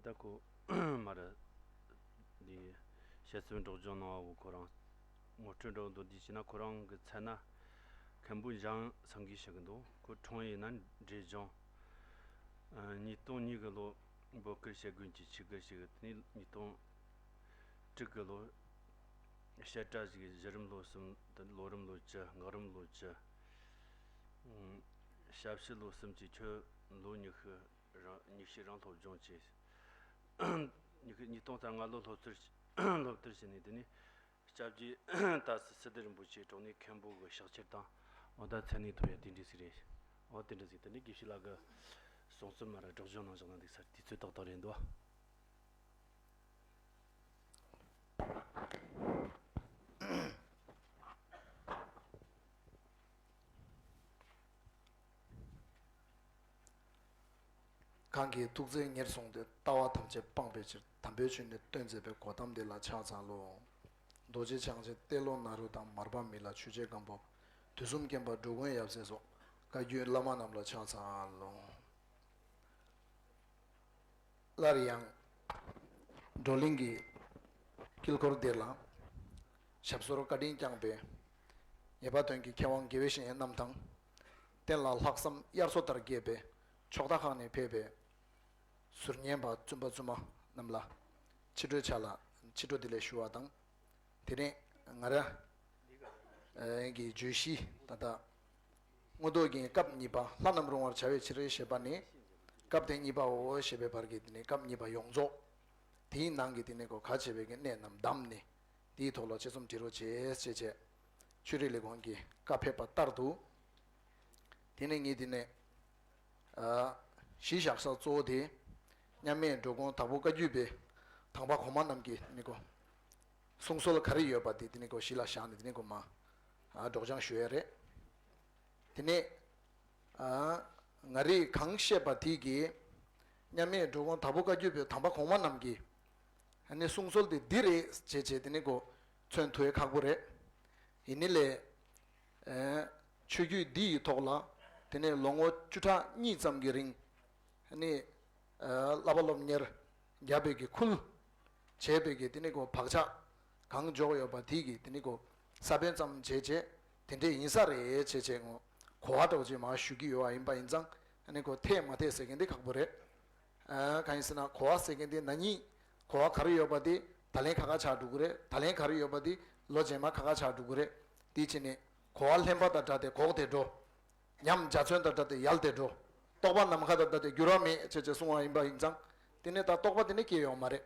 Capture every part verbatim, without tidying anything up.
ད་ཁོ་མ་ར་འདི་དཔྱད་རྩོམ་སྒྲོག་སྦྱང་གནང་བ་བོ་ཁོ་རང་ངོ་སྤྲོད་འདྲ་བོ་མདོར་བསྡུས་བྱས་ན། ཁོ་རང་གི་མཚན་ན་མཁན་པོ་འཇང་སེང་གེ་ཞིག་གི་འདུག་ཁོ་འཁྲུངས་ཡུལ་ན་འབྲས་ལྗོངས། ཨ། ཉིས་སྟོང་གཉིས་གི་ལོ་འབོད་སྐུལ་བྱེད་དགོས་ཀྱི་ཆིག་སྒར་ཞིག་གི། དེ་ནས་ཉིས་སྟོང་དྲུག་གི་ལོ་བཤད་གྲྭ་ཞིག་གི་གཞི་རིམ་ལོ་གསུམ་དང་ལོ་རིམ་ལོ་བཅུ། འགག་རིམ་ལོ་བཅུ། ཨ། ཞབས་ཕྱི་ལོ་གསུམ་གྱི་ཆོས་ལོ་ཉི་ཤུ་རང་ཉི་ཤུ་རང་སློབ་སྦྱོང་བྱས། ཉི་ཤུ། ཉིས་སྟོང་ལྔ་ལོ་སློབ་སྟོན། སློབ་སྟོན་བྱས་ནས། དེ་ནས་སྐྱབས་རྗེ་ཏཱ་སི་སིདྡྷི་རིན་པོ་ཆེའི་དྲུང་ནས་མཁན་པོ་གི་ཕྱག་ཕྱིར་དང་། འོ་ད་མཚན་གནས་ཐོབ་ཡ་དེ་འདྲ་ཟིག་རེད། འོ་དེ་འདྲ་ཟིག་དེ་ནས་དགེ་བཤེས་ལགས་ཀྱིས་གསུང་རྩོམ་མ་ར་སྒྲོག་སྦྱང་གནང་བཞག་ན་འདུག་ས། དུས་ཚོད་ཏག་ཏག་རེད་འདུག་གང་གིས་ཐུགས་བརྩེ་ཉེར་བཟུང་སྟེ། ལྟ་བ་ཐམས་ཅད་སྤངས་པའི་ཕྱིར། དམ་པའི་ཆོས་ནི་སྟོན་མཛད་པའི། གོ་ཏམ་དེ་ལ་ཕྱག་འཚལ་ལོ། རྡོ་རྗེ་འཆང་ཆེན་ཏེ་ལོ་ནཱ་རོ་དང་། མར་པ་མི་ལ་ཆོས་རྗེ་སྒམ་པོ། དུས་གསུམ་མཁྱེན་པ་འགྲོ་མགོན་ཡབ་སྲས་སོགས། བཀའ་བརྒྱུད་བླ་མ་རྣམས་ལ་ཕྱག་འཚལ་ལོ། སླར་ཡང་བགྲོ་གླེང་གི་དཀྱིལ་འཁོར་འདིར་ལ་ཞབས་སོར་བཀའ་དྲིན་བསྐྱངས་པའི་ངེས་པ་དོན་གྱི་མཁས་དབང་དགེ་བའི་བཤེས་གཉེན་རྣམས་དང་། རྟེན་ལ་ལྷག་བསམ་དབྱར་མཚོ་ལྟར་རྒྱས་པའི་ཕྱོགས་མཐའ་ཁག་ནས་ཕེབས་པའི་ཟུར་ཉན་པ་བཙུན་པ་བཙུན་མ་རྣམས་ལ་ཕྱི་དྲོའི་ཆ་ལ་ཕྱི་དྲོ་བདེ་ལེགས་ཞུ་བ་དང་། དེ་རིང་ང་རང་གི་བརྗོད་གཞི་ད་ལྟ་མངོན་རྟོགས་རྒྱན་སྐབས་གཉིས་པ། ལྷ་རྣམས་རུང་བར་བྱ་བའི་ཕྱིར་ཞེས་པ་ནས། སྐབས་དེ་གཉིས་པའོ་ཞེས་པའི་བར་གྱི་དེ་ནས་སྐབས་གཉིས་པ་ཡོངས་རྫོགས། དེའི་ནང་གི་དེ་ནས་གོ་ག་བྱས་པའི་གི་གནད་རྣམས་བསྡམས་ནས། དེའི་ཐོག་ལ་དཔྱད་རྩོམ་འབྲི་རོགས་བྱེད་ཅེས་བྱས། ཆོས་རིག་ལས་ཁུངས་ཀྱི་བཀའ་ཕེབས་པ་ལྟར་དུ། དེ་ནས་ངས་དེ་ནས་ཨ་གཞི་བཞག་ས་གཙོ་བོ་དེ། མཉམ་མེད་འགྲོ་མགོན་དྭགས་པོ་བཀའ་བརྒྱུད་པའི་དང་པ་གོང་མ་རྣམས་ཀྱི་དེ་ནས་གོ་གསུང་སྲོལ་ག་རེ་ཡོད་པ་དེ་དེ་ནས་གོ་གཞི་ལ་བཞག་ནས་དེ་ནས་གོ་མ་ཨ་སྒྲོག་སྦྱང་ཞུ་ཡས་རེད། དེ་ནས་ཨ་ང་རིས་གང་བཤད་པ་དེ་གིས་མཉམ་མེད་འགྲོ་མགོན་དྭགས་པོ་བཀའ་བརྒྱུད་པའི་དམ་པ་གོང་མ་རྣམས་ཀྱི་ཨ་ནི་གསུང་སྲོལ་དེ་འདི་རེད་ཅེས་བྱས་དེ་ནི་གོ་མཚོན་ཐུབ་ཡས་ཁག་པོ་རེད། ཡིན་ནི་ལས་ཨ་ཆོས་བརྒྱུད་འདི་ཡི་ཐོག་ལ་དེ་ནས་ལོ་ངོ་བཅུ་ཕྲག་གཉིས་ཙམ་གྱི་རིང་ཨ་ནི་ཨ་བསླབ་པ་སློབ་གཉེར་རྒྱབ་པའི་གི་ཁུལ། བྱས་པའི་གི་དེ་ནི་གོ་བག་ཆགས་གང་འཇོག་ཡོད་པ་དེ་གི་དེ་ནི་གོ་ས་བོན་ཙམ་བྱས་བྱས་དེ་འདྲས་ཡིན་ས་རེད་བྱས་བྱས་ངོ་གོ་བ་འདྲ་བོ་ཅིག་མར་ཞུ་གི་ཡོད་པ་ཡིན་པ་ཡིན་ཙང་ཨ་ནི་གོ་འཐད་མ་འཐད་ཟེར་མཁན་དེ་ཁག་པོ་རེད། ཨ་གང་ཡིན་ཟེར་ན་གོ་བ་ཟེར་མཁན་དེ་ན་ནིང་གོ་བ་ག་རེ་ཡོད་པ་དེ་ད་ལན་ཁ་ཁ་ཆགས་འགྲོ་གི་རེད། ད་ལན་ག་རེ་ཡོད་པ་དེ་ལོ་རྗེས་མ་ཁ་ཁ་ཆགས་འགྲོ་གི་རེད། དེ་བྱས་ནས་གོ་བ་ལྷན་པ་དང་འདྲ་སྟེ་འགོག་སྟེ་འགྲོ། ཉམས་འཇའ་ཚོན་དང་འདྲ་སྟེ་ཡལ་ཏེ་འགྲོ། རྟོགས་པ་ནམ་མཁའ་དང་འདྲ་སྟེ་འགྱུར་བ་མེད་ཅེས་བྱས་གསུངས་པ་ཡིན་པ་ཡིན་ཙང་། དེ་ནས་ད་རྟོགས་པ་དེ་ནས་སྐྱེ་ཡོང་མ་རེད།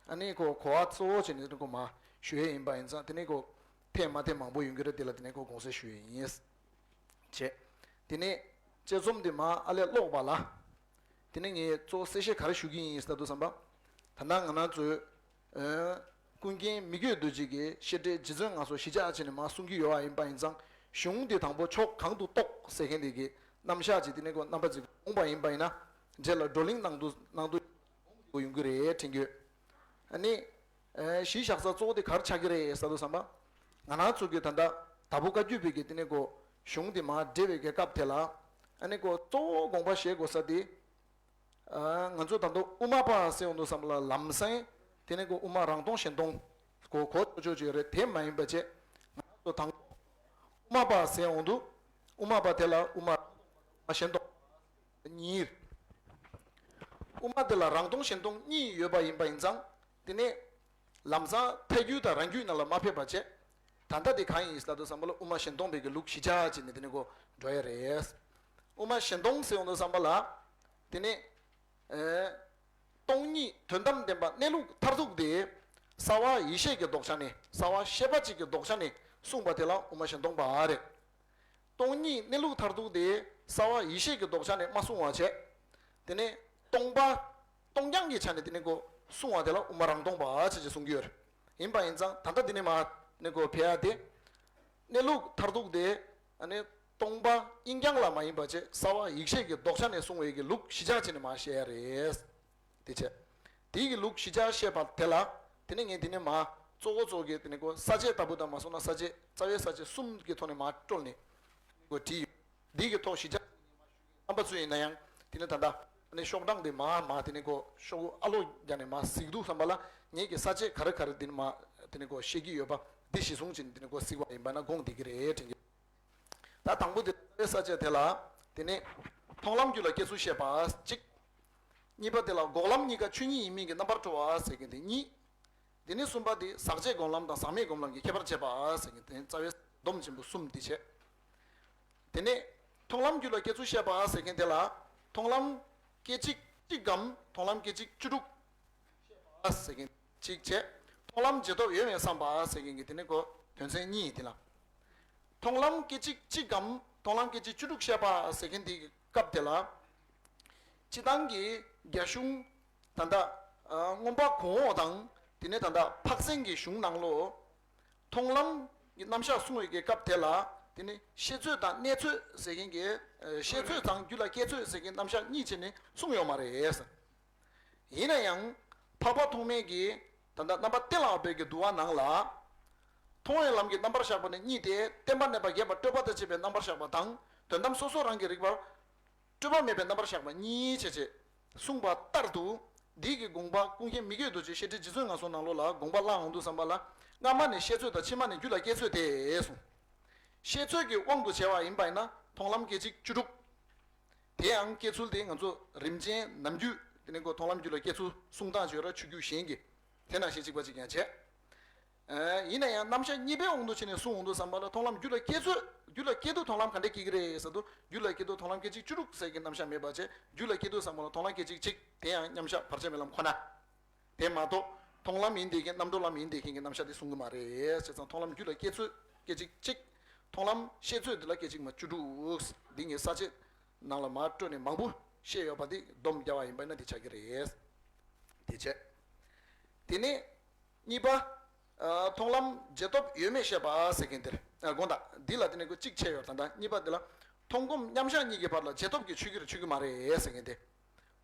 ཨ་ནི་ཁོ་གོ་བ་གཙོ་བོ་བྱས་ནས་ཁོ་མ་ཞུ་ཡས་ཡིན་པ་ཡིན་ཙང་དེ་ནས་ཁོ་འཐད་མ་འཐད་མང་པོ་ཡོང་གི་རེད། དེ་ལ་དེ་ནས་ཁོ་དགོངས་སེལ་ཞུ་ཡས་ཡིན། བྱས། དེ་ནས་དཔྱད་རྩོམ་དེ་མ་ཨ་ལས་ཀློག་པ་ལ། དེ་ནས་ངས་གཙོ་བོ་གསལ་བཤད་ག་རེ་ཞུ་གི་ཡིན་ཟེར་དུས་ཙམ་པ། ད་ལྟ་ང་རང་ཚོའི་ཨ་ཀུན་མཁྱེན་མི་བསྐྱོད་རྡོ་རྗེ་གི་བཤད་གྲྭའི་རྗེ་བཙུན་ང་ཚོ་གཞིས་ཆགས་བྱས་ནས་མར་གསུང་གི་ཡོད་པ་ཡིན་པ་ཡིན་ཙང་གཞུང་དེ་དང་པོ་ཕྱོགས་གང་དུ་གཏོགས་ཟེར་མཁན་དེ་གི་རྣམ་གཞག་ཅིག་དེ་ནས་ཁོ་རྣམ་པ་ཅིག་འོངས་པ་ཡིན་པ་ཡིན་ན་རྗེས་ལ་བགྲོ་གླེང་གནང་དུས་གནང་དུས་ཡོང་གི་རེད་དྲན་གྱི་ཡོད། ཨ་ནི་ཨ་གཞི་བཞག་ས་གཙོ་བོ་དེ་ག་རེ་ཆགས་ཀྱི་རེད་ཟེར་དུས་ཙམ་པ། ང་རང་ཚོ་གི་ད་ལྟ་དྭགས་པོ་བཀའ་བརྒྱུད་པའི་གི་དེ་ནས་ཁོ་གཞུང་དེ་མར་འབྲེལ་བའི་གི་སྐབས་དེ་ལ་ཨ་ནི་ཁོ་གཙོ་བོ་དགོངས་པ་བཞེས་དགོས་ས་དེ། ཨ་ང་ཚོ་ད་དུང་དབུ་མ་པ་ཟེར་ཡོང་དུས་ཙམ་ལ་ལམ་སང་དེ་ནས་ཁོ་དབུ་མ་རང་སྟོང་གཞན་སྟོང་གོ་གོ་ཆོག་ཆོག་ཅིག་ཡོད་རེད། དེ་མ་ཡིན་པ་བྱས་ང་ཚོ་དང་དབུ་མ་པ་ཟེར་ཡོང་དུས་དབུ་མ་པ་དེ་ལ་དབུ་མ་གཞན་སྟོང་གཉིས། དབུ་མ་དེ་ལ་རང་སྟོང་གཞན་སྟོང་གཉིས་ཡོད་པ་ཡིན་པ་ཡིན་ཙང་དེ་ནས་ལམ་སང་ཐལ་འགྱུར་དང་རང་རྒྱུད་ནང་ལ་མ་ཕེབས་པ་བྱས། ད་ལྟ་དེ་གང་ཡིན་ཟེར་དུས་ཙམ་པ་ལ་དབུ་མ་གཞན་སྟོང་པའི་གི་ལུགས་གཞི་བཞག་བྱས་ནས་དེ་ནས་ཁོ་འགྲོ་ཡ་རེད། དབུ་མ་གཞན་སྟོང་ཟེར་ཡོང་དུས་ཙམ་པ་ལ། དེ་ནས་ཨེ་སྟོང་ཉིད་དོན་དམ་བདེན་པ་གནས་ལུགས་མཐར་ཐུག་དེ་གསལ་བ་ཡེ་ཤེས་ཀྱི་ལྡོག་ཆ་ནས་གསལ་བ་ཤེས་པ་གཅིག་གི་ལྡོག་ཆ་ནས་གསུངས་པ་དེ་ལ་དབུ་མ་གཞན་སྟོང་པ་རེད། སྟོང་ཉིད་གནས་ལུགས་མཐར་ཐུག་དེ་གསལ་བ་ཡེ་ཤེས་ཀྱི་ལྡོག་ཆ་ནས་མ་གསུངས་པ་བྱས། དེ་ནས་སྟོང་པ། སྟོང་རྐྱང་གི་ཆ་ནས་དེ་ནས་ཁོ་གསུང་བ་དེ་ལ་དབུ་མ་རང་སྟོང་པ་ཅེས་ཀྱི་གསུང་གི་ཡོད་རེད། ཡིན་པ་ཡིན་ཙང་ད་ལྟ་འདི་ནས་མ་ནས་ཁོ་ཕེ་ཡ་དེ། གནས་ལུགས་མཐར་ཐུག་དེ་ཨ་ནི་སྟོང་པ་དབྱིངས་རྐྱང་ལ་མ་ཡིན་པ་བྱས་གསལ་བ་ཡེ་ཤེས་ཀྱི་ལྡོག་ཆ་ནས་གསུང་བའི་གི་ལུགས་གཞི་བཞག་བྱས་ནས་མ་བཤད་ཡ་རེད། དེ་བྱས། དེའི་གི་ལུགས་གཞི་བཞག་བཤད་པ་དེ་ལ་དེ་ནས་ངས་དེ་ནས་མ་གཙོ་བོ་གཙོ་བོ་གི་དེ་ནས་ཁོ་ས་བཅད་ལྟ་བུ་དང་མ་སོང་ན་ས་བཅད་རྩ་བའི་ས་བཅད་གསུམ་གྱི་ཐོག་ནས་མ་བཀྲོལ་ནས་ཁོ་བྲིས་ཡོད། འདི་གི་ཐོག་གཞི་བཞག་རྣམ་པ་ཚོ་ཡིན་ན་ཡང་དེ་ནི་ད་ལྟ་ ནས་ཤོག་གྲངས་དེ་མ་མ་དེ་ནས་ཁོ་ཤོག་ཨ་ལོ་རྒྱག་ནས་མ་གཟིགས་འདུག་བསམ་པ་ལ། ངེད་ཀྱི་ས་བཅད་ག་རེ་ག་རེ་དེ་ནས་མ་དེ་ནས་ཁོ་བཤད་ཀྱི་ཡོད་པ་འདི་གཞི་བཟུང་བྱས་ནས་དེ་ནས་ཁོ་གཟིགས་པ་ཡིན་པ་ན་དགོངས་བསྡད་ཀྱི་རེད་དྲན་གྱི། ད་དང་པོ་དེ་རྩ་བའི་ས་བཅད་དེ་ལ་དེ་ནས་མཐོང་ལམ་རྒྱུད་ལ་སྐྱེ་ཚུལ་བཤད་པ་གཅིག་གཉིས་པ་དེ་ལ་འགོག་ལམ་གཉིས་ཀ་ཆོས་ཉིད་ཡིན་མིན་གྱི་རྣམ་པར་གྲོལ་བ་ཟེར་མཁན་དེ་གཉིས། དེ་ནས་གསུམ་པ་དེ་ཟག་བཅས་སྒོམ་ལམ་དང་ཟག་མེད་སྒོམ་ལམ་གྱི་ཁྱད་པར་འབྱེད་པ་ཟེར་མཁན་དེ་རྩ་བའི་སྡོམ་ཆེན་པོ་གསུམ་དེ་བྱས། དེ་ནས་མཐོང་ལམ་རྒྱུད་ལ་སྐྱེ་ཚུལ་བཤད་པ་ཟེར་མཁན་དེ་ལ་མཐོང་ལམ་སྐད་ཅིག་གཅིག་གམ་མཐོང་ལམ་སྐད་ཅིག་བཅུ་དྲུག་ཟེར་མཁན་གཅིག་བྱས། མཐོང་ལམ་རྗེས་ཐོབ་ཡོད་མེད་བསམ་པ་ཟེར་མཁན་གྱི་དེ་ནི་གོ་དོན་ཚན་གཉིས་དེ་ལ། མཐོང་ལམ་སྐད་ཅིག་གཅིག་གམ་མཐོང་ལམ་སྐད་ཅིག་བཅུ་དྲུག་བཤད་པ་ཟེར་མཁན་དེའི་སྐབས་དེ་ལ། སྤྱི་བཏང་གི་རྒྱ་གཞུང་ད་ལྟ་མངོན་པ་གོང་འོག་དང་དེ་ནས་ད་ལྟ་འཕགས་སེང་གི་གཞུང་ནང་ལོ། མཐོང་ལམ་གྱི་རྣམ་གཞག་གསུང་བའི་གི་སྐབས་དེ་ལ་དེ་ནི་ཤེས་ཚོད་དང་གནས་ཚོད་ཟེར་མཁན་གྱི་ཤེས་ཚོད་དང་རྒྱུད་ལ་སྐྱེ་ཚོད་ཟེར་མཁན་རྣམ་གཞག་གཉིས་བྱས་ནས་གསུངས་ཡོད་མ་རེད། ཡིན་ན་ཡང་འཕགས་པ་ཐོགས་མེད་ཀྱིས་ད་ལྟ་རྣམ་པ་གཏན་ལ་དབབ་པའི་གི་འདུལ་བ་ནང་ལ། མཐོང་བའི་ལམ་གྱི་རྣམ་པར་བཞག་པ་ནི་གཉིས་ཏེ། བརྟེན་པ་གནས་པ་རྒྱས་པ་སྤྲོས་པ་དང་བཅས་པའི་རྣམ་པར་བཞག་པ་དང་དོན་དམ་སོ་སོ་རང་གི་རིག་པ། སྤྲོས་པ་མེད་པའི་རྣམ་པར་བཞག་པ་གཉིས་བྱས་བྱས་གསུངས་པ་ལྟར་དུ། འདི་གི་དགོངས་པ་ཀུན་མཁྱེན་མི་བསྐྱོད་རྡོ་རྗེ་བཤད་ཁྲིད་རྗེ་བཙུན་ངག་གསུམ་ནང་ལོགས་ལ་དགོངས་པ་བླངས་འོང་དུས་ཙམ་པ་ལ། སྔ་མ་ནས་ཤེས་ཚོད་དང་ཕྱི་མ་ནས་རྒྱུད་ལ་སྐྱེ་ཚོད་དེ་གསུངས། ཤེས་ཚོད་ཀྱི་དབང་དུ་བྱས་པ་ཡིན་པ་ཡིན་ན་མཐོང་ལམ་སྐད་ཅིག་བཅུ་དྲུག་དེ་ཡང་སྐྱེ་ཚུལ་དེ་ང་ཚོ་རིམ་ཅན་ནམ་རྒྱུན་དེ་ནས་ཁོ་མཐོང་ལམ་རྒྱུད་ལ་སྐྱེ་ཚུལ་གསུང་སྟངས་བརྗོད་ར་ཆོས་བརྒྱུད་གཞན་གྱི་དེ་ནང་བཞིན་གཅིག་པ་གཅིག་ཀྱང་བྱས། ཡིན་ན་ཡང་རྣམ་གཞག་གཉིས་པའི་དབང་དུ་བྱས་ནས་གསུང་འོང་དུས་ཙམ་པ་ལ་མཐོང་ལམ་རྒྱུད་ལ་སྐྱེ་ཚོད། རྒྱུད་ལ་སྐྱེ་དུས་མཐོང་ལམ་ག་འདྲས་སྐྱེ་གི་རེད་ཟེར་དུས་རྒྱུད་ལ་སྐྱེ་དུས་མཐོང་ལམ་སྐད་ཅིག་བཅུ་དྲུག་ཟེར་གྱི་རྣམ་གཞག་མེད་པ་བྱས། རྒྱུད་ལ་སྐྱེ་དུས་ཙམ་པ་ལ་མཐོང་ལམ་སྐད་ཅིག་གཅིག་དེ་ཡང་མཉམ་གཞག་བར་ཆད་མེད་ལམ་ཁོ་ན། དེ་མ་གཏོགས་མཐོང་ལམ་ཡིན་བསྡད་མཁན་རྣམ་གྲོལ་ལམ་ཡིན་བསྡད་མཁན་གྱི་རྣམ་གཞག་དེ་གསུང་གི་མ་རེད། བྱས་ཙང་མཐོང་ལམ་རྒྱུད་ལ་སྐྱེ་ཚོད་སྐད་ཅིག་གཅིག་མཐོང་ལམ་ཤེས་ཚོད་འདི་ལ་སྐད་ཅིག་མ་བཅུ་དྲུག་འདི་ངས་ས་བཅད་ནང་ལ་མར་སྤྲོས་ནས་མང་པོ་བཤད་ཡོད་པ་འདི་སྡོམ་རྒྱག་པ་ཡིན་པ་ན་འདི་ཆགས་ཀྱི་རེད། དེ་བྱས། དེ་ནས་གཉིས་པ། མཐོང་ལམ་རྗེས་ཐོབ་ཡོད་མེད་བཤད་པ་ཟེར་མཁན་དེར་དགོངས་དག་འདི་ལ་དེ་ནས་ཁོ་གཅིག་བྱས་ཡོད། ད་ལྟ་གཉིས་པ་འདི་ལ་མཐོང་སྒོམ་མཉམ་གཞག་གཉིས་ཀྱི་བར་ལ་རྗེས་ཐོབ་ཀྱི་ཆོས་ཀྱི་ཆོས་ཀྱི་མ་རེད་ཟེར་མཁན་དེ།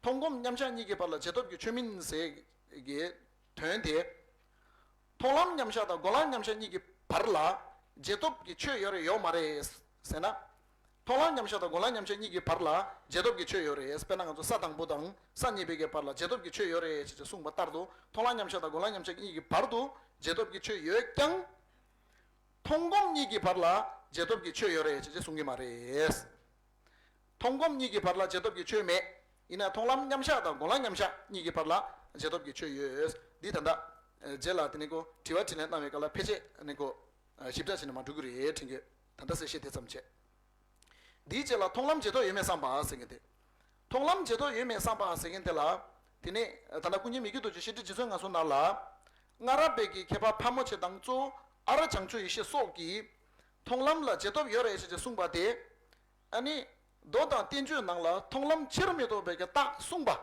མཐོང་སྒོམ་མཉམ་གཞག་གཉིས་ཀྱི་བར་ལ་རྗེས་ཐོབ་ཀྱི་ཆོས་མིན་ཟེར་གྱི་དོན་དེ། མཐོང་ལམ་མཉམ་གཞག་དང་སྒོམ་ལམ་མཉམ་གཞག་གཉིས་ཀྱི་བར་ལ་རྗེས་ཐོབ་ཀྱི་ཆོས་ཡོད་རེད་ཡོད་མ་རེད་ཟེར་ན། མཐོང་ལམ་མཉམ་གཞག་དང་སྒོམ་ལམ་མཉམ་གཞག་གཉིས་ཀྱི་བར་ལ་རྗེས་ཐོབ་ཀྱི་ཆོས་ཡོད་རེད། དཔེར་ན་ང་ཚོ་ས་དང་པོ་དང་ས་གཉིས་པའི་གི་བར་ལ་རྗེས་ཐོབ་ཀྱི་ཆོས་ཡོད་རེད་ཅེས་གསུངས་པ་ལྟར་དུ་མཐོང་ལམ་མཉམ་གཞག་དང་སྒོམ་ལམ་མཉམ་གཞག་གཉིས་ཀྱི་བར་དུ་རྗེས་ཐོབ་ཀྱི་ཆོས་ཡོད་ཀྱང་། མཐོང་སྒོམ་གཉིས་ཀྱི་བར་ལ་རྗེས་ཐོབ་ཀྱི་ཆོས་ཡོད་རེད་ཅེས་གསུང་གི་མ་རེད། མཐོང་སྒོམ་གཉིས་ཀྱི་བར་ལ་རྗེས་ཐོབ་ཀྱི་ཆོས་མེད། ཡིན་ན་མཐོང་ལམ་མཉམ་གཞག་དང་སྒོམ་ལམ་མཉམ་གཞག་གཉིས་ཀྱི་བར་ལ་རྗེས་ཐོབ་ཀྱི་ཆོས་ཡོད། འདི་ད་ལྟ་རྗེས་ལ་དེ་ནི་གོ་དྲི་བ་དྲིས་ལན་གནང་བའི་སྐབས་ལ་ཕལ་ཆེར་ནི་གོ་ཞིབ་ཕྲ་བྱས་ནས་མ་འགྲོ་གི་རེད་དྲན་གི། ད་ལྟ་གསལ་བཤད་དེ་ཙམ་བྱས། འདིའི་རྗེས་ལ་མཐོང་ལམ་རྗེས་ཐོབ་ཡོད་མེད་བསམ་པ་ཟེར་མཁན་དེ། མཐོང་ལམ་རྗེས་ཐོབ་ཡོད་མེད་བསམ་པ་ཟེར་མཁན་དེ་ལ། དེ་ནས་ད་ལྟ་ཀུན་མཁྱེན་མི་བསྐྱོད་རྡོ་རྗེ་བཤད་ཁྲིད་རྗེ་བཙུན་ངག་གསུམ་ནང་ལ། སྔ་རབས་པའི་གི་མཁས་པ་ཕལ་མོ་ཆེ་དང་གཙོ་བོ་ཨ་ར་བྱང་ཆུབ་ཡེ་ཤེས་སོགས་ཀྱིས། མཐོང་ལམ་ལ་རྗེས་ཐོབ་ཡོད་རེད་ཅེས་གསུངས་པ་དེ། ཨ་ནི། མདོ་དང་བསྟན་བཅོས་ནང་ལ་མཐོང་ལམ་ཕྱིར་མི་ལྡོག་པའི་གི་རྟགས་གསུངས་པ།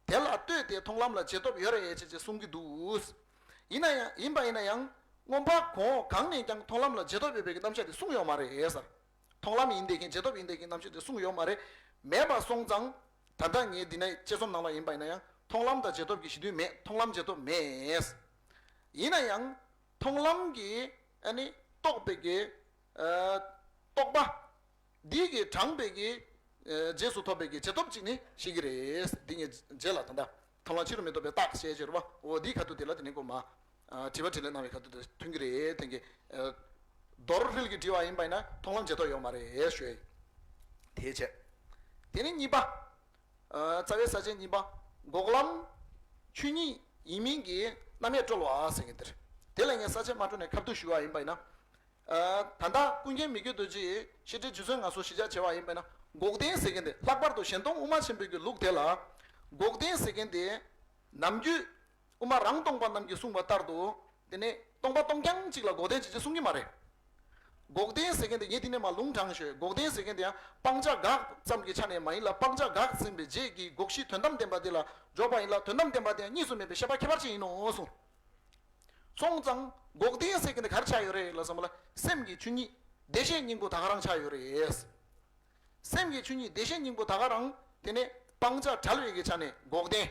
དེ་ལ་ལྟོས་ཏེ་མཐོང་ལམ་ལ་རྗེས་ཐོབ་ཡོད་རེད་ཅེས་ཅེས་གསུང་གི་འདུག་ཡིན་ན་ཡང་ཡིན་པ་ཡིན་ན་ཡང་མངོན་པ་གོང་འོག་གང་ནས་ཀྱང་མཐོང་ལམ་ལ་རྗེས་ཐོབ་ཡོད་པའི་གི་རྣམ་གཞག་དེ་གསུངས་ཡོད་མ་རེད་ཟེར། མཐོང་ལམ་ཡིན་བསྡད་མཁན་རྗེས་ཐོབ་ཡིན་བསྡད་མཁན་རྣམ་གཞག་དེ་གསུངས་ཡོད་མ་རེད། མེད་པ་སོང་ཙང་། ད་ལྟ་ངས་འདི་ནས་དཔྱད་རྩོམ་ནང་ལ་ཡིན་པ་ཡིན་ན་ཡང་མཐོང་ལམ་དང་རྗེས་ཐོབ་ཀྱི་གཞི་མཐུན་མེད། མཐོང་ལམ་རྗེས་ཐོབ་མེད། ཡིན་ན་ཡང་མཐོང་ལམ་གྱི་ཨ་ནི་རྟོགས་པའི་གི་ཨ་རྟོག་པ། འདི་གི་དྲངས་པའི་གི་ཨ་རྗེས་སུ་ཐོབ་པའི་གི་རྗེས་ཐོབ་ཅིག་ནི་ཤེས་ཀྱི་རེད། འདི་ངས་རྗེས་ལ་ད་ལྟ་མཐོང་ལམ་ཕྱི་རུ་མི་ལྡོག་པའི་རྟགས་ཞེས་བརྗོད་པ་འོ་འདིའི་ཁ་ཐུག་དེ་ལ་དེ་ནི་གོ་མ་ཨ་དྲི་བ་དྲིས་ལན་གནང་བའི་ཁ་ཐུག་དེ་མཐུན་གྱི་རེད། དེང་གི་ཨ་རྡོར་ཧྲིལ་གྱི་དྲི་བ་ཡིན་པ་ཡིན་ན་མཐོང་ལམ་རྗེས་ཐོབ་ཡོད་མ་རེད་ཞུ་ཡ་ཡིན། དེ་བྱས། དེ་ནི་གཉིས་པ། ཨ་རྩ་བའི་ས་བཅད་གཉིས་པ། འགོག་ལམ་ཆོས་ཉིད་ཡིན་མིན་གྱི་རྣམ་དབྱེ་གྲོལ་བ་ཟེར་མཁན་དེ་རེད། དེ་ལ་ངས་ས་བཅད་མ་སྤྲོས་ནས་ཁ་བསྡུ་ཞུ་བ་ཡིན་པ་ཡིན་ན། ཨ་ད་ལྟ་ཀུན་མཁྱེན་མི་བསྐྱོད་རྡོ་རྗེ་ཡིས་བཤད་ཁྲིད་རྗེ་བཙུན་ངག་གསུམ་གཞི་བཅའ་བྱས་པ་ཡིན་པ་ཡིན་ན། འགོག་བདེན་ཟེར་མཁན་དེ་ལྷག་པར་དུ་གཞན་སྟོང་དབུ་མ་ཆེན་པོའི་གི་ལུགས་དེ་ལ། འགོག་བདེན་ཟེར་མཁན་དེ་ནམ་རྒྱུན་དབུ་མ་རང་སྟོང་པ་རྣམས་ཀྱིས་གསུངས་པ་ལྟར་དུ། དེ་ནས་སྟོང་པ་སྟོང་རྐྱང་གཅིག་ལ་འགོག་བདེན་ཅེས་གསུང་གི་མ་རེད། འགོག་བདེན་ཟེར་མཁན་དེ་ངས་དེ་ནས་མར་ལུང་དྲངས་ཞུས། འགོག་བདེན་ཟེར་མཁན་དེ་ཡང་སྤང་བྱ་དགག་ཙམ་གྱི་ཆ་ནས་མ་ཡིན་ལ་སྤང་བྱ་དགག་ཟིན་པའི་རྗེས་ཀྱི་འགོག་གཞི་དོན་དམ་བདེན་པ་དེ་ལ་འཇོག་པ་ཡིན་ལ་དོན་དམ་བདེན་པ་དེ་ཡང་གཉིས་སུ་མེད་པའི་ཤེས་པ་ཁྱད་པར་ཅན་ཡིན་ནོ་གསུངས། སོང་ཙང་འགོག་བདེན་ཟེར་མཁན་དེ་ག་རེ་ཆགས་ཡོད་རེད་ལ་བསམ་པ་ལ་སེམས་ཀྱི་ཆོས་ཉིད་བདེ་གཤེགས་སྙིང་པོ་ད་ག་རང་ཆགས་ཡོད་རེད། སེམས་ཀྱི་ཆོས་ཉིད་བདེ་གཤེགས་སྙིང་པོ་ད་ག་རང་དེ་ནས་སྤང་བྱ་བྲལ་བའི་གི་ཆ་ནས་འགོག་བདེན།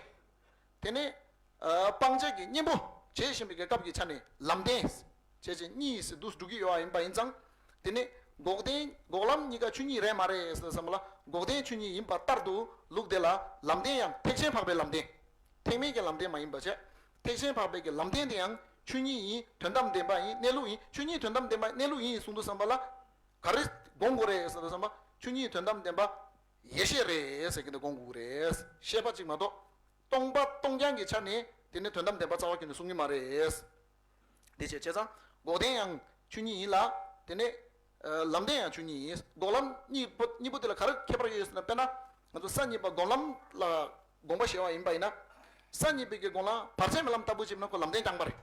དེ་ནས་ཨ་སྤང་བྱ་གི་གཉེན་པོ་བྱེད་བཞིན་པའི་གི་སྐབས་ཀྱི་ཆ་ནས་ལམ་བདེན་བྱས་ཅིག་གཉིས་སུ་འདུས་འགྲོ་གི་ཡོད་པ་ཡིན་པ་ཡིན་ཙང་། དེ་ནས་ འགོག་བདེན་འགོག་ལམ་གཉིས་ཀ་ཆོས་ཉིད་རེད་མ་རེད་ཟེར་བསམ་པ་ལ། འགོག་བདེན་ཆོས་ཉིད་ཡིན་པ་ལྟར་དུ་ལུགས་དེ་ལ་ལམ་བདེན་ཡང་ཐེག་ཆེན་འཕགས་པའི་ལམ་བདེན། ཐེག་དམན་གྱི་ལམ་བདེན་མ་ཡིན་པ་བྱས། ཐེག་ཆེན་འཕགས་པའི་གི་ལམ་བདེན་དེ་ཡང་ཆོས་ཉིད་ཡིན། དོན་དམ་བདེན་པ་ཡིན། གནས་ལུགས་ཡིན། ཆོས་ཉིད་དོན་དམ་བདེན་པ་གནས་ལུགས་ཡིན་གསུངས་དུས་ཙམ་པ་ལ། ག་རེ་དགོངས་དགོས་རེད་ཟེར་དུས་ཙམ་པ། ཆོས་ཉིད་དོན་དམ་བདེན་པ་ཡེ་ཤེས་རེད་ཟེར་གྱི་འདི་དགོངས་དགོས་རེད། ཤེས་པ་གཅིག་མ་གཏོགས། སྟོང་པ་སྟོང་རྐྱང་གི་ཆ་ནས་དེ་ནི་དོན་དམ་བདེན་པ་རྩ་བ་ཉིད་ནས་གསུང་གི་མ་རེད། དེ་བྱས་བྱས་ཙང་འགོག་བདེན་ཡང་ཆོས་ཉིད་ཡིན་ལ། དེ་ནས་ལམ་བདེན་ཡང་ཆོས་ཉིད་ཡིན། འགོག་ལམ་གཉིས་པོ་གཉིས་པོ་དེ་ལ་ག་རེ་ཁྱད་པར་ཡོད་ཟེར་ན། དཔེར་ན་ང་ཚོ་ས་གཉིས་པ་སྒོམ་ལམ་ལ་དགོངས་པ་བཞེས་པ་ཡིན་པ་ཡིན་ན། ས་གཉིས་པའི་གི་སྒོམ་ལམ་བར་ཆད་མེད་ལམ་ལྟ་བུ་བྱེད་ན་ཁོ་ལམ་བདེན་རྐྱང་པ་རེད།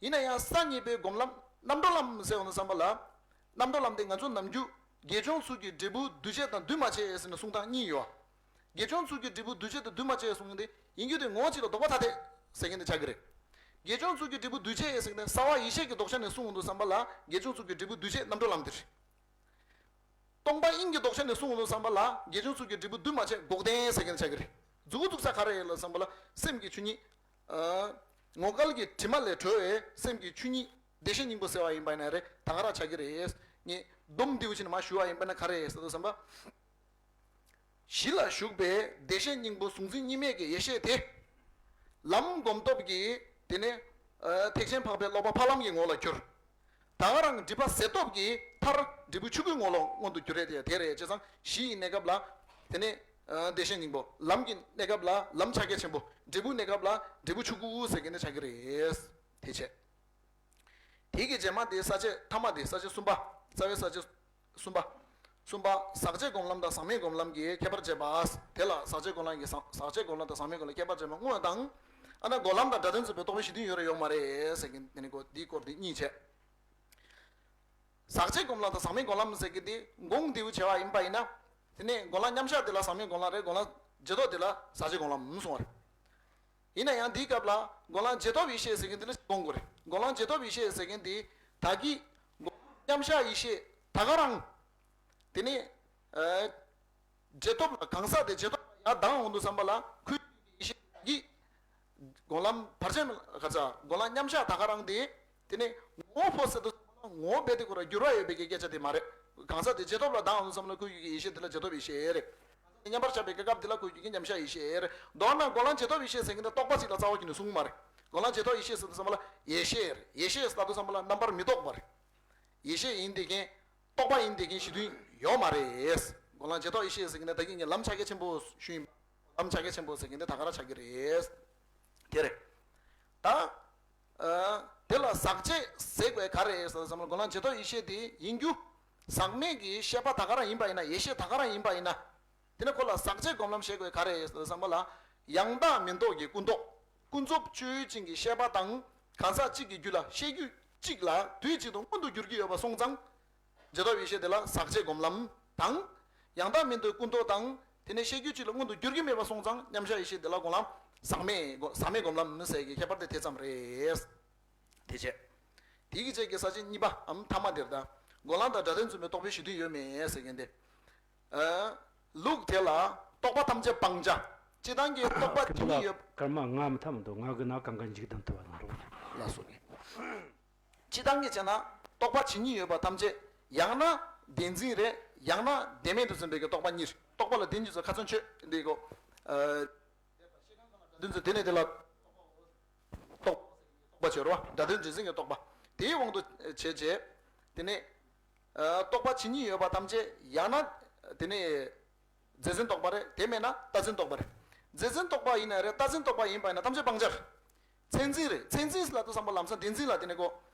ཡིན་ན་ཡང་ས་གཉིས་པའི་སྒོམ་ལམ་རྣམ་གྲོལ་ལམ་ཟེར་འོང་དུས་ཙམ་པ་ལ། རྣམ་གྲོལ་ལམ་དེ་ང་ཚོ་ནམ་རྒྱུན་དགེ་སྦྱོང་ཚུལ་གྱི་འབྲས་བུ་འདུས་བྱས་དང་འདུས་མ་བྱས་ཟེར་ནས་གསུང་སྟངས་གཉིས་ཡོད། དགེ་སྦྱོང་ཚུལ་གྱི་འབྲས་བུ་འདུས་བྱས་དང་འདུས་མ་བྱས་གསུང་མཁན་དེ་ཡིན་རྒྱུ་དེ་ངོ་བོ་གཅིག་ལ་ལྡོག་པ་ཐ་དད་ཟེར་མཁན་དེ་ཆགས་ཀྱི་རེད། དགེ་སྦྱོང་ཚུལ་གྱི་འབྲས་བུ་འདུས་བྱས་ཟེར་མཁན་དེ་གསལ་བ་ཡེ་ཤེས་ཀྱི་ལྡོག་ཆ་ནས་གསུང་འོང་དུས་ཙམ་པ་ལ། དགེ་སྦྱོང་ཚུལ་གྱི་འབྲས་བུ་འདུས་བྱས་རྣམ་གྲོལ་ལམ་དེ་རེད། སྟོང་པ་དབྱིངས་ཀྱི་ལྡོག་ཆ་ནས་གསུང་འོང་དུས་ཙམ་པ་ལ། དགེ་སྦྱོང་ཚུལ་གྱི་འབྲས་བུ་འདུས་མ་བྱས་འགོག་བདེན་ཟེར་མཁན་དེ་ཆགས་ཀྱི་རེད། མཛུབ་གུ་བཙུགས་ས་ག་རེ་ཡིན་ལབ་ཙམ་པ་ལ། སེམས་ཀྱི་ཆོས་ཉིད། ཨ། ངོ་སྐལ་གྱི་དྲི་མ་ལས་གྲོལ་བའི་སེམས་ཀྱི་ཆོས་ཉིད་བདེ་གཤེགས་སྙིང་པོ་ཟེར་བ་ཡིན་པ་ཡིན་ན་རེད། ད་ག་རང་ཆགས་ཀྱི་རེད། ངས་སྡོམ་འདིའུ་ཕྱིན་ནས་མར་ཞུ་བ་ཡིན་པ་ན་ག་རེ་ཟེར་དུས་ཙམ་པ། གཞི་ལ་བཞུགས་པའི་བདེ་གཤེགས་སྙིང་པོ་གཟུང་འཛིན་གཉིས་མེད་ཀྱི་ཡེ་ཤེས་དེ། ལམ་སྒོམ་སྟོབས་ཀྱིས་དེ་ནི། ཨ། ཐེག་ཆེན་འཕགས་པའི་སློབ་པ་འཕགས་ལམ་གྱི་ངོ་ལ་གྱུར། ད་ག་རང་སྒྲིབ་པ་ཟད་སྟོབས་ཀྱིས་མཐར་འབྲས་བུ་ཆོས་སྐུའི་ངོ་ལ་མངོན་དུ་གྱུར་རེད་དེ། དེ་རེད། བྱས་ཙང་གཞི་ཡི་གནས་སྐབས་ལ་དེ་ནི། ཨ། བདེ་གཤེགས་སྙིང་པོ། ལམ་གྱི་གནས་སྐབས་ལ་ལམ་ཕྱག་རྒྱ་ཆེན་པོ། འབྲས་བུའི་གནས་སྐབས་ལ་འབྲས་བུ་ཆོས་སྐུ་ཟེར་མཁན་དེ་ཆགས་ཀྱི་རེད། དེ་བྱས། དེ་གི་རྗེས་མ་དེ་ས་བཅད་ཐ་མ་དེ། ས་བཅད་གསུམ་པ། རྩ་བའི་ས་བཅད་གསུམ་པ། གསུམ་པ། ཟག་བཅས་སྒོམ་ལམ་དང་ཟག་མེད་སྒོམ་ལམ་གྱི་ཁྱད་པར་འབྱེད་པ། དེ་ལ་ཟག་བཅས་སྒོམ་ལམ་གྱི་ཟག་ཟག་བཅས་སྒོམ་ལམ་དང་ཟག་མེད་སྒོམ་ལམ་ཁྱད་པར་འབྱེད་པ་དངོས་དང་། ཨ་ན་སྒོམ་ལམ་དང་སྒྲ་དོན་མཚོན་པའི་རྟོག་པའི་གཞི་མཐུན་ཡོད་རེད་ཡོད་མ་རེད་ཟེར་མཁན་དེ་ནི་གོ་འདིའི་སྐོར་དེ་གཉིས་བྱས། ཟག་བཅས་སྒོམ་ལམ་དང་ཟག་མེད་སྒོམ་ལམ་ཟེར་མཁན་དེ་དགོངས་འདིའུ་བྱས་པ་ཡིན་པ་ཡིན་ན། དེ་ནས་སྒོམ་ལམ་མཉམ་གཞག་དེ་ལ་ཟག་མེད་སྒོམ་ལམ་རེད། སྒོམ་ལམ་རྗེས་ཐོབ་དེ་ལ་ཟག་བཅས་སྒོམ་ལམ་གསུངས་པ་རེད། ཡིན་ན་ཡང་འདིའི་སྐབས་ལ་སྒོམ་ལམ་རྗེས་ཐོབ་ཡེ་ཤེས་ཟེར་མཁན་དེ་ལ་དགོངས་དགོས་རེད། སྒོམ་ལམ་རྗེས་ཐོབ་ཡེ་ཤེས་ཟེར་མཁན་དེ་ད་གིན་སྒོམ་ལམ་མཉམ་གཞག་ཡེ་ཤེས་ད་ག་རང་། དེ་ནས། ཨ། རྗེས་ཐོབ་ལ་གང་ཟག་དེ་རྗེས་ཐོབ་ལ་ཡར་ལྡང་འོང་དུས་ཙམ་པ་ལ་ཁོའི་ཡེ་ཤེས་ཀྱིས་སྒོམ་ལམ་བར་ཆད་མེད་ག་ཚ་སྒོམ་ལམ་མཉམ་གཞག་ད་ག་རང་དེ། དེ་ནས་ངོ་བོ་ཟེར་དུས་ཙམ་པ་ལ་ངོ་བོ་རྦད་དེ་ཁོ་རང་འགྱུར་བ་ཡོད་པའི་གི་སྐད་ཆ་དེ་མ་རེད། གང་ཟག་དེ་རྗེས་ཐོབ་ལ་ལྡང་འོང་དུས་ཙམ་པ་ལ་ཁོའི་ཡེ་ཤེས་དེ་ལ་རྗེས་ཐོབ་ཡེ་ཤེས་རེད། མཉམ་པར་བཞག་པའི་སྐབས་དེ་ལ་ཁོའི་ཡེ་ཤེས་མཉམ་གཞག་ཡེ་ཤེས་རེད། མདོར་ན་སྒོམ་ལམ་རྗེས་ཐོབ་ཡེ་ཤེས་ཟེར་མཁན་དེ་རྟོག་པ་གཅིག་ལ་རྩ་བ་ཉིད་ནས་གསུངས་མ་རེད། སྒོམ་ལམ་རྗེས་ཐོབ་ཡེ་ཤེས་ཟེར་དུས་ཙམ་པ་ལ་ཡེ་ཤེས་རེད། ཡེ་ཤེས་ཟེར་དུས་ཙམ་པ་ལ་རྣམ་པར་མི་རྟོག་པ་རེད། ཡེ་ཤེས་ཡིན་བསྡད་མཁན། རྟོག་པ་ཡིན་བསྡད་མཁན་གཞི་མཐུན་ཡོད་མ་རེད། སྒོམ་ལམ་རྗེས་ཐོབ་ཡེ་ཤེས་ཟེར་མཁན་ནི་ད་གིན་ངས་ལམ་ཕྱག་རྒྱ་ཆེན་པོ་ཞུས་ཡིན་པ། ལམ་ཕྱག་རྒྱ་ཆེན་པོ་ཟེར་མཁན་དེ་ད་ག་རང་ཆགས་ཀྱི་རེད། དེ་རེད། ད། ཨ། དེ་ལ་ཟག་བཅས་ཟེར་དགོས་ག་རེ་ཟེར་བསམ་ན། སྒོམ་ལམ་རྗེས་ཐོབ་ཡེ་ཤེས་དེ་ཡིན་རྒྱུ། ཟག་མེད་ཀྱི་ཤེས་པ་ད་ག་རང་ཡིན་པ་ཡིན་ན། ཡེ་ཤེས་ད་ག་རང་ཡིན་པ་ཡིན་ན། དེ་ནས་ཁོ་ལ་ཟག་བཅས་སྒོམ་ལམ་ཞེས་དགོས་ག་རེ་ཟེར་བསམ་པ་ལ། ཡང་དག་མིན་རྟོག་གི་ཀུན་རྟོག་ཀུན་རྫོབ་སྤྱོད་ཡུལ་ཅན་གྱི་ཤེས་པ་དང་། གང་ཟག་གཅིག་གི་རྒྱུད་ལ་ཤེས་རྒྱུད་གཅིག་ལ་དུས་གཅིག་ཏུ་མངོན་དུ་འགྱུར་གྱི་ཡོད་པ་སོང་ཙང་། རྗེས་ཐོབ་ཡེ་ཤེས་དེ་ལ་ཟག་བཅས་སྒོམ་ལམ་དང་། ཡང་དག་མིན་རྟོག་ཀུན་རྟོག་དང་། དེ་ནས་ཤེས་རྒྱུད་གཅིག་ལ་མངོན་དུ་འགྱུར་གྱི་མེད་པ་སོང་ཙང་། མཉམ་གཞག་ཡེ་ཤེས་དེ་ལ་སྒོམ་ལམ་ཟག་མེད་སྒོ་ཟག་མེད་སྒོམ་ལམ་ཟེར་གྱི་ཁྱད་པར་དེ་དེ་ཙམ་རེད། དེ་བྱས། དེ་གི་རྗེས་ཀྱི་ས་བཅད་གཉིས་པའམ་ཐ་མ་དེར་ད། སྒོམ་ལམ་དང་སྒྲ་དོན་མཚོན་པའི་རྟོག་པའི་གཞི་མཐུན་ཡོད་མེད་ཟེར་མཁན་དེ། ཨ། ལུགས་དེ་ལ་རྟོག་པ་ཐམས་ཅད་སྤང་བྱ། སྤྱིར་བཏང་གི་རྟོག་པ་ཇི་སྙེད་ཡོད། སྐར་མ་ལྔ་མི་ཐམ་དུ་ང་གི་ན་གང་ག་འཇིག་དང་དུ་བ་དང་འགྲོ། ལ་སོགས་ཀྱི། སྤྱིར་བཏང་གི་བྱས་ན་རྟོག་པ་ཇི་སྙེད་ཡོད་པ་ཐམས་ཅད་ཡང་ན་བདེན་འཛིན་རེད། ཡང་ན་བདེན་མེད་དུ་འཛིན་པའི་གི་རྟོག་པ་གཉིས་རེད། རྟོག་པ་ལ་བདེན་འཛིན་ཚོ་ཁ་ཚོན་ཆོད་འདི་གོ། ཨ། བདེན་འཛིན་དེ་ནས་དེ་ལ་རྟོག་པ་བྱེད་རོ། སྒྲ་དོན་འདྲེས་འཛིན་གྱི་རྟོག་པ། དེའི་དབང་དུ་བྱས་རྗེས། དེ་ནས། ཨ། རྟོག་པ་ཇི་སྙེད་ཡོད་པ་ཐམས་ཅད་ཡང་ན། དེ་ནས། རྫས་འཛིན་རྟོག་པ་རེད། དེ་མེད་ན་རྟག་འཛིན་རྟོག་པ་རེད། རྫས་འཛིན་རྟོག་པ་ཡིན་ན་རེད། རྟག་འཛིན་རྟོག་པ་ཡིན་པ་ཡིན་ན་ཐམས་ཅད་སྤང་བྱ་རེད། མཚན་འཛིན་རེད། མཚན་འཛིན་ལབ་དུས་ཙམ་པ་ལམ་སང་བདེན་འཛིན་ལ་དེ་ནས་གོ།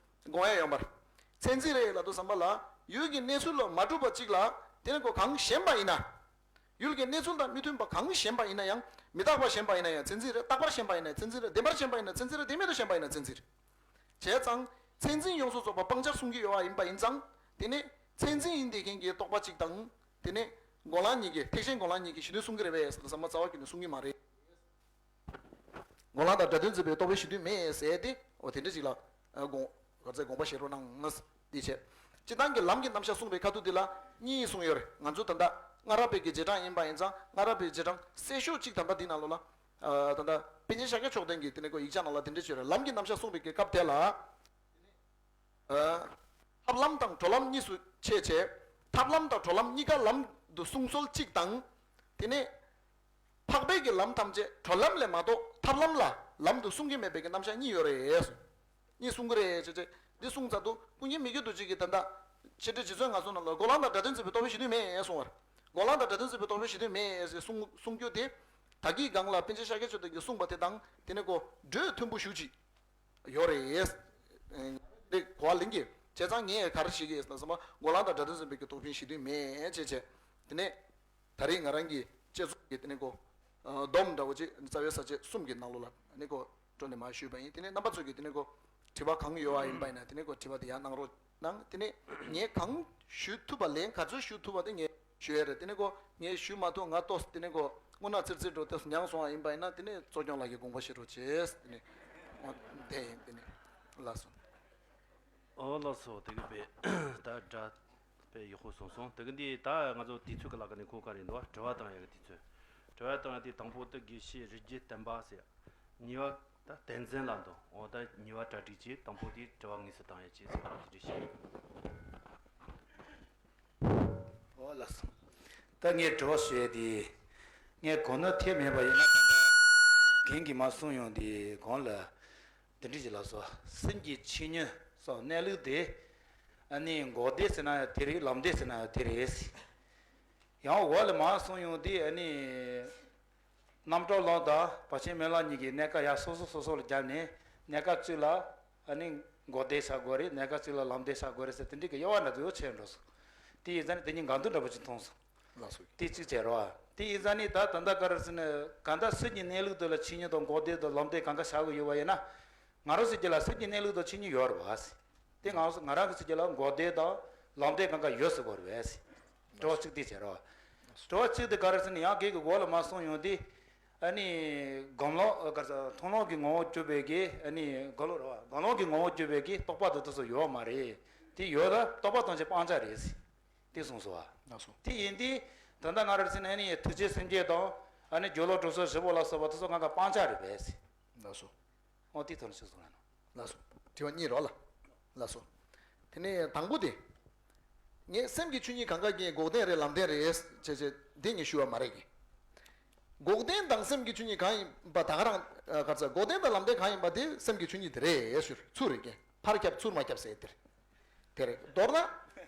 དགོངས་ཡ་ཡོང་པ་རེད། མཚན་འཛིན་རེད་ལབ་དུས་ཙམ་པ་ལ་ཡུལ་གྱི་གནས་ཚུལ་ལ་མ་གྲུབ་པ་གཅིག་ལ་དེ་ནས་གོ་གང་ཞེན་པ་ཡིན་ན། ཡུལ་གྱི་གནས་ཚུལ་དང་མི་མཐུན་པ་གང་ཞེན་པ་ཡིན་ན་ཡང་། མི་རྟག་པར་ཞེན་པ་ཡིན་ན་ཡང་མཚན་འཛིན་རེད། རྟག་པར་ཞེན་པ་ཡིན་ན་མཚན་འཛིན་རེད། བདེན་པར་ཞེན་པ་ཡིན་ན་མཚན་འཛིན་རེད། བདེན་མེད་དུ་ཞེན་པ་ཡིན་ན་མཚན་འཛིན་རེད། བྱས་ཙང་། མཚན་འཛིན་ཡོངས་སུ་རྫོགས་པ་སྤང་བྱར་གསུང་གི་ཡོད་པ་ཡིན་པ་ཡིན་ཙང་། དེ་ནས་མཚན་འཛིན་ཡིན་བསྡད་མཁན་གྱི་རྟོག་པ་གཅིག་དང་། དེ་ནས་སྒོམ་ལམ་གཉིས་ཀྱི་ཐེག་ཆེན་སྒོམ་ལམ་གཉིས་ཀྱི་གཞི་མཐུན་གསུང་གི་རེད་པས་ཟེར་ན་ཟེར་མ་རྩ་བ་ཉིད་ནས་གསུང་གི་མ་རེད། སྒོམ་ལམ་དང་སྒྲ་དོན་འཛིན་པའི་རྟོག་པའི་གཞི་མཐུན་མེད་ཟེར་ཏེ། འོ་དེ་འདྲ་ཅིག་ལ། ཨ། དགོངས། ག་ཚད་དགོངས་པ་བཞེས་རོགས་གནང་། འདི་བྱས། སྤྱིར་བཏང་གི་ལམ་གྱི་རྣམ་གཞག་གསུངས་པའི་ཁ་ཐུག་འདི་ལ་གཉིས་གསུངས་ཡོད་རེད། ང་ཚོ་ད་ལྟ་སྔ་རབས་པའི་གི་རྗེས་འབྲང་ཡིན་པ་ཡིན་ཙང་། སྔ་རབས་པའི་རྗེས་འབྲང་གསལ་ཤོས་གཅིག་ད་ལྟ་འདི་ནང་ལོགས་ལ། ཨ། ད་ལྟ་པཎ་ཆེན་ཤཱཀྱ་མཆོག་ལྡན་གྱི་དེ་ནས་ཁོ་ཡིག་ཆ་ནང་ལ་དེ་འདྲ་བྱས་རེད། ལམ་གྱི་རྣམ་གཞག་གསུངས་པའི་གི་སྐབས་དེ་ལ། ཨ། ཐབས་ལམ་དང་ གྲོལ་ལམ་གཉིས་སུ་ཕྱེ་བྱས། ཐབས་ལམ་དང་གྲོལ་ལམ་གཉིས་ཀ་ལམ་དུ་གསུང་སྲོལ་གཅིག་དང་། དེ་ནས་འཕགས་པའི་གི་ལམ་ཐམས་ཅད་གྲོལ་ལམ་ལས་མ་གཏོགས་ཐབས་ལམ་ལ་ལམ་དུ་གསུང་གི་མེད་པའི་གི་རྣམ་གཞག་གཉིས་ཡོད་རེད། གཉིས་གསུང་གི་རེད་ཅེས་བྱས། འདི་གསུང་ཚར་དུས་སྐུ་ཉིད་མི་བསྐྱོད་རྡོ་རྗེ་གིས་ད་ལྟ་ཆེ་འབྲེལ་རྗེ་བཙུན་ངག་གསུང་ནང་ལ་འགོག་ལམ་དང་སྒྲ་དོན་མཚོན་པའི་རྟོགས་པའི་གཞི་མཐུན་མེད་གསུང་བར། འགོག་ལམ་དང་སྒྲ་དོན་མཚོན་པའི་རྟོགས་པའི་གཞི་མཐུན་མེད་ཟེར་གསུང་གསུང་རྒྱུ་དེ། ད་གིན་སྒང་ལ་པཎ་ཆེན་ཤཱཀྱ་མཆོག་ལྡན་གྱིས་གསུངས་པ་དེ་དང་དེ་ནས་གོ་འགྲོས་མཐུན་པོ་ཞེ་ཅིག་ཡོད་རེད། དེ་གོ་བ་ལེན་གྱི་བྱས་ཙང་ངས་ག་རེ་བཤད་ཀྱི་ཡོད་ཟེར་ན་ཟེར་མ་འགོག་ལམ་དང་སྒྲ་དོན་མཚོན་པའི་གི་རྟོགས་པའི་གཞི་མཐུན་མེད་ཅེས་བྱས། དེ་ནས་ད་རེས་ང་རང་གི་དཔྱད་རྩོམ་གྱི་དེ་ནས་གོ་སྡོམ་འདྲ་བོ་ཅིག་རྩ་བའི་ས་བཅད་གསུམ་གྱི་ནང་ལོགས་ལ་ནི་གོ་སྤྲོ་ནས་མར་ཞུས་པ་ཡིན། དེ་ནས་རྣམ་པ་ཚོ་གིས་དེ་ནས་གོ་དྲི་བ་གང་ཡོད་པ་ཡིན་པ་ཡིན་ན་དེ་ནས་གོ་དྲི་བ་དེ་ཡང་གནང་རོགས་གནང་། དེ་ནས་ངས་གང་ཞུ་ཐུབ་པ་ལན་ག་ཚོད་ཞུ་ཐུབ་པ་དེ་ངས་ཞུ་ཡ་རེད། དེ་ནས་གོ་ངས་ཞུ་མ་ཐུབ་ང་ཏོག་དེ་ནས་གོ་དངོས་གནས་ཙིར་ཙིར་འགྲོ་ཏོག་མྱངས་སོང་བ་ཡིན་པ་ཡིན་ན་དེ་ནས་གཙོ་སྐྱོང་ལགས་ཀྱིས་དགོངས་པ་བཞེས་རོགས་བྱེད། དེ་ནས་འོ་དེ་ཡིན། དེ་ནས་ལགས་སོ། ཨོ་ལགས་སོ། དེ་གི་པས་ད་འདྲ་པས་ཡག་པོ་གསུངས་སོང་། དེ་གི་འདི་ད་ང་ཚོ་དུས་ཚོད་ཀྱི་ལག་ཀ་ནས་ཁོ་ག་རེ་འདུག་དྲི་བ་བཏང་ཡག་གི་དུས་ཚོད། དྲི་བ་བཏང་ཡག་དེ་དང་པོ་དེ་དགེ་བཤེས་རིགས་རྒྱུད་བསྟན་པ་ཟེར། གཉིས་པ་ད་བསྟན་འཛིན་ལ་འདུག་འོ་ད་གཉིས་པ་གྲ་སྒྲིག་བྱེད། དང་པོ་དེ་དྲི་བ་དངོས་སུ་བཏང་ཡག་བྱེད་ཟེར་བ་དེ་འདྲ་བཤད། ཨོ་ལགས་སོ། ད་ངས་དྲི་བ་ཞུ་ཡ་དེ། ངས་གོ་ནོར་ཐེབས་མེད་པ་ཡིན་ན་ད་ལྟ་རྒན་གྱིས་མར་གསུངས་ཡོང་དེ་གོང་ལ། འདི་འདྲ་ཅིག་ལགས་སོ། སེམས་ཀྱི་ཆོས་ཉིད་སོགས་གནས་ལུགས་དེ། ཨ་ནི་འགོག་བདེན་ཟེར་ན་ཡང་དེ་རེད། ལམ་བདེན་ཟེར་ན་ཡང་དེ་རེད། ཡང་འོག་ལ་མར་གསུངས་ཡོང་དེ་ཨ་ནི། རྣམ་གྲོལ་ལམ་དང་བར་ཆད་མེད་ལམ་གཉིས་ཀྱི་གནས་སྐབས་ཡང་སོ་སོ་སོ་སོ་ལ་བརྒྱབ་ནས་གནས་སྐབས་གཅིག་ལ་ཨ་ནི་འགོག་བདེན་བྱ་དགོས་རེད། གནས་སྐབས་གཅིག་ལ་ལམ་བདེན་བྱ་དགོས་རེད་ཟེར་དེ་འདྲ་གི་དབྱེ་བ་འདྲ་པོ་ཕྱེ་འགྲོ་སོང་། དེ་ཡིན་ཙང་ནི་དེ་གཉིས་འགལ་འདུ་འདྲ་པོ་ཅིག་མཐོང་སོང་། ལགས་སོ། དེ་གཅིག་བྱས་རོགས། དེ་ཡིན་ཙང་ནི་ད་ད་ལྟ་ག་རེ་ཟེར་ན་གང་ལྟར་སེམས་ཀྱི་གནས་ལུགས་དེ་ལ་ཆོས་ཉིད་དང་འགོག་བདེན་དང་ལམ་བདེན་གང་ག་བཞག་གི་ཡོད་པ་ཡིན་ན། ང་རང་ཚོའི་རྒྱུད་ལ་སེམས་ཀྱི་གནས་ལུགས་དང་ཆོས་ཉིད་ཡོད་རེད་བ། དེ་ང་ང་རང་གི་ཚེ་རྒྱུད་ལ་འགོག་བདེན་དང་ལམ་བདེན་གང་ག་ཡོད་ཟེར་དགོས་རེད་བས། དྲི་བ་གཅིག་དེ་བྱས་རོགས། དྲི་བ་གཅིག་དེ་ག་རེ་ཟེར་ན་ཡང་གེ་གི་འོག་ལ་མར་གསུངས་ཡོང་དུས། ཨ་ནི། སྒོམ་ལམ་ག་རེ་ཟེར་མཐོང་ལམ་གྱི་ངོ་བོར་གྱུར་པའི་གི་ཨ་ནི་སྒོམ་ལམ་རེད་བ། སྒོམ་ལམ་གྱི་ངོ་བོར་གྱུར་པའི་གི་རྟོག་པ་དེ་དེ་ཚོ་ཡོད་མ་རེད། དེ་ཡོད་ལ་རྟོག་པ་ཐམས་ཅད་སྤང་བྱ་རེད། དེ་གསུངས་སོ། ལགས་སོ། དེ་ཡིན་དུས་ད་ལྟ་ང་རང་ཚོ་ནས་ནི་ཐུགས་རྗེ་སེམས་བསྐྱེད་དང་ཨ་ནི་སྦྱོར་ཀློག་དྲུག་ཚོགས་བཞི་པོ་ལ་སོགས་པ་དེ་ཚོ་ང་ག་སྤང་བྱ་རེད་པས། ལགས་སོ། ཨོ་དེ་ཐོག་ནས་ཞུ་སོང་ལ་ནོ། ལགས་སོ། དྲི་བ་གཉིས་རོ་ལ། ལགས་སོ། དེ་ནས་དང་པོ་དེ། ངས་སེམས་ཀྱི་ཆོས་ཉིད་གང་ག་གི་འགོག་བདེན་རེད་ལམ་བདེན་རེད་ཅེས་ཅེས་འདི་ངས་ཞུ་བ་མ་རེད་གི། འགོག་བདེན་དང་སེམས་ཀྱི་ཆོས་ཉིད་གང་ཡིན་པ་ད་ག་རང་ག་ཚ་འགོག་བདེན་དང་ལམ་བདེན་གང་ཡིན་པ་དེ་སེམས་ཀྱི་ཆོས་ཉིད་དེ་རེད་ཞུ་ཚུར་རེད་གི། ཕར་ཁྱབ་ཚུར་མ་ཁྱབ་ཟེར་དེ་རེད། དེ་རེད། མདོར་ན།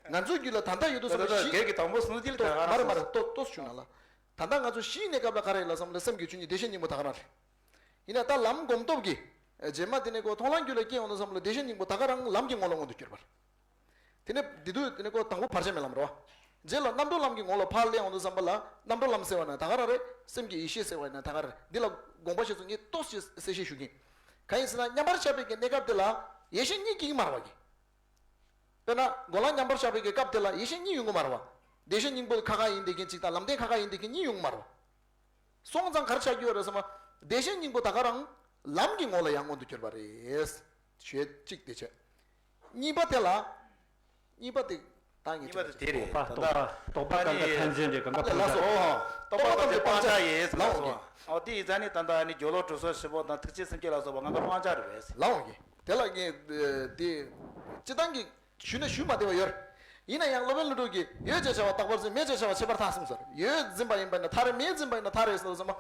ང་ཚོའི་རྒྱུད་ལ་ད་ལྟ་ཡོད་དུ་ད་སོང་ད་བ་ད་ཤི། སྒེར་གྱི་དང་པོ་གསུངས་དེ་ལ་ད་ཏོ་ག་མ་རེད་མ་རང་རེད་ཏོ་ཏོ་ཞུ་ན་ལ། ད་ལྟ་ང་ཚོ་ཤི་ནས་སྐབས་ལ་ག་རེ་ལ་བསམ་ལ་སེམས་ཀྱི་ཆོས་ཉིད་བདེ་གཤེགས་སྙིང་པོ་ད་ག་རང་རེད། ཡིན་ན་ད་ལམ་སྒོམ་སྟོབས་ཀྱིས། རྗེས་མ་དེ་ནས་ཀོ་མཐོང་ལམ་རྒྱུད་ལ་སྐྱེས་ཡོང་དུ་བསམ་ལ་བདེ་གཤེགས་སྙིང་པོ་ད་ག་རང་ལམ་གྱི་ངོ་ལ་མངོན་དུ་གྱུར་པ་རེད། དེ་ནས་འདི་དུས་དེ་ནས་ཀོ་དང་པོ་བར་ཆད་མེད་ལམ་རེད་བ། རྗེས་ལ་རྣམ་གྲོལ་ལམ་གྱི་ངོ་ལ་ཕར་སླེབས་ཡོང་དུ་བསམ་པ་ལ་རྣམ་གྲོལ་ལམ་ཟེར་བ་ན་ད་ག་རང་རེད། སེམས་ཀྱི་ཡེ་ཤེས་ཟེར་བ་ན་ད་ག་རང་རེད། འདི་ལ་དགོངས་པ་བཞེས་ཚུལ་ངས་ཏོག་ཙམ་གསལ་བཤད་ཞུ་གིན། གང་ཡིན་ཟེར་ན་མཉམ་པར་བཞག་པའི་གི་གནས་སྐབས་དེ་ལ་ཡེ་ཤེས་གཉིས་སྐྱེ་གི་མ་རེད་བ་གི། དཔེར་ན་སྒོམ་ལམ་མཉམ་པར་བཞག་པའི་གི་སྐབས་དེ་ལ་ཡེ་ཤེས་གཉིས་ཡོང་གི་མ་རེད་བ། བདེ་གཤེགས་སྙིང་པོ་ཁ་ཁ་ཡིན་བསྡད་མཁན་གཅིག་དང་ལམ་བདེན་ཁ་ཁ་ཡིན་བསྡད་མཁན་གཉིས་ཡོང་གི་མ་རེད་བ། སོང་ཙང་ག་རེ་ཆགས་ཀྱི་ཡོད་རེད་ཟེར་ན། བདེ་གཤེགས་སྙིང་པོ་ད་ག་རང་ལམ་གྱི་ངོ་ལ་ཡང་མངོན་དུ་གྱུར་པ་རེད། ཞེས་གཅིག་དེ་བྱས། གཉིས་པ་དེ་ལ། གཉིས་པ་དེ་ད་ངས་གཉིས་པ་དེ་དེ་རེད། རྟོག་པ་ད་ལྟ་རྟོག་པ་གང་ག་ཐམས་ཅད་འདྲེ་གང་ག་ལགས་སོ། སྤང་བྱ། ཨོ། རྟོག་པ་ཐམས་ཅད་སྤང་བྱ་ཡིན་ལགས་སོ། ཨོ་དེ་ཡིན་ཙང་ནི་ད་ལྟ་ནི་སྦྱོར་ཀློག་དྲུག་ཚོགས་བཞི་པོ་དང་ཐུགས་རྗེ་སེམས་བསྐྱེད་ལ་སོགས་པ་གང་ག་སྤང་བྱ་རེད་པས། ལགས་འོང་གི། དེ་ལ་ངས་དེ་སྤྱི་བཏང་གི་ཞུས་ན་ཞུས་མ་བདེ་བ་ཡོད། ཡིན་ན་ཡང་སློབ་དཔོན་ཀླུ་སྒྲུབ་ཀྱིས་ཡོད་ཅེས་བྱ་བ་རྟག་པར་འཛིན། མེད་ཅེས་བྱ་བ་ཁྱད་པར་མཐའ་གསུངས་ཟེར། ཡོད་འཛིན་པ་ཡིན་པ་ཡིན་ན་ཐག་རེད། མེད་འཛིན་པ་ཡིན་ན་ཐག་རེད་ཟེར་བ་ཙམ་པ།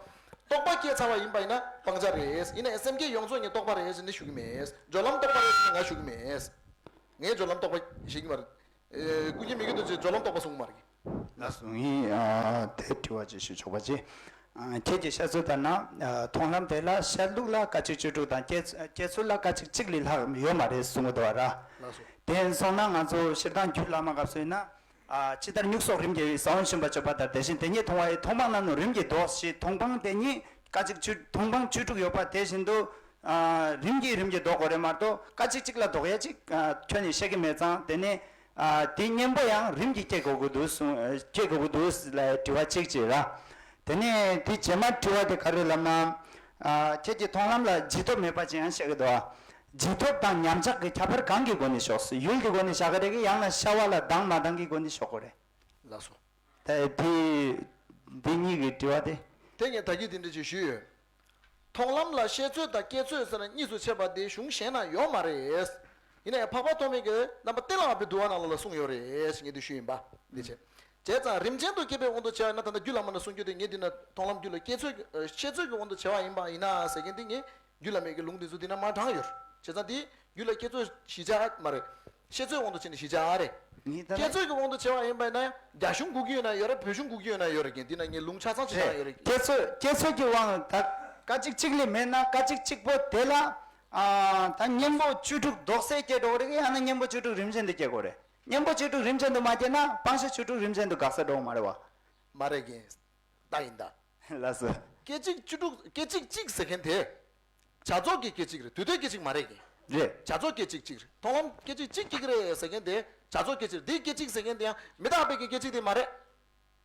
རྟོག་པ་སྐྱེས་ཚར་བ་ཡིན་པ་ཡིན་ན་སྤང་བྱ་རེད། ཡིན་ན་ཡང་སེམས་བསྐྱེད་ཡོངས་རྫོགས་ངས་རྟོག་པ་རེད་ཟེར་ནས་ཞུ་གི་མེད། སྦྱོར་ལམ་རྟོག་པ་རེད་ཟེར་ནས་ང་ཞུ་གི་མེད། ངས་སྦྱོར་ལམ་རྟོག་པ་ཞིག་གི་མ་རེད། ཨེ། ཀུན་མཁྱེན་མི་བསྐྱོད་རྡོ་རྗེས་སྦྱོར་ལམ་རྟོག་པ་གསུངས་མ་རེད། ལགས་སོ། ངས་ཨ་དེ་དྲི་བ་ཅིག་ཞུ་ཆོག་པ་ཅིག་ཨ་ཁྱེད་ཀྱི་བཤད་ཚུལ་ལྟར་ན། ཨ་མཐོང་ལམ་དེ་ལ་བཤད་ལུགས་ལ་སྐད་ཅིག་བཅུ་དྲུག་དང་སྐྱེ་སྐྱེ་ཚུལ་ལ་སྐད་ཅིག་གཅིག་ལས་ལྷག་ཡོད་མ་རེད་གསུང་གི་འདུག་བ་ར། ལགས་སོ། དེ་སོང་ན་ང་ཚོ་སྤྱིར་བཏང་རྒྱུད་བླ་མ་སྐབས་སུ་ཡིན་ན། ཨ་ཇི་ལྟར་མྱུག་སོགས་རིམ་གྱིས་ཟ་འོག་ཞིམ་པ་སྤྱོད་པ་ལྟར། དེ་བཞིན་དེ་ཉིད་མཐོང་བ་ཡི་མཐོང་སྤང་ལ་ནི་རིམ་གྱིས་ལྡོག་ཞེས་མཐོང་སྤང་དེ་ཉིད་སྐད་ཅིག་བཅུ་མཐོང་སྤང་བཅུ་དྲུག་ཡོད་པ་དེ་བཞིན་དུ། ཨ་རིམ་གྱིས་རིམ་གྱིས་ལྡོག་དགོས་རེད་མ་གཏོགས་སྐད་ཅིག་གཅིག་ལ་ལྡོག་ཡ་གཅིག་ཨ་ཁྱོན་ནས་བཤད་ཀྱི་མེད་ཙང་། དེ་ནས་ཨ་དེ་གཉེན་པོ་ཡང་རིམ་གྱིས་སྐྱེ་དགོས་ཀྱི་འདུག་གསུང་། སྐྱེ་དགོས་ཀྱི་འདུག་ལ་དྲི་བ་གཅིག་བྱས་ར། དེ་ནས་དེ་རྗེས་མ་དྲི་བ་དེ་ག་རེ་ལབ་ན། ཨ་ཁྱེད་ཀྱིས་མཐོང་ལམ་ལ་འཇིགས་སྟོབས་མེད་པ་ཅན་ཡང་བཤད་ཀྱི་འདུག་ཨ། འཇིགས་སྟོབས་དང་ཉམས་ཆག་གི་ཁྱད་པར་གང་གི་སྒོ་ནས་ཕྱོགས་སུ་ཡུལ་གྱི་སྒོ་ནས་བཞག་གི་རེད་གི། ཡང་ན་ཤ་བ་ལ་ལྡང་མ་ལྡང་གི་སྒོ་ནས་ཕྱོགས་དགོས་རེད། ལགས་སོ། ད་དེ་འདི་གཉིས་ཀྱི་དྲི་བ་དེ། དེ་ངས་ད་གིན་དེ་འདྲ་ཅིག་ཞུས་ཡོད། མཐོང་ལམ་ལ་བཤད་ཚོད་དང་སྐྱེ་ཚོད་ཟེར་ན་གཉིས་སུ་ཕྱེ་བ་དེ་གཞུང་གཞན་ན་ཡོད་མ་རེད། ཡིན་ན་ཡང་འཕགས་པ་ཐོགས་མེད་ཀྱི་རྣམ་པ་གཏན་ལ་དབབ་པའི་འདུལ་བ་ནང་ལོགས་ལ་གསུངས་ཡོད་རེད་ཞེས་ངས་འདི་ཞུས་ཡིན་པ། འདི་བྱས། བྱས་ཙང་རིམ་ཅན་དུ་སྐྱེས་པའི་དབང་དུ་བྱས་པ་ཡིན་ན། ད་ལྟ་རྒྱུད་བླ་མ་ནས་གསུང་རྒྱུ་དེ་ངས་འདི་ན་མཐོང་ལམ་རྒྱུད་ལ་སྐྱེ་ཚོད་ཀྱི་ཨ་ཤེས་ཚོད་ཀྱི་དབང་དུ་བྱས་པ་ཡིན་པ་ཡིན་ན་ཟེར་མཁན་འདི་ངས་རྒྱུད་བླ་མའི་གི་ལུང་འདི་ཚོ་འདི་ན་མར་དྲངས་ཡོད། བྱས་ཙང་འདི་རྒྱུད་ལ་སྐྱེ་ཚོད་གཞི་བཅའ་མ་རེད། ཤེས་ཚོད་དབང་དུ་བྱས་ནས་གཞི་བཅའ་རེད། ངས་ད་སྐྱེ་ཚོད་ཀྱི་དབང་དུ་བྱས་པ་ཡིན་པ་ཡིན་ན་ཡང་རྒྱ་གཞུང་སྒུག་གི་ཡོད་ན་ཡོད་རེད། བོད་གཞུང་སྒུག་གི་ཡོད་ན་ཡོད་རེད། འདི་ན་ངས་ལུང་ཆ་ཚང་ཅིག་དྲངས་ཡོད་རེད། སྐྱེ་ཚོད་སྐྱེ་ཚོད་ཀྱི་དབང་ད་སྐད་ཅིག་གཅིག་ལས་མེད་ན་སྐད་ཅིག་གཅིག་པོ་དེ་ལ་ཨ་ད་གཉེན་པོ་བཅུ་དྲུག་ལྡོག་སའི་སྐྱེ་འགྲོ་རེད། ཡང་ན་གཉེན་པོ་བཅུ་དྲུག་རིམ་བཞིན་དུ་སྐྱེ་དགོས་རེད། གཉེན་པོ་བཅུ་དྲུག་རིམ་བཞིན་དུ་མ་སྐྱེས་ན་སྤང་བྱ་བཅུ་དྲུག་རིམ་བཞིན་དུ་འགག་ས་འགྲོ་གི་མ་རེད་བ། མ་རེད་གི། ད་ཡིན་ད། ལགས་སོ། སྐད་ཅིག་བཅུ་དྲུག་སྐད་ཅིག་གཅིག་ཟེར་མཁན་དེ། བྱ་རྫོགས་ཀྱི་སྐད་ཅིག་རེད། དུས་མཐའི་སྐད་ཅིག་མ་རེད་གི། རེད། བྱ་རྫོགས་སྐད་ཅིག་གཅིག་རེད། མཐོང་ལམ་སྐད་ཅིག་གཅིག་སྐྱེ་གི་རེད་ཟེར་མཁན་དེ་བྱ་རྫོགས་སྐད་ཅིག་རེད། འདིའི་སྐད་ཅིག་ཟེར་མཁན་དེ་ཡང་མི་རྟག་པའི་གི་སྐད་ཅིག་དེ་མ་རེད།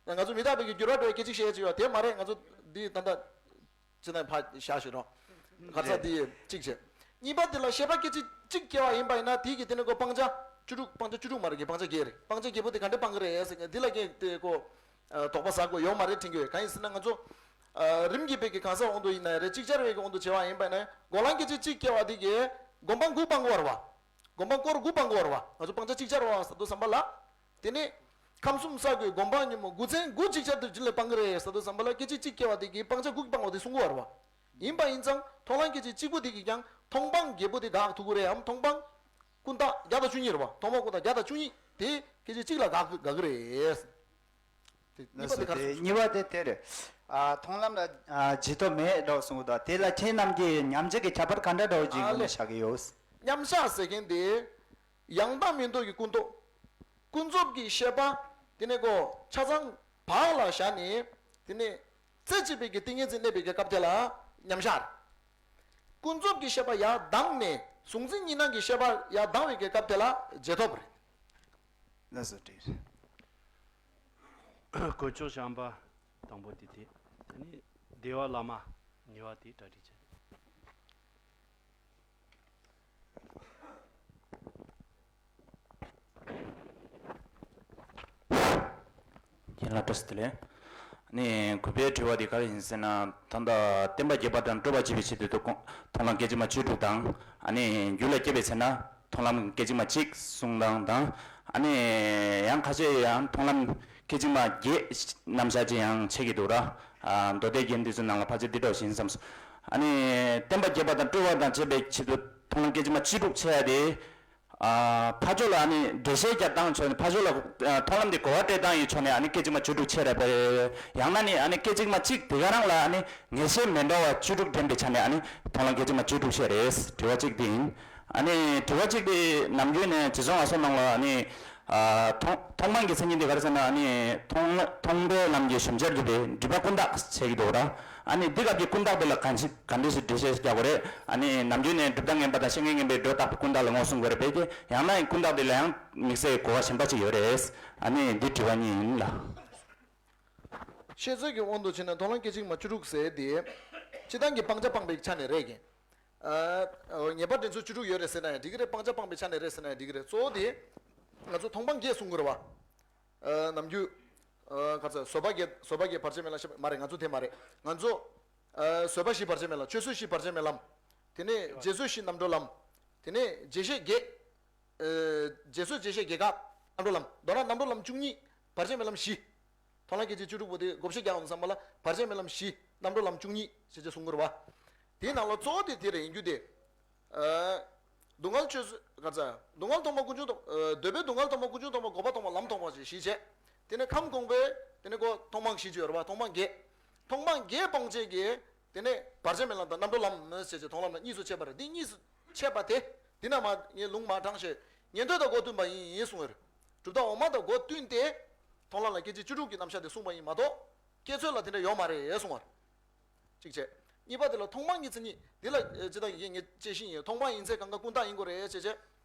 ང་ཚོ་མི་རྟག་པའི་གི་འགྱུར་བ་འགྲོ་བའི་སྐད་ཅིག་བཤད་ཀྱི་ཡོད་དེ་མ་རེད། ང་ཚོ་འདི་ད་ལྟ་ཅི་ན་ཕ་བཞག་ཞིག་རོགས། ཁ་ཚ་འདི་གཅིག་བྱས། གཉིས་པ་དེ་ལ་ཤེས་པ་སྐད་ཅིག་གཅིག་སྐྱེ་བ་ཡིན་པ་ཡིན་ན་དེའི་གི་དེ་ནས་ཀོ་སྤང་བྱ་བཅུ་དྲུག་སྤང་བྱ་བཅུ་དྲུག་མ་རེད་གི། སྤང་བྱ་བརྒྱད་རེད། སྤང་བྱ་བརྒྱད་པོ་དེ་ག་འདྲས་སྤང་གི་རེད་ཟེར་མཁན་འདི་ལ་ཀྱེ་དེ་ཀོ་དོགས་པ་ཟ་དགོས་ཡོད་མ་རེད་དྲན་གི་ཡོད། གང་ཡིན་ཟེར་ན་ང་ཚོ་རིམ་གྱིས་པའི་གི་གང་ཟག་དབང་དུ་ཡིན་ན་ཡང་རེད། ཅིག་ཅར་བའི་གི་དབང་དུ་བྱས་པ་ཡིན་པ་ཡིན་ན་སྒོམ་ལམ་སྐད་ཅིག་གཅིག་སྐྱེ་བ་དེ་གི་སྒོམ་སྤང་དགུ་སྤང་དགོས་རེད་བ། སྒོམ་སྤང་སྐོར་དགུ་སྤང་དགོས་རེད་བ། ང་ཚོ་སྤང་བྱ་གཅིག་ཅར་བ་ཟེར་དུས་ཙམ་པ་ལ། དེ་ནས་ཁམས་གསུམ་བསགས་དགོས་སྒོམ་སྤང་ཉོན་མོངས་དགུ་ཚན་དགུ་ཅིག་ཅར་དུ་རྒྱུན་ལས་སྤང་གི་རེད་ཟེར་དུས་ཙམ་པ་ལ་སྐད་ཅིག་གཅིག་སྐྱེ་བ་དེ་གིས་སྤང་བྱ་དགུ་གིས་སྤང་བ་དེ་གསུང་གི་ཡོད་རེད་བ། ཡིན་པ་ཡིན་ཙང་མཐོང་ལམ་སྐད་ཅིག་གཅིག་པོ་དེ་གིས་ཀྱང་མཐོང་སྤང་བརྒྱད་པོ་དེ་དགག་ཐུབ་ཀྱི་རེད་འམ། མཐོང་སྤང་ཀུན་བརྟགས་བརྒྱ་དང་བཅུ་གཉིས་རེད་བ། མཐོང་སྤང་ཀུན་བརྟགས་བརྒྱ་དང་བཅུ་གཉིས་དེ་སྐད་ཅིག་གཅིག་ལ་དགག་དགག་གི་རེད། དེ་གཉིས་པ་དེ་ག་རེ་ཟེར། གཉིས་པ་དེ་དེ་རེད། ཨ་མཐོང་ལམ་ལ་ཨ་བརྗེད་ཐོབ་མེད་འགྲོ་གསུང་གི་འདུག་དེ་ལ་ཁྱེད་རྣམས་ཀྱིས་ཉམས་བཞག་གི་ཁྱད་པར་ག་འདྲ་འདྲ་བོ་ཅིག་ཨ་ངོས་ནས་ལེ། བཞག་གི་ཡོད། མཉམ་བཞག་ཟེར་མཁན་དེ། ཡང་དག་མིན་རྟོག་གི་ཀུན་རྟོག་ཀུན་རྫོབ་ཀྱི་ཤེས་པ། དེ་ནས་ཀོ་ཆ་ཚང་བག་ལ་བཞག་ནས། དེ་ནས་རྩེ་གཅིག་པའི་གི་ཏིང་ངེ་འཛིན་གནས་པའི་གི་སྐབས་དེ་ལ་མཉམ་བཞག་ཀུན་རྫོབ་ཀྱི་ཤེས་པ་ཡར་ལྡང་ནས་གཟུང་འཛིན་གཉིས་སྣང་གི་ཤེས་པ་ཡར་ལྡང་བའི་གི་སྐབས་དེ་ལ་བརྗེད་ཐོབ་རེད། ལགས་སོ་བཀྲ་ཤིས། གོ་ཆོད་བྱམས་པ་དང་པོ་དེ་དེ། དེ་ནས་བདེ་བ་བླ་མ་གཉིས་པ་དེ་གྲ་སྒྲིག་བྱས། རྒན་ལགས་བཀྲ་ཤིས་བདེ་ལེགས། ཨ་ནི་གུས་པའི་དྲི་བ་འདི་ག་རེ་ཡིན་ཟེར་ན། ད་ལྟ་བསྟན་པ་རྒྱས་པ་དང་སྤྲོས་པ་བྱེད་པའི་ཆེད་དུ་མཐོང་ལམ་སྐད་ཅིག་མ་བཅུ་དྲུག་དང་། ཨ་ནི་རྒྱུད་ལ་སྐྱེས་པའི་ཚེ་ན་མཐོང་ལམ་སྐད་ཅིག་མ་གཅིག་གསུང་སྟངས་དང་། ཨ་ནི་ཡང་ཁ་ཤས་ཡང་མཐོང་ལམ་སྐད་ཅིག་མ་བརྒྱད་རྣམ་གཞག་ཅིག་ཡང་འཆད་ཀྱི་འདུག་ར། ཨ་མདོ་སྡེ་རྒྱན་འདི་ཚོའི་ནང་ལ་ཕལ་ཆེར་འདི་འདྲ་བ་ཞིག་ཡིན་བསམ་སོང་། ཨ་ནི་བསྟན་པ་རྒྱས་པ་དང་སྤྲོས་པ་དང་བཅས་པའི་ཆེད་དུ་མཐོང་ལམ་སྐད་ཅིག་མ་བཅུ་དྲུག་འཆད་ཡ་དེ། ཨ་ཕར་ཕྱོགས་ལ་ཨ་ནི་འགྲེལ་བཤད་རྒྱབ་སྟངས་ཕྱོགས་ནས། ཕར་ཕྱོགས་ལ་ཨ་མཐོང་ལམ་འདི་གོ་བ་སྤྲད་སྟངས་ཡི་ཕྱོགས་ནས་ཨ་ནི་སྐད་ཅིག་མ་བཅུ་དྲུག་འཆད་རེད་པས། ཡང་ན་ནི་ཨ་ནི་སྐད་ཅིག་མ་གཅིག་དེ་ག་རང་ལ་ཨ་ནི་ངེས་ཤེས་མེད་འགྲོ་བ་བཅུ་དྲུག་འདྲེན་པའི་ཆ་ནས་ཨ་ནི་མཐོང་ལམ་སྐད་ཅིག་མ་བཅུ་དྲུག་འཆད་རེད། དྲི་བ་གཅིག་དེ་ཡིན། ཨ་ནི་དྲི་བ་གཅིག་དེ་ནམ་རྒྱུན་ནས་དྲི་བཟང་ང་ཚོ་ནང་ལ་ཨ་ནི་ཨ་མཐོང་མཐོང་སྤང་གི་མཚན་ཉིད་དེ་ག་རེ་ཟེར་ན། ཨ་ནི་མཐོང་མཐོང་པའི་ལམ་གྱི་གཞོམ་བྱར་གྱུར་པའི་སྒྲིབ་པ་ཀུན་བཏགས་བྱེད་ཀྱི་འདུག་ར། ཨ་ནི་འདི་སྐབས་ཀྱི་ཀུན་བཏགས་དེ་ལ་གང་ཞིག་ག་འདྲ་ཞིག་འགྲེལ་བཤད་རྒྱག་དགོས་རེད། ཨ་ནི་ནམ་རྒྱུན་ནས་སྒྲུབ་ཐབས་ངན་པ་དང་བཤེས་གཉེན་ངན་པས་སྒྲོ་བཏགས་པའི་ཀུན་བཏགས་ལ་ངོས་བཟུང་དགོས་རེད་པས་ཀྱི། ཡང་ན་ཀུན་བཏགས་འདི་ལ་ཡང་དམིགས་བསལ་གྱི་གོ་བ་གཞན་པ་ཅིག་ཡོད་རེད། ཨ་ནི་འདི་དྲི་བ་གཉིས་ཡིན་ལ། ཤེས་ཚོད་ཀྱི་དབང་དུ་བྱས་ན་མཐོང་ལམ་སྐད་ཅིག་མ་བཅུ་དྲུག་ཟེར་དེ། སྤྱིར་བཏང་གི་སྤང་བྱ་སྤངས་པའི་ཆ་ནས་རེད་ཀྱི། ཨ་ངེས་པ་འདྲེན་ཚུལ་བཅུ་དྲུག་ཡོད་རེད་ཟེར་ན་ཡང་འགྲིག་གི་རེད། སྤང་བྱ་སྤངས་པའི་ཆ་ནས་རེད་ཟེར་ན་ཡང་འགྲིག་གི་རེད། གཙོ་བོ་དེ། ང་ཚོ་མཐོང་སྤང་བརྒྱད་གསུང་གི་རེད་བ། ཨ་ནམ་རྒྱུན། ཨ་ག་ཚོད་བཟོད་པ་བརྒྱད། བཟོད་པ་བརྒྱད་བར་ཆད་མེད་ལམ་ཤེས་པ་མ་རེད། ང་ཚོ་དེ་མ་རེད། ང་ཚོ། ཨ་བཟོད་པ་བཞི་བར་ཆད་མེད་ལམ། ཆོས་བཟོད་བཞི་བར་ཆད་མེད་ལམ། དེ་ནས་རྗེས་བཟོད་བཞི་རྣམ་གྲོལ་ལམ། དེ་ནས་རྗེས་ཤེས་བརྒྱད། ཨ་རྗེས་བཟོད་རྗེས་ཤེས་བརྒྱད་དགག་རྣམ་གྲོལ་ལམ། མདོར་ན་རྣམ་གྲོལ་ལམ་བཅུ་གཉིས་བར་ཆད་མེད་ལམ་བཞི། མཐོང་ལམ་སྐད་ཅིག་བཅུ་དྲུག་པོ་དེ་བགོ་བཤའ་རྒྱག་ཡོང་བསམ་པ་ལ་བར་ཆད་མེད་ལམ་བཞི། རྣམ་གྲོལ་ལམ་བཅུ་གཉིས་ཞེས་བྱས་གསུང་གི་རེད་བ། དེའི་ནང་ལ་གཙོ་བོ་དེ་དེ་རེད། ཡིན་རྒྱུ་དེ། ཨ་སྡུག་བསྔལ་ཆོས་ག་ཚ། སྡུག་བསྔལ་ཐོག་མ་ཀུན་འབྱུང་ཐོག་ཨ་འདོད་པའི་སྡུག་བསྔལ་ཐོག་མ་ཀུན་འབྱུང་ཐོག་མ་འགོག་པ་ཐོག་མ་ལམ་ཐོག་མ་ཞེས་བཞི་བྱས། དེ་ནས་ཁམས་གོང་འཕེལ། དེ་ནས་ཀོ་མཐོང་སྤང་བཞི་བྱས་ཡོད་རེད་བ། མཐོང་སྤང་བརྒྱད། མཐོང་སྤང་བརྒྱད་སྤང་བྱེད་ཀྱི། དེ་ནས་བར་ཆད་མེད་ལམ་དང་རྣམ་གྲོལ་ལམ་ཞེས་བྱས་མཐོང་ལམ་ལ་གཉིས་སུ་ཕྱེ་བ་རེད། འདི་གཉིས་སུ་ཕྱེ་བ་དེ། འདི་ན་མ་ངས་ལུང་མ་དྲངས་ཤེས། ཉན་ཐོས་དང་སྒོ་བསྟུན་པ་ཡིན་ཡིན་གསུང་བས། གྲུབ་མཐའ་འོག་མ་དང་སྒོ་བསྟུན་ཏེ། མཐོང་ལམ་ལ་སྐད་ཅིག་བཅུ་དྲུག་གི་རྣམ་གཞག་དེ་གསུངས་པ་ཡིན་མ་གཏོགས། སྐྱེ་ཚོད་ལ་དེ་འདྲ་ཡོད་མ་རེད་གསུང་བ། གཅིག་བྱས། གཉིས་པ་དེ་ལ་མཐོང་སྤང་གི་མཚན་ཉིད་འདི་ལ་ཨེ་ཅི་ལྟར་ཡིན་ངས་དཔྱད་གཞི་ཡིན། མཐོང་སྤང་ཡིན་ཚེ་གང་ག་ཀུན་བཏགས་ཡིན་དགོས་རེད་ཅེས་བྱས།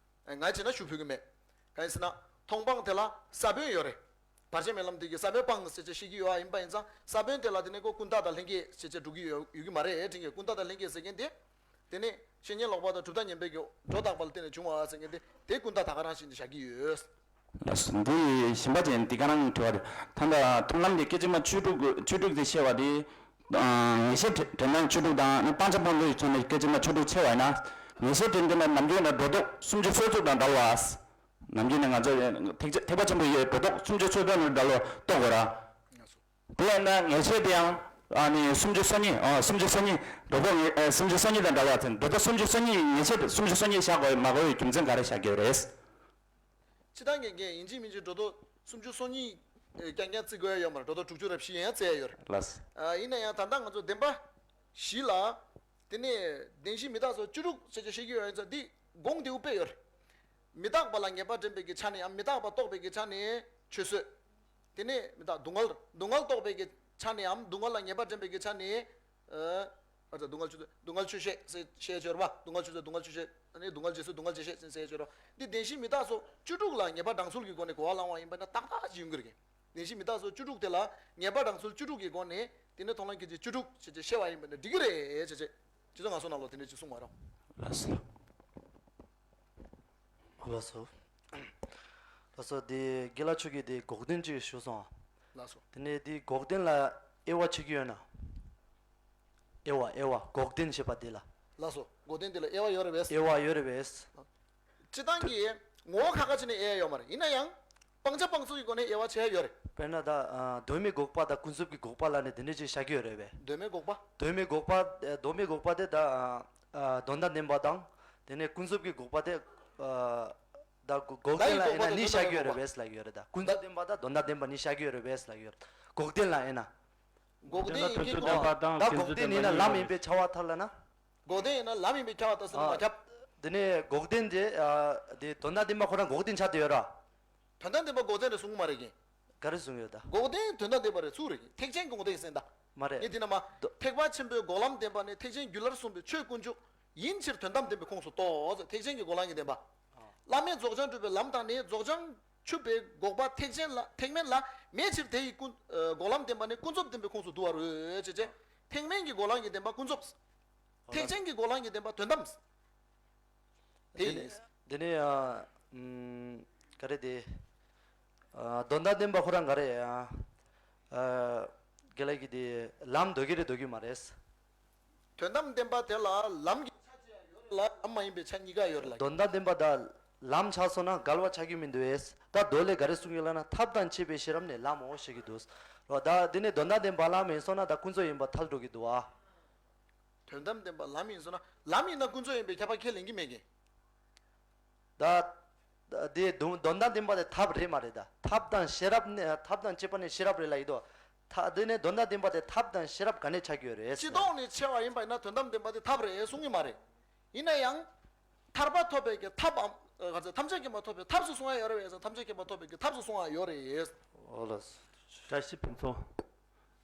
ཨེ་ང་བྱས་ན་ཞུ་ཕོད་ཀྱི་མེད། གང་ཡིན་ཟེར་ན། མཐོང་སྤང་དེ་ལ་ས་བོན་ཡོད་རེད། བར་ཆད་མེད་ལམ་དེ་གི་ས་བོན་སྤངས་ཟེར་བྱས་བཤད་ཀྱི་ཡོད་ཨ། ཡིན་པ་ཡིན་ཙང་ས་བོན་དེ་ལ་དེ་ནས་ཀོ་ཀུན་བཏགས་དང་ལྷན་སྐྱེས་ཟེར་བྱས་འགྲོ་གི་ཡོད་ཡོད་ཀྱི་མ་རེད་དྲན་གྱི། ཀུན་བཏགས་དང་ལྷན་སྐྱེས་ཟེར་མཁན་དེ། དེ་ནས་བཤེས་གཉེན་ལོག་པ་དང་གྲུབ་མཐའ་ངན་པའི་གི་སྒྲོ་བཏགས་པ་ལ་བརྟེན་ནས་བྱུང་བ་ཟེར་མཁན་དེ་དེ་ཀུན་བཏགས་ད་ག་རང་བཞིན་དུ་བཞག་གི་ཡོད། ལགས་སོ། འདི་ཞིམ་པ་ཅན་འདི་ག་རང་དྲི་བ་རེད། ད་ལྟ་མཐོང་ལམ་འདི་སྐད་ཅིག་མ་བཅུ་དྲུག་བཅུ་དྲུག་དེ་བཤད་པ་དེ། ངེས་ཤེས་དྲན་སྟངས་བཅུ་དྲུག་དང་ནི་སྤང་བྱ་སྤོང་ལུགས་ཀྱི་ཕྱོགས་ནས་སྐད་ཅིག་མ་བཅུ་དྲུག་ཕྱེ་བ་ཡིན་ན། ངེས་ཤེས་དེ་འདི་ནི་ནམ་རྒྱུན་ནི་སྒྲོ་འདོགས་སུམ་ཅུ་སོ་གཅིག་དང་བྲལ་བ། ནམ་རྒྱུན་ནི་ང་ཚོ་ཐེག་ཆེན་ཐེག་པ་ཆེན་པོའི་ཡུལ་སྒྲོ་འདོགས་སུམ་ཅུ་སོ་གཅིག་དང་བྲལ་བ་རྟོགས་དགོས་ར། དེ་ཡིན་ན་ངེས་ཤེས་དེ་ཡང་ཨ་ནི་སུམ་ཅུ་སོ་གཉིས། ཨ་སུམ་ཅུ་སོ་གཉིས། སྒྲོ་འདོགས་ངེས་ཨ་སུམ་ཅུ་སོ་གཉིས་དང་བྲལ་བ་དེ། སྒྲོ་འདོགས་སུམ་ཅུ་སོ་གཉིས་ངེས་ཤེས་སུམ་ཅུ་སོ་གཉིས་བཞག་དགོས་མ་དགོས་པའི་རྒྱུ་མཚན་ག་རེ་བཞག་གི་ཡོད་རེད། སྤྱིར་བཏང་གི་འགན་ཡིན་གཅིག་མིན་གཅིག་སྒྲོ་འདོགས་སུམ་ཅུ་སོ་གཉིས་རྐྱང་རྐྱང་བརྩི་དགོས་ཡ་ཡོད་མ་རེད། སྒྲོ་འདོགས་དྲུག་ཅུ་རེ་བཞི་ཡན་ཡང་བརྩི་ཡ་ཡོད་རེད། ལགས། ཨ་ཡིན་ན་ཡང་ད་ལྟ་ང་ཚོ་བདེན་པ་བཞི་ལ། དེ་ནས་བདེན་བཞི་མི་རྟག་སོགས་བཅུ་དྲུག་བྱས་བྱས་བཤད་ཀྱི་ཡོད་ཡིན་ཙང་འདི་དགོངས་འདིའུ་དཔེ་ཡོད་རེད། མི་རྟག་པ་ལ་ངེས་པ་འདྲེན་པའི་གི་ཆ་ནས་འམ། མི་རྟག་པ་རྟོགས་པའི་གི་ཆ་ནས་ཆོས་བཟོད། དེ་ནས་མི་རྟག་སྡུག་བསྔལ། སྡུག་བསྔལ་རྟོགས་པའི་གི་ཆ་ནས་འམ། སྡུག་བསྔལ་ལ་ངེས་པ་འདྲེན་པའི་གི་ཆ་ནས། ཨ་ཙི། སྡུག་བསྔལ་ཆོས་བཟོད། སྡུག་བསྔལ་ཆོས་བཤད་ཟེར་བཤད་ཡོད་རེད་པ། སྡུག་བསྔལ་ཆོས་བཟོད། སྡུག་བསྔལ་ཆོས་བཤད། ཨ་ནི་སྡུག་བསྔལ་རྗེས་བཟོད། སྡུག་བསྔལ་རྗེས་ཤེས་ཟེར་ཡོད་རེད་པ། འདི་བདེན་བཞི་མི་རྟག་སོགས་བཅུ་དྲུག་ལ་ངེས་པ་གདེང་ཚོད་ཀྱི་སྒོ་ནས་གོ་བ་བླང་བ་ཡིན་པ་ན་ཏག་ཏག་ཅིག་ཡོང་གི་རེད། བདེན་བཞི་མི་རྟག་སོགས་བཅུ་དྲུག་དེ་ལ་ངེས་པ་གདེང་ཚོད་བཅུ་དྲུག་གི་སྒོ་ནས་དེ་ནས་མཐོང་ལམ་སྐད་ཅིག་བཅུ་དྲུག་བྱས་བྱས་བཤད་པ་ཡིན་པ་ན་འགྲིག་གི་རེད་བྱས་བྱས། ཁྱེད་ཚོ་ང་ཚོ་ནང་ལོགས་དེ་འདྲ་ཅིག་གསུང་བ་རོགས། ལགས་སོ། ལགས་སོ། ལགས་སོ། དེ་དགེ་ལགས་ཁྱོད་ཀྱིས་དེ་འགོག་བདེན་ཅིག་ཞུས་སོང་། ལགས་སོ། དེ་ནས་དེ་འགོག་བདེན་ལ་དབྱེ་བ་ཕྱེ་གི་ཡོད་ན། དབྱེ་བ། དབྱེ་བ། འགོག་བདེན་ཞེས་པ་དེ་ལ། ལགས་སོ། འགོག་བདེན་དེ་ལ་དབྱེ་བ་ཡོད་རེད་པས། དབྱེ་བ་ཡོད་རེད་པས། སྤྱིར་བཏང་གི་ངོ་བོ་ཁ་ཁ་བྱས་ནས་དབྱེ་ཡ་ཡོད་མ་རེད། ཡིན་ན་ཡང་སྤང་བྱ་སྤང་ཚུལ་གྱི་སྒོ་ནས་དབྱེ་བ་ཕྱེ་ཡ་ཡོད་རེད། དཔེར་ན་ད་ཨ་གདོད་མའི་འགོག་པ་དང་ཀུན་རྫོབ་ཀྱི་འགོག་པ་ལབ་ནས་དེ་འདྲ་ཅིག་བཞག་གི་ཡོད་རེད་པས། གདོད་མའི་འགོག་པ། གདོད་མའི་འགོག་པ། ཨ་གདོད་མའི་འགོག་པ་དེ་ད་ཨ་ཨ་དོན་དམ་བདེན་པ་དང་། དེ་ནས་ཀུན་རྫོབ་ཀྱི་འགོག་པ་དེ་ཨ་ད་འགོག་བདེན་ལ་དབྱེ་ན་གཉིས་བཞག་གི་ཡོད་རེད་པས་ལབ་ཀྱི་ཡོད་རེད། ད་ཀུན་རྫོབ་བདེན་པ་དང་དོན་དམ་བདེན་པ་གཉིས་བཞག་གི་ཡོད་རེད་པས་ལབ་ཀྱི་ཡོད་རེད། འགོག་བདེན་ལ་དབྱེ་ན། འགོག་བདེན་ཡིན་གྱི། ཀུན་རྫོབ་བདེན་པ་དང་ད་འགོག་བདེན་ཡིན་ན་ལམ་ཡིན་པས་ཁྱབ་པར་ཐལ་ལབ་ན། འགོག་བདེན་ཡིན་ན་ལམ་ཡིན་པས་ཁྱབ་པར་ཐལ་ཟེར་ན་མ་ཁྱབ། དེ་ནས་འགོག་བདེན་དེ་ཨ་དེ་དོན་དམ་བདེན་པ་ཁོ་རང་འགོག་བདེན་ཆགས་བསྡད་ཡོད་ར། དོན་དམ་བདེན་པ་འགོག་བདེན་རེད་གསུང་གི་མ་རེད་ཀྱི། ག་རེ་གསུང་ཡོད་ད། འགོག་བདེན་དོན་དམ་བདེན་པ་རེད་ཚུགས་རེད་ཀྱི། ཐེག་ཆེན་གྱི་འགོག་བདེན་ཡིན་ཟེར་ད། མ་རེད། ངས་དེ་ན་མ། དོ། ཐེག་པ་ཆེན་པོའི་འགོག་ལམ་བདེན་པ་ནི་ཐེག་ཆེན་རྒྱུད་ལ་གསུངས་པའི་ཆོས་དཀོན་མཆོག་ཡིན་ཕྱིར་དོན་དམ་བདེན་པའི་ཁོངས་སུ་གཏོགས། ཐེག་ཆེན་གྱི་འགོག་ལམ་གྱི་བདེན་པ། བླ་མེད་རྫོགས་བྱང་སྒྲུབ་པའི་ལམ་དང་ནི་རྫོགས་བྱང་ཆུབ་པའི་འགོག་པ་ཐེག་ཆེན་ལ་ཐེག་དམན་ལ་མེད་ཕྱིར་དེ་ཡི་ཀུན་འགོག་ལམ་བདེན་པ་ནི་ཀུན་རྫོབ་བདེན་པའི་ཁོངས་སུ་འདུ་བ་རེད་ཅེས་བྱས། ཐེག་དམན་གྱི་འགོག་ལམ་གྱི་བདེན་པ་ཀུན་རྫོབ། ཐེག་ཆེན་གྱི་འགོག་ལམ་གྱི་བདེན་པ་དོན་དམ། དེ་ཡིན། དེ་ནས་ཨ་ཨམ་ག་རེ་དེ། ཨ་དོན་དམ་བདེན་པ་ཁོ་རང་ག་རེ། ཨ་ཨ་དགེ་ལགས་ཀྱིས་དེ་ལམ་འདོད་ཀྱི་རེད་འདོད་ཀྱི་མ་རེད། དོན་དམ་བདེན་པ་དེ་ལ་ལམ་གྱི་ཆ་ཅིག་ཡོད་རེད་ལ་ལམ་མ་ཡིན་པའི་ཆ་གཉིས་ཀ་ཡོད་རེད་ལ། དོན་དམ་བདེན་པ་དང་ལམ་ཆགས་སོང་ན་འགལ་བ་ཆགས་ཀྱི་མི་འདུག་ཨེ། ད་མདོ་ལས་ག་རེ་གསུང་གི་ལབ་ན་ཐབས་དང་བཅས་པའི་ཤེས་རབ་ནི་ལམ་མོ་ཞེས་ཀྱི་འདུག་རོ། ད་འདི་ནི་དོན་དམ་བདེན་པ་ལམ་ཡིན་སོང་ན་ད་ཀུན་རྫོབ་ཡིན་པ་ཐལ་འགྲོ་གི་འདུག་ཨ། དོན་དམ་བདེན་པ་ལམ་ཡིན་སོང་ན་ལམ་ཡིན་ན་ཀུན་རྫོབ་ཡིན་པའི་ཁྱབ་པ་ཁས་ལེན་གྱི་མེད་ཀྱི། ད་ད་དེ་དོན་དོན་དམ་བདེན་པ་དེ་ཐབས་རེད་མ་རེད་ད། ཐབས་དང་ཤེས་རབ་ནི་ཐབས་དང་བཅས་པ་ནི་ཤེས་རབ་རེད་ལབ་ཡིན་དོ། ད་དེ་ནས་དོན་དམ་བདེན་པ་དེ་ཐབས་དང་ཤེས་རབ་ག་ནས་ཆགས་ཀྱི་ཡོད་རེད། སྤྱི་ལྡོག་ནས་ཕྱེ་བ་ཡིན་པ་ཡིན་ན་དོན་དམ་བདེན་པ་དེ་ཐབས་རེད་གསུང་གི་མ་རེད། ཡིན་ན་ཡང་། ཐར་པ་ཐོབ་པའི་གི་ཐབས་འམ། ག་ཚོད་ཐམས་ཅད་མཁྱེན་པ་ཐོབ་པའི་ཐབས་སུ་གསུང་ཡ་ཡོད་རེད་པས་སམ། ཐམས་ཅད་མཁྱེན་པ་ཐོབ་པའི་གི་ཐབས་སུ་གསུང་ཡ་ཡོད་རེད། ཨོ་ལགས། བཀྲ་ཤིས་ཕུན་ཚོགས།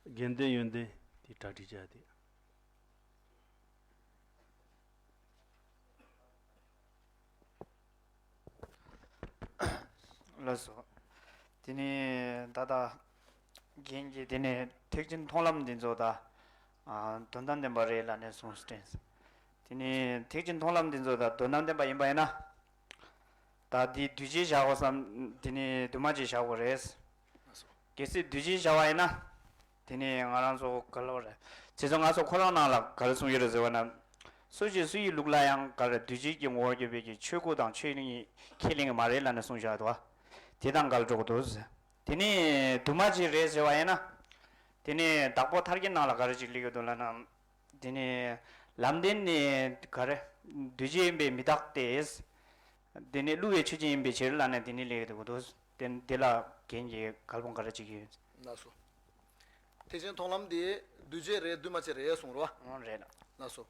དགེ་འདུན་ཡོན་ཏན་དེ་གྲ་སྒྲིག་བྱ་དེ། ལགས་སོ། དེ་ནས་ད་ལྟ་རྒན་གྱིས་དེ་ནས་ཐེག་ཆེན་མཐོང་ལམ་འདི་ཚོ་ད་ཨ་དོན་དམ་བདེན་པ་རེད་ལབ་ནས་གསུངས་ཏེ། དེ་ནས་ཐེག་ཆེན་མཐོང་ལམ་འདི་ཚོ་ད་དོན་དམ་བདེན་པ་ཡིན་པ་ཡིན་ན། ད་འདི་འདུས་བྱས་བཞག་དགོས་སམ། དེ་ནས་འདུས་མ་བྱས་བཞག་དགོས་རེད། གལ་སྲིད་འདུས་བྱས་བཞག་པ་ཡིན་ན། དེ་ནས་ང་རང་ཚོ་ག་ལ་བ་རེད། དེ་ཚོ་ང་ཚོ་ཁོ་རང་ནང་ལ་ག་རེ་གསུངས་ཡོད་རེད་ཟེར་བ་ན། སུ་ཞིག་སུ་ཡི་ལུགས་ལ་ཡང་ག་རེ་འདུས་བྱས་ཀྱི་ངོ་བོར་གྱུར་པའི་གི་ཆོས་སྐུ་དང་ཆོས་དབྱིངས་ཁས་ལེན་གྱི་མ་རེད་ལབ་ནས་གསུངས་བཞག་འདུག་བ། དེ་དང་འགལ་འགྲོ་གི་འདུག། དེ་ནས་འདུས་མ་བྱས་རེད་ཟེར་བ་ཡིན་ན། དེ་ནས་དྭགས་པོ་ཐར་རྒྱན་ནང་ལ་ག་རེ་ཅིག་སླེབས་ཡོད་འདུག་ལབ་ན། དེ་ནས་ལམ་བདེན་ནི་ག་རེ། འདུས་བྱས་ཡིན་པས་མི་རྟག་སྟེ། དེ་ནས་བསླུ་བའི་ཆོས་ཅན་ཡིན་པའི་ཕྱིར་ལབ་ནས་དེ་ནས་སླེབས་ཡོད་འདུག། དེ་འདི་ལ་རྒན་གྱིས་ག་རེ་ག་རེ་ཅིག་ཡོད། ལགས་སོ། ཐེག་ཆེན་མཐོང་ལམ་འདི་འདུས་བྱས་རེད་འདུས་མ་བྱས་རེད་གསུངས་རོ། ཨོ་རེད། ལགས་སོ།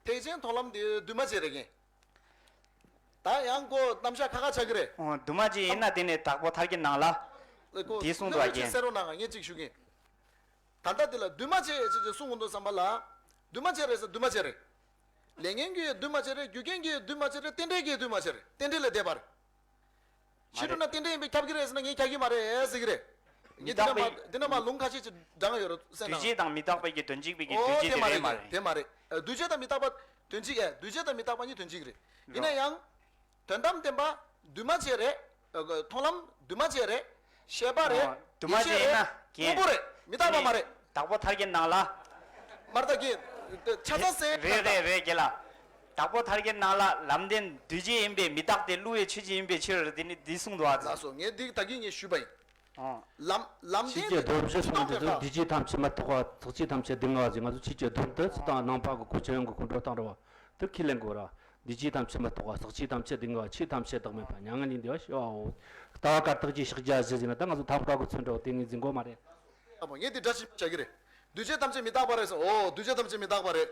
ཐེག་ཆེན་མཐོང་ལམ་འདི་འདུས་མ་བྱས་རེད་རྒན། ད་ཡང་ཁོ་རྣམ་གཞག་ཁ་ཁ་ཆགས་ཀྱི་རེད། ཨོ་འདུས་མ་བྱས་ཡིན་ན་དེ་ནས་དྭགས་པོ་ཐར་རྒྱན་ནང་ལ། ཁོ་འདི་གསུངས་འདུག་རྒན། གསལ་རོགས་གནང་ངས་གཅིག་ཞུ་གིན། ད་ལྟ་འདི་ལ་འདུས་མ་བྱས་ཅེས་ཅེས་གསུང་གི་འདུག་བསམ་པ་ལ། འདུས་མ་བྱས་རེད་ཟེར་འདུས་མ་བྱས་རེད། ལས་ངན་གྱི་འདུས་མ་བྱས་རེད། རྒྱུ་རྐྱེན་གྱི་འདུས་མ་བྱས་རེད། རྟེན་འབྲེལ་གྱི་འདུས་མ་བྱས་རེད། རྟེན་འབྲེལ་ལས་འདས་པ་རེད། མ་ཕྱི་དྲོ་རེད། ན་རྟེན་འབྲེལ་ཡིན་པས་ཁྱབ་ཀྱི་རེད་ཟེར་ན་ངས་ཁྱབ་ཀྱི་མ་རེད་ཟེར་གྱི་རེད། མི་ངས་འདི་ན་རྟག་མ་པའི་འདི་ན་མ་ལུང་ཁ་ཤས་ཅིག་བགྲང་ཡོད་རེད་ཟེར་ན། འདུས་བྱས་དང་མི་རྟག་པའི་གི་དོན་གཅིག་པའི་གི་འདུས་བྱས་དེ་རེད་མ་རེད། དེ་མ་རེད། འདུས་བྱས་དང་མི་རྟག་པ་དོན་གཅིག་ཨེ། འདུས་བྱས་དང་མི་རྟག་པ་གཉིས་དོན་གཅིག་རེད། ཡིན་ན་ཡང་། དོན་དམ་བདེན་པ་འདུས་མ་བྱས་རེད། ཨ་མཐོང་ལམ་འདུས་མ་བྱས་རེད། ཤེས་པ་རེད། ཨོ་འདུས་མ་བྱས་ཡིན་ན་དངོས་པོ་རེད། མི་རྟག་པ་མ་རེད། དྭགས་པོ་ཐར་རྒྱན་ནང་ལ། མར་ལྟ་གི། ཆ་ཚང་ཟེར། རེད་རེད་རེད་རྒན་ལགས། དྭགས་པོ་ཐར་རྒྱན་ནང་ལ་ལམ་བདེན་འདུས་བྱས་ཡིན་པས་མི་རྟག་སྟེ། བསླུ་བའི་ཆོས་ཅན་ཡིན་པའི་ཕྱིར། དེ་ནི་འདི་གསུངས་འདུག་ཨ། ལགས་སོ། ངས་འདི་ད་གིན་ངས་ཞུས་པ་ཡིན། ཨོ། ལམ་ལམ་བདེན་དེ་ཕྱིན་ཆད་སྡོམ་གཞི་གསུམ་དེ་ཚོ་འདུས་བྱས་ཐམས་ཅད་མི་རྟག་པ། ཟག་བཅས་ཐམས་ཅད་སྡུག་བསྔལ་བ་ཟེར། ང་ཚོ་ཕྱིན་ཆད་སྡོམ་དུ་ཚུལ་དང་རྣམ་པ་གི་གོ་ཆེན་ཡོངས་ཀྱི་ཁོང་ཁྲོ་བཏང་རེད་བ། དེ་ཁས་ལེན་དགོས་ར། འདུས་བྱས་ཐམས་ཅད་མི་རྟག་པ། ཟག་བཅས་ཐམས་ཅད་སྡུག་བསྔལ་བ། ཆོས་ཐམས་ཅད་བདག་མེད་པ། མྱ་ངན་ལས་འདས་པ་ཤེས་པའོ། ལྟ་བ་བཀར་བཏགས་ཀྱི་ཕྱག་རྒྱ་བཞི་ཟེར་ན་ད་ང་ཚོ་ཐབས་དཀའ་གི་ཚུལ་འདྲ་བོ་དེ་ངས་འཛིན་དགོས་མ་རེད། ཨ་ཕོ་ངས་དེ་འདྲ་ཞིག་བྱ་གི་རེད། འདུས་བྱས་ཐམས་ཅད་མི་རྟག་པ་རེད་ཟེར། ཨོ་འདུས་བྱས་ཐམས་ཅད་མི་རྟག་པ་རེད།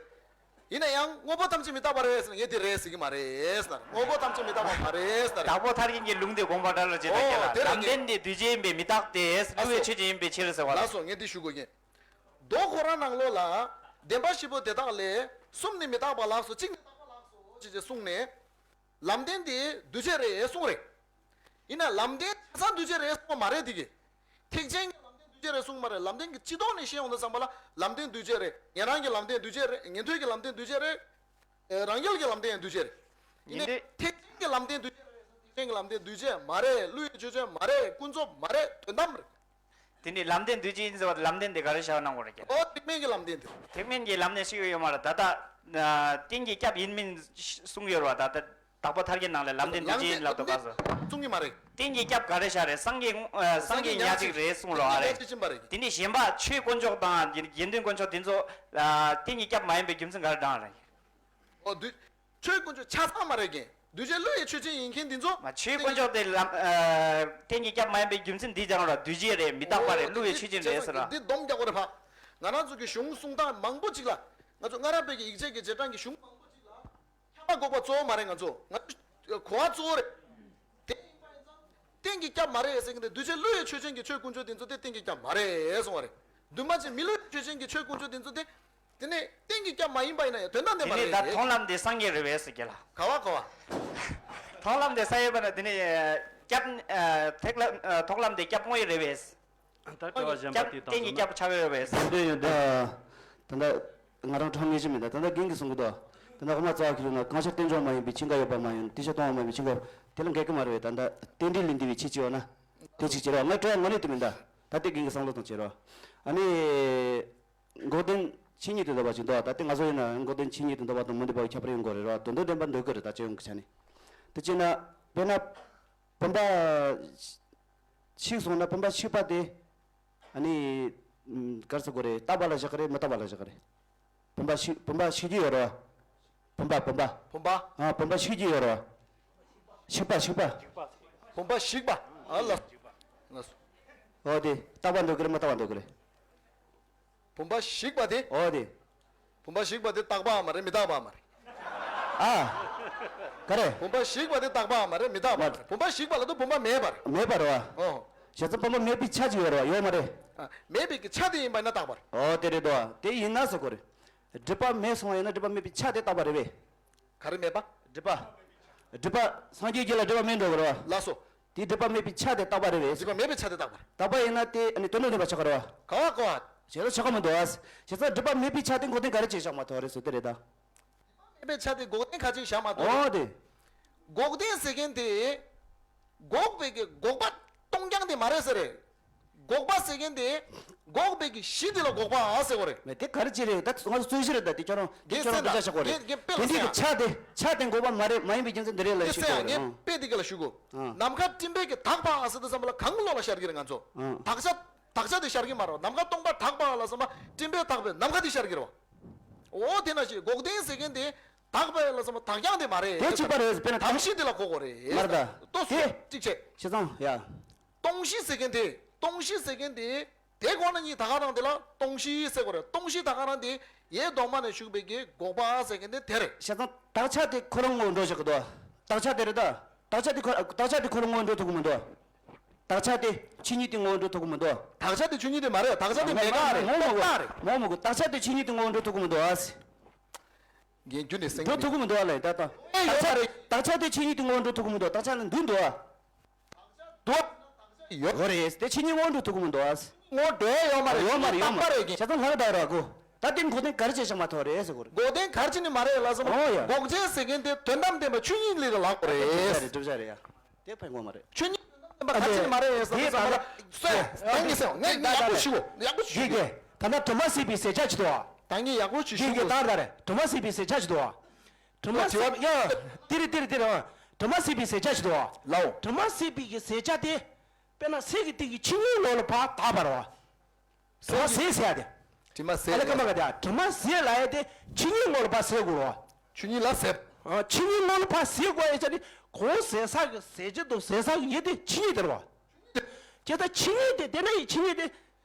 ཡིན་ན་ཡང་དངོས་པོ་ཐམས་ཅད་མི་རྟག་པ་རེད་ཟེར་ན་ངས་དེ་རེད་ཟེར་གི་མ་རེད་ཟེར། དངོས་པོ་ཐམས་ཅད་མི་རྟག་པ་མ་རེད་ཟེར། དྭགས་པོ་ཐར་རྒྱན་གྱི་ལུང་དེ་དགོངས་པ་འགྲེལ་ལ་བྱེད་དང་ཨོ་རྒྱལ་ལ། དེ་རེད། ལམ་བདེན་དེ་འདུས་བྱས་ཡིན་པས་མི་རྟག་སྟེ། བསླུ་བའི་ཆོས་ཅན་ཡིན་པའི་ཕྱིར་ཟེར་བ་ལ། ལགས་སོ། ངས་འདི་ཞུ་དགོས་ཀྱི། མདོ་ཁོ་རང་ནང་ལོགས་ལ་བདེན་པ་བཞི་པོ་དེ་དག་ལས་གསུམ་ནི་མི་རྟག་པ་ལགས་སོ། གཅིག་ནི་རྟག་པ་ལགས་སོ་ཅེས་གསུངས་ནས། ལམ་བདེན་དེ་འདུས་བྱས་རེད་གསུངས་རེད། ཡིན་ན་ལམ་བདེན་ཆ་ཚང་འདུས་བྱས་རེད་གསུངས་པ་མ་རེད་དེ་གི། ཐེག་ཆེན་གྱི་ལམ་བདེན་འདུས་བྱས་རེད་གསུངས་མ་རེད། ལམ་བདེན་གྱི་སྤྱི་ལྡོག་ནས་བཤད་ཡོང་དུས་ཙམ་པ་ལ་ལམ་བདེན་འདུས་བྱས་རེད། ཉན་རང་གི་ལམ་བདེན་འདུས་བྱས་རེད། ཉན་ཐོས་ཀྱི་ལམ་བདེན་འདུས་བྱས་རེད། ཨེ་རང་རྒྱལ་གྱི་ལམ་བདེན་འདུས་བྱས་རེད། ཡིན་ཡིན་ནའི་དུས། ཐེག་ཆེན་གྱི་ལམ་བདེན་འདུས་བྱས་རེད། ཐེག་ཆེན་གྱི་ལམ་བདེན་འདུས་བྱས་མ་རེད། བསླུ་བའི་ཆོས་ཅན་མ་རེད། ཀུན་རྫོབ་མ་རེད། དོན་དམ་རེད། དེ་ནི་ལམ་བདེན་འདུས་བྱས་ཡིན་ཟེར་བ་ལམ་བདེན་དེ་ག་རེ་བྱ་བ་གནང་དགོས་རེད་ཀྱི། ཨོ་ཐེག་དམན་གྱི་ལམ་བདེན་དེ། ཐེག་དམན་གྱི་ལམ་བདེན་ཞིག་ཡོད་མ་རེད། ད་ལྟ་ཨ་རྟེན་གྱི་སྐྱབས་ཡིན་མིན་གསུངས་ཡོད་རེད་བ། ད་ལྟ་དྭགས་པོ་ཐར་རྒྱན་ནང་ལ་ལམ་བདེན་འདུས་བྱས་ཡིན་ལབ་འདུག་ག་ཟེར། གསུང་གི་མ་རེད། རྟེན་གྱི་སྐྱབས་ག་རེ་བཞག་རེད། སངས་རྒྱས་ཨ་སངས་རྒྱས་ཉག་གཅིག་རེད་གསུངས་རོགས་ཨ་རེད། སངས་རྒྱས་ཉག་གཅིག་ཕྱིན་པ་རེད། དེ་ནི་གཞན་པ་ཆོས་དཀོན་མཆོག་དང་དགེ་འདུན་དཀོན་མཆོག་དེ་ཚོ་ལ་རྟེན་གྱི་སྐྱབས་མ་ཡིན་པའི་རྒྱུ་མཚན་ག་རེ་བགྲང་རེད། ཨོ་འདུས། ཆོས་དཀོན་མཆོག་ཆ་ཚང་མ་རེད་ཀྱི། འདུས་བྱས་བསླུ་བའི་ཆོས་ཅན་ཡིན་མཁན་འདི་ཚོ། མ་ཆོས་དཀོན་མཆོག་དེ་ལམ་ཨ་རྟེན་གྱི་སྐྱབས་མ་ཡིན་པའི་རྒྱུ་མཚན་འདི་བགྲང་རོགས། འདུས་བྱས་རེད། མི་རྟག་པ་རེད། ཨོ་བསླུ་བའི་ཆོས་ཅན་རེད་ཟེར་ར། འདི་སྡོམ་རྒྱག་དགོས་རེད་ཕ། ང་རང་ཚོ་གི་གཞུང་གསུང་སྟངས་མང་པོ་ཅིག་ལ། ང་ཚོ་སྔ་རབས་པའི་གི་ཡིག་ཆའི་གི་རྗེས་འབྲང་གི་གཞུང་མང་པོ་ཅིག་ལ། ཁྱབ་པ་འགོག་པ་གཙོ་བོ་མ་རེད། ང་ཚོ་ང་ཚོ་གོ་བ་གཙོ་བོ་རེད། དེ་ཡིན་པ་ཡིན་ཙང་། རྟེན་གྱི་སྐྱབས་མ་རེད་ཟེར་མཁན་དེ་འདུས་བྱས་བསླུ་བའི་ཆོས་ཅན་གྱི་ཆོས་དཀོན་མཆོག་དེ་ཚོ་དེ་རྟེན་གྱི་སྐྱབས་མ་རེད་གསུང་བ་རེད། འདུས་མ་བྱས་མི་བསླུ་བའི་ཆོས་ཅན་གྱི་ཆོས་དཀོན་མཆོག་དེ་ཚོ་དེ། དེ་ནས་རྟེན་གྱི་སྐྱབས་མ་ཡིན་པ་ཡིན་ན་ཡང་དོན་དམ་བདེན་པ་དེ་ནི་རེད། ད་མཐོང་ལམ་དེ་སངས་རྒྱས་རེད་པས་ཟེར་གྱི་ལ། ག་བ་ག་བ། མཐོང་ལམ་དེ་སངས་རྒྱས་པ་ན་དེ་ནི་སྐྱབས་ཐེག་ལམ་མཐོང་ལམ་དེ་སྐྱབས་དངོས་རེད་པས། ད་དྲི་བ་གཞན་པ་དེ་དང་། རྟེན་གྱི་སྐྱབས་ཆགས་ཡོད་པས། དེ་ཡོད་དེ། ད་ལྟ་ང་རང་ཁྲང་ངེས་ཅི་མིན་ད། ད་ལྟ་རྒན་གྱིས་གསུང་གི་འདུག་ད་ལྟ་དབུ་མ་རྩ་བ་ཁས་ལེན་ན་གང་ཕྱིར་རྟེན་འབྱུང་མ་ཡིན་པའི་ཕྱིར་འགའ་ཡོད་པར་མ་ཡིན། དེ་ཕྱིར་སྟོང་པ་མ་ཡིན་པའི་ཕྱིར་འགའ་ཡོད། དེ་ལ་འགལ་གྱི་མ་རེད་པས། ད་ལྟ་རྟེན་འབྲེལ་ལས་འདས་པའི་ཕྱིར་ཅི་ཡོད་ན། དེ་གཅིག་བྱེད་རོགས། ངའི་དྲི་བ་དངོས་གནས་དེ་མིན་ད། ད་ལྟའི་རྒན་གྱི་བསམ་བློ་དང་བྱེད་རོགས། ཨ་ནི། འགོག་བདེན་ཆོས་ཉིད་དུ་འདོད་པ་ཅིག་འདུག་ད་ལྟའི་ང་ཚོ་ཡིན་ན་འགོག་བདེན་ཆོས་ཉིད་དུ་འདོད་པ་དང་མི་འདོད་པ་གི་ཁྱད་པར་ཡོང་གི་རེད་རོ། དོན་དམ་བདེན་པ་འདོད་ཀྱི་རེད། ད་སྤྱི་ཡོངས་ཀྱི་ཆ་ནས། དེ་བྱས་ན་དཔེར་ན། བུམ་པ་ཞིག་སོང་ན་བུམ་པ་ཞིག་པ་དེ། ཨ་ནི། ཨམ། ག་རེ་ཟེར་དགོས་རེད། རྟག་པ་ལ་བཞག་གི་རེད། མི་རྟག་པ་ལ་བཞག་གི་རེད། བུམ་པ་ཞིག་བུམ་པ་ཞིག་རྒྱུ་ཡོད་རེད་བ། བུམ་པ་བུམ་པ། བུམ་པ། ཨ་བུམ་པ་ཞིག་རྒྱུ་ཡོད་རེད་བ། ཞིག་པ་ཞིག་པ། བུམ་པ་ཞིག་པ། ཨ་ལ། ལ། འོ་དེ་རྟག་པ་འདོད་ཀྱི་རེད། མི་རྟག་པ་འདོད་ཀྱི་རེད། བུམ་པ་ཞིག་པ་དེ། འོ་དེ། བུམ་པ་ཞིག་པ་དེ་རྟག་པའང་མ་རེད། མི་རྟག་པའང་མ་རེད། ཨ། ག་རེ། བུམ་པ་ཞིག་པ་དེ་རྟག་པའང་མ་རེད། མི་རྟག་པའང་མ་རེད། བུམ་པ་ཞིག་པ་ལ་དུ་བུམ་པ་མེད་པ་རེད། མེད་པ་རེད་བ། ཨོ། བྱས་ཙང་བུམ་པ་མེད་པའི་ཆ་ཅིག་ཡོད་རེད་བ། ཡོད་མ་རེད། ཨ། མེད་པའི་གི་ཆ་དེ་ཡིན་པ་ཡིན་ན་རྟག་པ་རེད། ཨོ་དེ་རེད་དོ། དེ་ཡིན་ན་ཟེར་གོ་རེད། སྒྲིབ་པ་མེད་སོང་བ་ཡིན་ན་སྒྲིབ་པ་མེད་པའི་ཆ་དེ་རྟག་པ་རེད་བས། ག་རེ་མེད་པ། སྒྲིབ་པ། སྒྲིབ་པ་སངས་རྒྱས་རྒྱུད་ལ་སྒྲིབ་པ་མེད་འགྲོ་གི་རེད་བ། ལགས་སོ། དེ་སྒྲིབ་པ་མེད་པའི་ཆ་དེ་རྟག་པ་རེད་བས། སྒྲིབ་པ་མེད་པའི་ཆ་དེ་རྟག་པ་རེད། རྟག་པ་ཡིན་ན་དེ་ཨ་ནི་དོན་དམ་བདེན་པ་ཆགས་ཀྱི་རེད་བ། ག་བ་ག་བ། བྱས་ཙང་ཆགས་ཀྱི་མི་འདུག་བ། བྱས་ཙང་སྒྲིབ་པ་མེད་པའི་ཆ་དེ་འགོག་བདེན་ག་རེ་བྱས་བཞག་མ་ཐུབ་རེད་ཟེར་དེ་རེད་ད། མེད་པའི་ཆ་དེ་འགོག་བདེན་ག་ཅིག་བཞག་མ་ཐུབ་རེད། འོ་དེ། འགོག་བདེན་ཟེར་མཁན་དེ། འགོག་པའི་གི་འགོག་པ་གཏོང་རྐྱང་དེ་མ་རེད་ཟེར་རེད། འགོག་པ་ཟེར་མཁན་དེ། འགོག་པའི་གི་གཞི་དེ་ལ་འགོག་པ་ཟེར་གོ་རེད། མེད་དེ་ག་རེ་ཅི་རེད། ད་ང་ཚོ་རྩོད་གཞི་རེད། ད་དེ་ཁྱོད་རང་དེ་ཁྱོད་རང་དཔེ་ཆ་བཞག་གོ་རེད། དེ་དེ་དེ་གི་ཆ་དེ་ཆ་དེ་འགོག་པ་མ་རེད། མ་ཡིན་པའི་རྒྱུ་མཚན་འདི་རེད་ལབ་ཞུ་གོ་རེད། ངས་དཔེ་དེ་ག་ལ་ཞུ་གོ། ཨང་། ནམ་མཁའ་སྤྲིན་པའི་གི་དག་པ་ཟེར་དུས་ཙམ་པ་ལ་གང་ལོག་ལ་ཤར་གི་རེད་ང་ཚོ། ཨང་། དག་ཆ་དག་ཆ་དེ་ཤར་གི་མ་རེད། ནམ་མཁའ་སྟོང་པ་དག་པ་ལ་ཙམ་པ་སྤྲིན་པའི་དག་པའི་ནམ་མཁའ་དེ་ཤར་གི་རེད་བ། འོ་དེ་ན་ཞིག་འགོག་བདེན་ཟེར་མཁན་དེ་དག་པ་ལ་ཙམ་པ་དག་ཀྱང་དེ་མ་རེད། དེ་གཅིག་པ་རེད། དཔེར་ན་དམ་ཤེས་དེ་ལ་གོ་དགོས་རེད། མ་རེད་ད། ལྟོས་སོ། དེ་གཅིག་བྱས། བྱས་ཙང་ཡ། སྟོང་གཞི་ཟེར་མཁན་དེ་སྟོང་གཞི་ཟེར་མཁན་དེ་དེ་གོང་ན་གཉིས་ད་ག་རང་དེ་ལ་སྟོང་གཞི་ཟེར་དགོས་རེད། སྟོང་གཞི་ད་ག་རང་དེ་ཡེ་གདོད་མ་ནས་ཞུགས་པའི་གི་འགོག་པ་ཟེར་མཁན་དེ་དེ་རེད། བྱས་ཙང་དག་ཆ་དེ་ཁོ་རང་ངོ་བོ་འགྲོ་བཞག་གི་འདུག་དག་ཆ་དེ་རེད་ད། དག་ཆ་དེ་ཁོ་དག་ཆ་དེ་ཁོ་རང་ངོ་བོ་འགྲོ་ཐུབ་ཀྱི་མི་འདུག་དག་ཆ་དེ་ཆོས་ཉིད་དེ་ངོ་བོ་འགྲོ་ཐུབ་ཀྱི་མི་འདུག་དག་ཆ་དེ་ཆོས་ཉིད་དེ་མ་རེད། དག་ཆ་དེ་མེད་ཀ་རེད། ངོ་མ་རྟོག་ལྟ་རེད། ངོ་མ་གོ་དག་ཆ་དེ་ཆོས་ཉིད་དེ་ངོ་བོ་འགྲོ་ཐུབ་ཀྱི་མི་འདུག་ཨ། རྒན་རྒྱུ་ནས་སེང་འགྲོ་ཐུབ་ཀྱི་མི་འདུག་ཨ་ལ། ད་ལྟ་ཨེ་ཡོད་མ་རེད། དག་ཆ་དེ་ཆོས་ཉིད་དེ་ངོ་བོ་འགྲོ་ཐུབ་ཀྱི་མི་འདུག་དག་ཆ་ལ་འདུག་འདུག་ཨ། འདུག་ཨ། ཡོད་རེད། དེ་ཆོས་ཉིད་ངོ་བོ་འགྲོ་ཐུབ་ཀྱི་མི་འདུག་ཨ། ངོ་འདྲེས་ཡོད་མ་རེད། ཡོད་མ་རེད། ཡོད་མ་རེད། བྱས་ཙང་ལྷག་ད་ར་གོ། ད་དེ་འགོག་བདེན་ག་རེ་བྱས་བཞག་མ་ཐུབ་རེད་ཟེར་གོ་རེད། འགོག་བདེན་ག་རེ་བྱས་ནས་མ་རེད་ལ་སོང་། ཨོ་ཡ། འགོག་བྱེད་ཟེར་མཁན་དེ་དོན་དམ་བདེན་པ་ཆོས་ཉིད་ལ་ལབ་དགོས་རེད། གྲུབ་ཆ་རེད་ཡ། དེ་ཕན་གོ་མ་རེད། ཆོས་ཉིད་དོན་དམ་བདེན་པ་ག་རེ་བྱས་ནས་མ་རེད་ཟེར་ན་ཟེར་མ་རེད། སོས། ད་ངས་ཟེར་ངས་ཡག་པོ་ཞུ་གོ། ཡག་པོ་ཞུ་གོ། ད་ལྟ་གྲུབ་མ་སྲིད་པའི་ཟེར་ཆ་ཅིག་འདུག་ཨ། ད་ངས་ཡག་པོ་ཞིག་ཞུ་གོ། ད་ད་རེད། གྲུབ་མ་སྲིད་པའི་ཟེར་ཆ་ཅིག་འདུག་ཨ། དྲི་མ་ཟད་ཡ། དེ་རེད་དེ་རེད་དེ་རེད། དྲི་མ་ཟད་པའི་ཟད་བྱ་ཞིག་འདུག་བ། ལའོ། དྲི་མ་ཟད་པའི་གི་ཟད་བྱ་དེ། དཔེར་ན་ཟས་ཀྱི་སྟེང་གི་ཆུ་གཉིས་ངོ་ལ་ཕར་དག་པ་རེད་བ། དྲི་མ་ཟད་ཟེར་ཡ་དེ། དྲི་མ་ཟད། ཨ་ལེ་ཀ་མ་ཀ་དེ་དྲི་མ་ཟད་ལབ་ཡ་དེ་ཆུ་གཉིས་ངོ་ལ་ཕར་ཟད་དགོས་རེད་བ། ཆུ་གཉིས་ལ་ཟད། ཨ་ཆུ་གཉིས་ངོ་ལ་ཕར་ཟད་དགོས་ཡ་ཆ་ནི་གོང་ཟད་ས་གི་ཟད་བྱ་དང་ཟད་ས་གི་ཡུལ་དེ་ཆུ་གཉིས་དེ་རེད་བ། ཁྱེད་ད་ཆུ་གཉིས་དེ་དེ་ན་ཡི་ཆུ་གཉིས་དེ།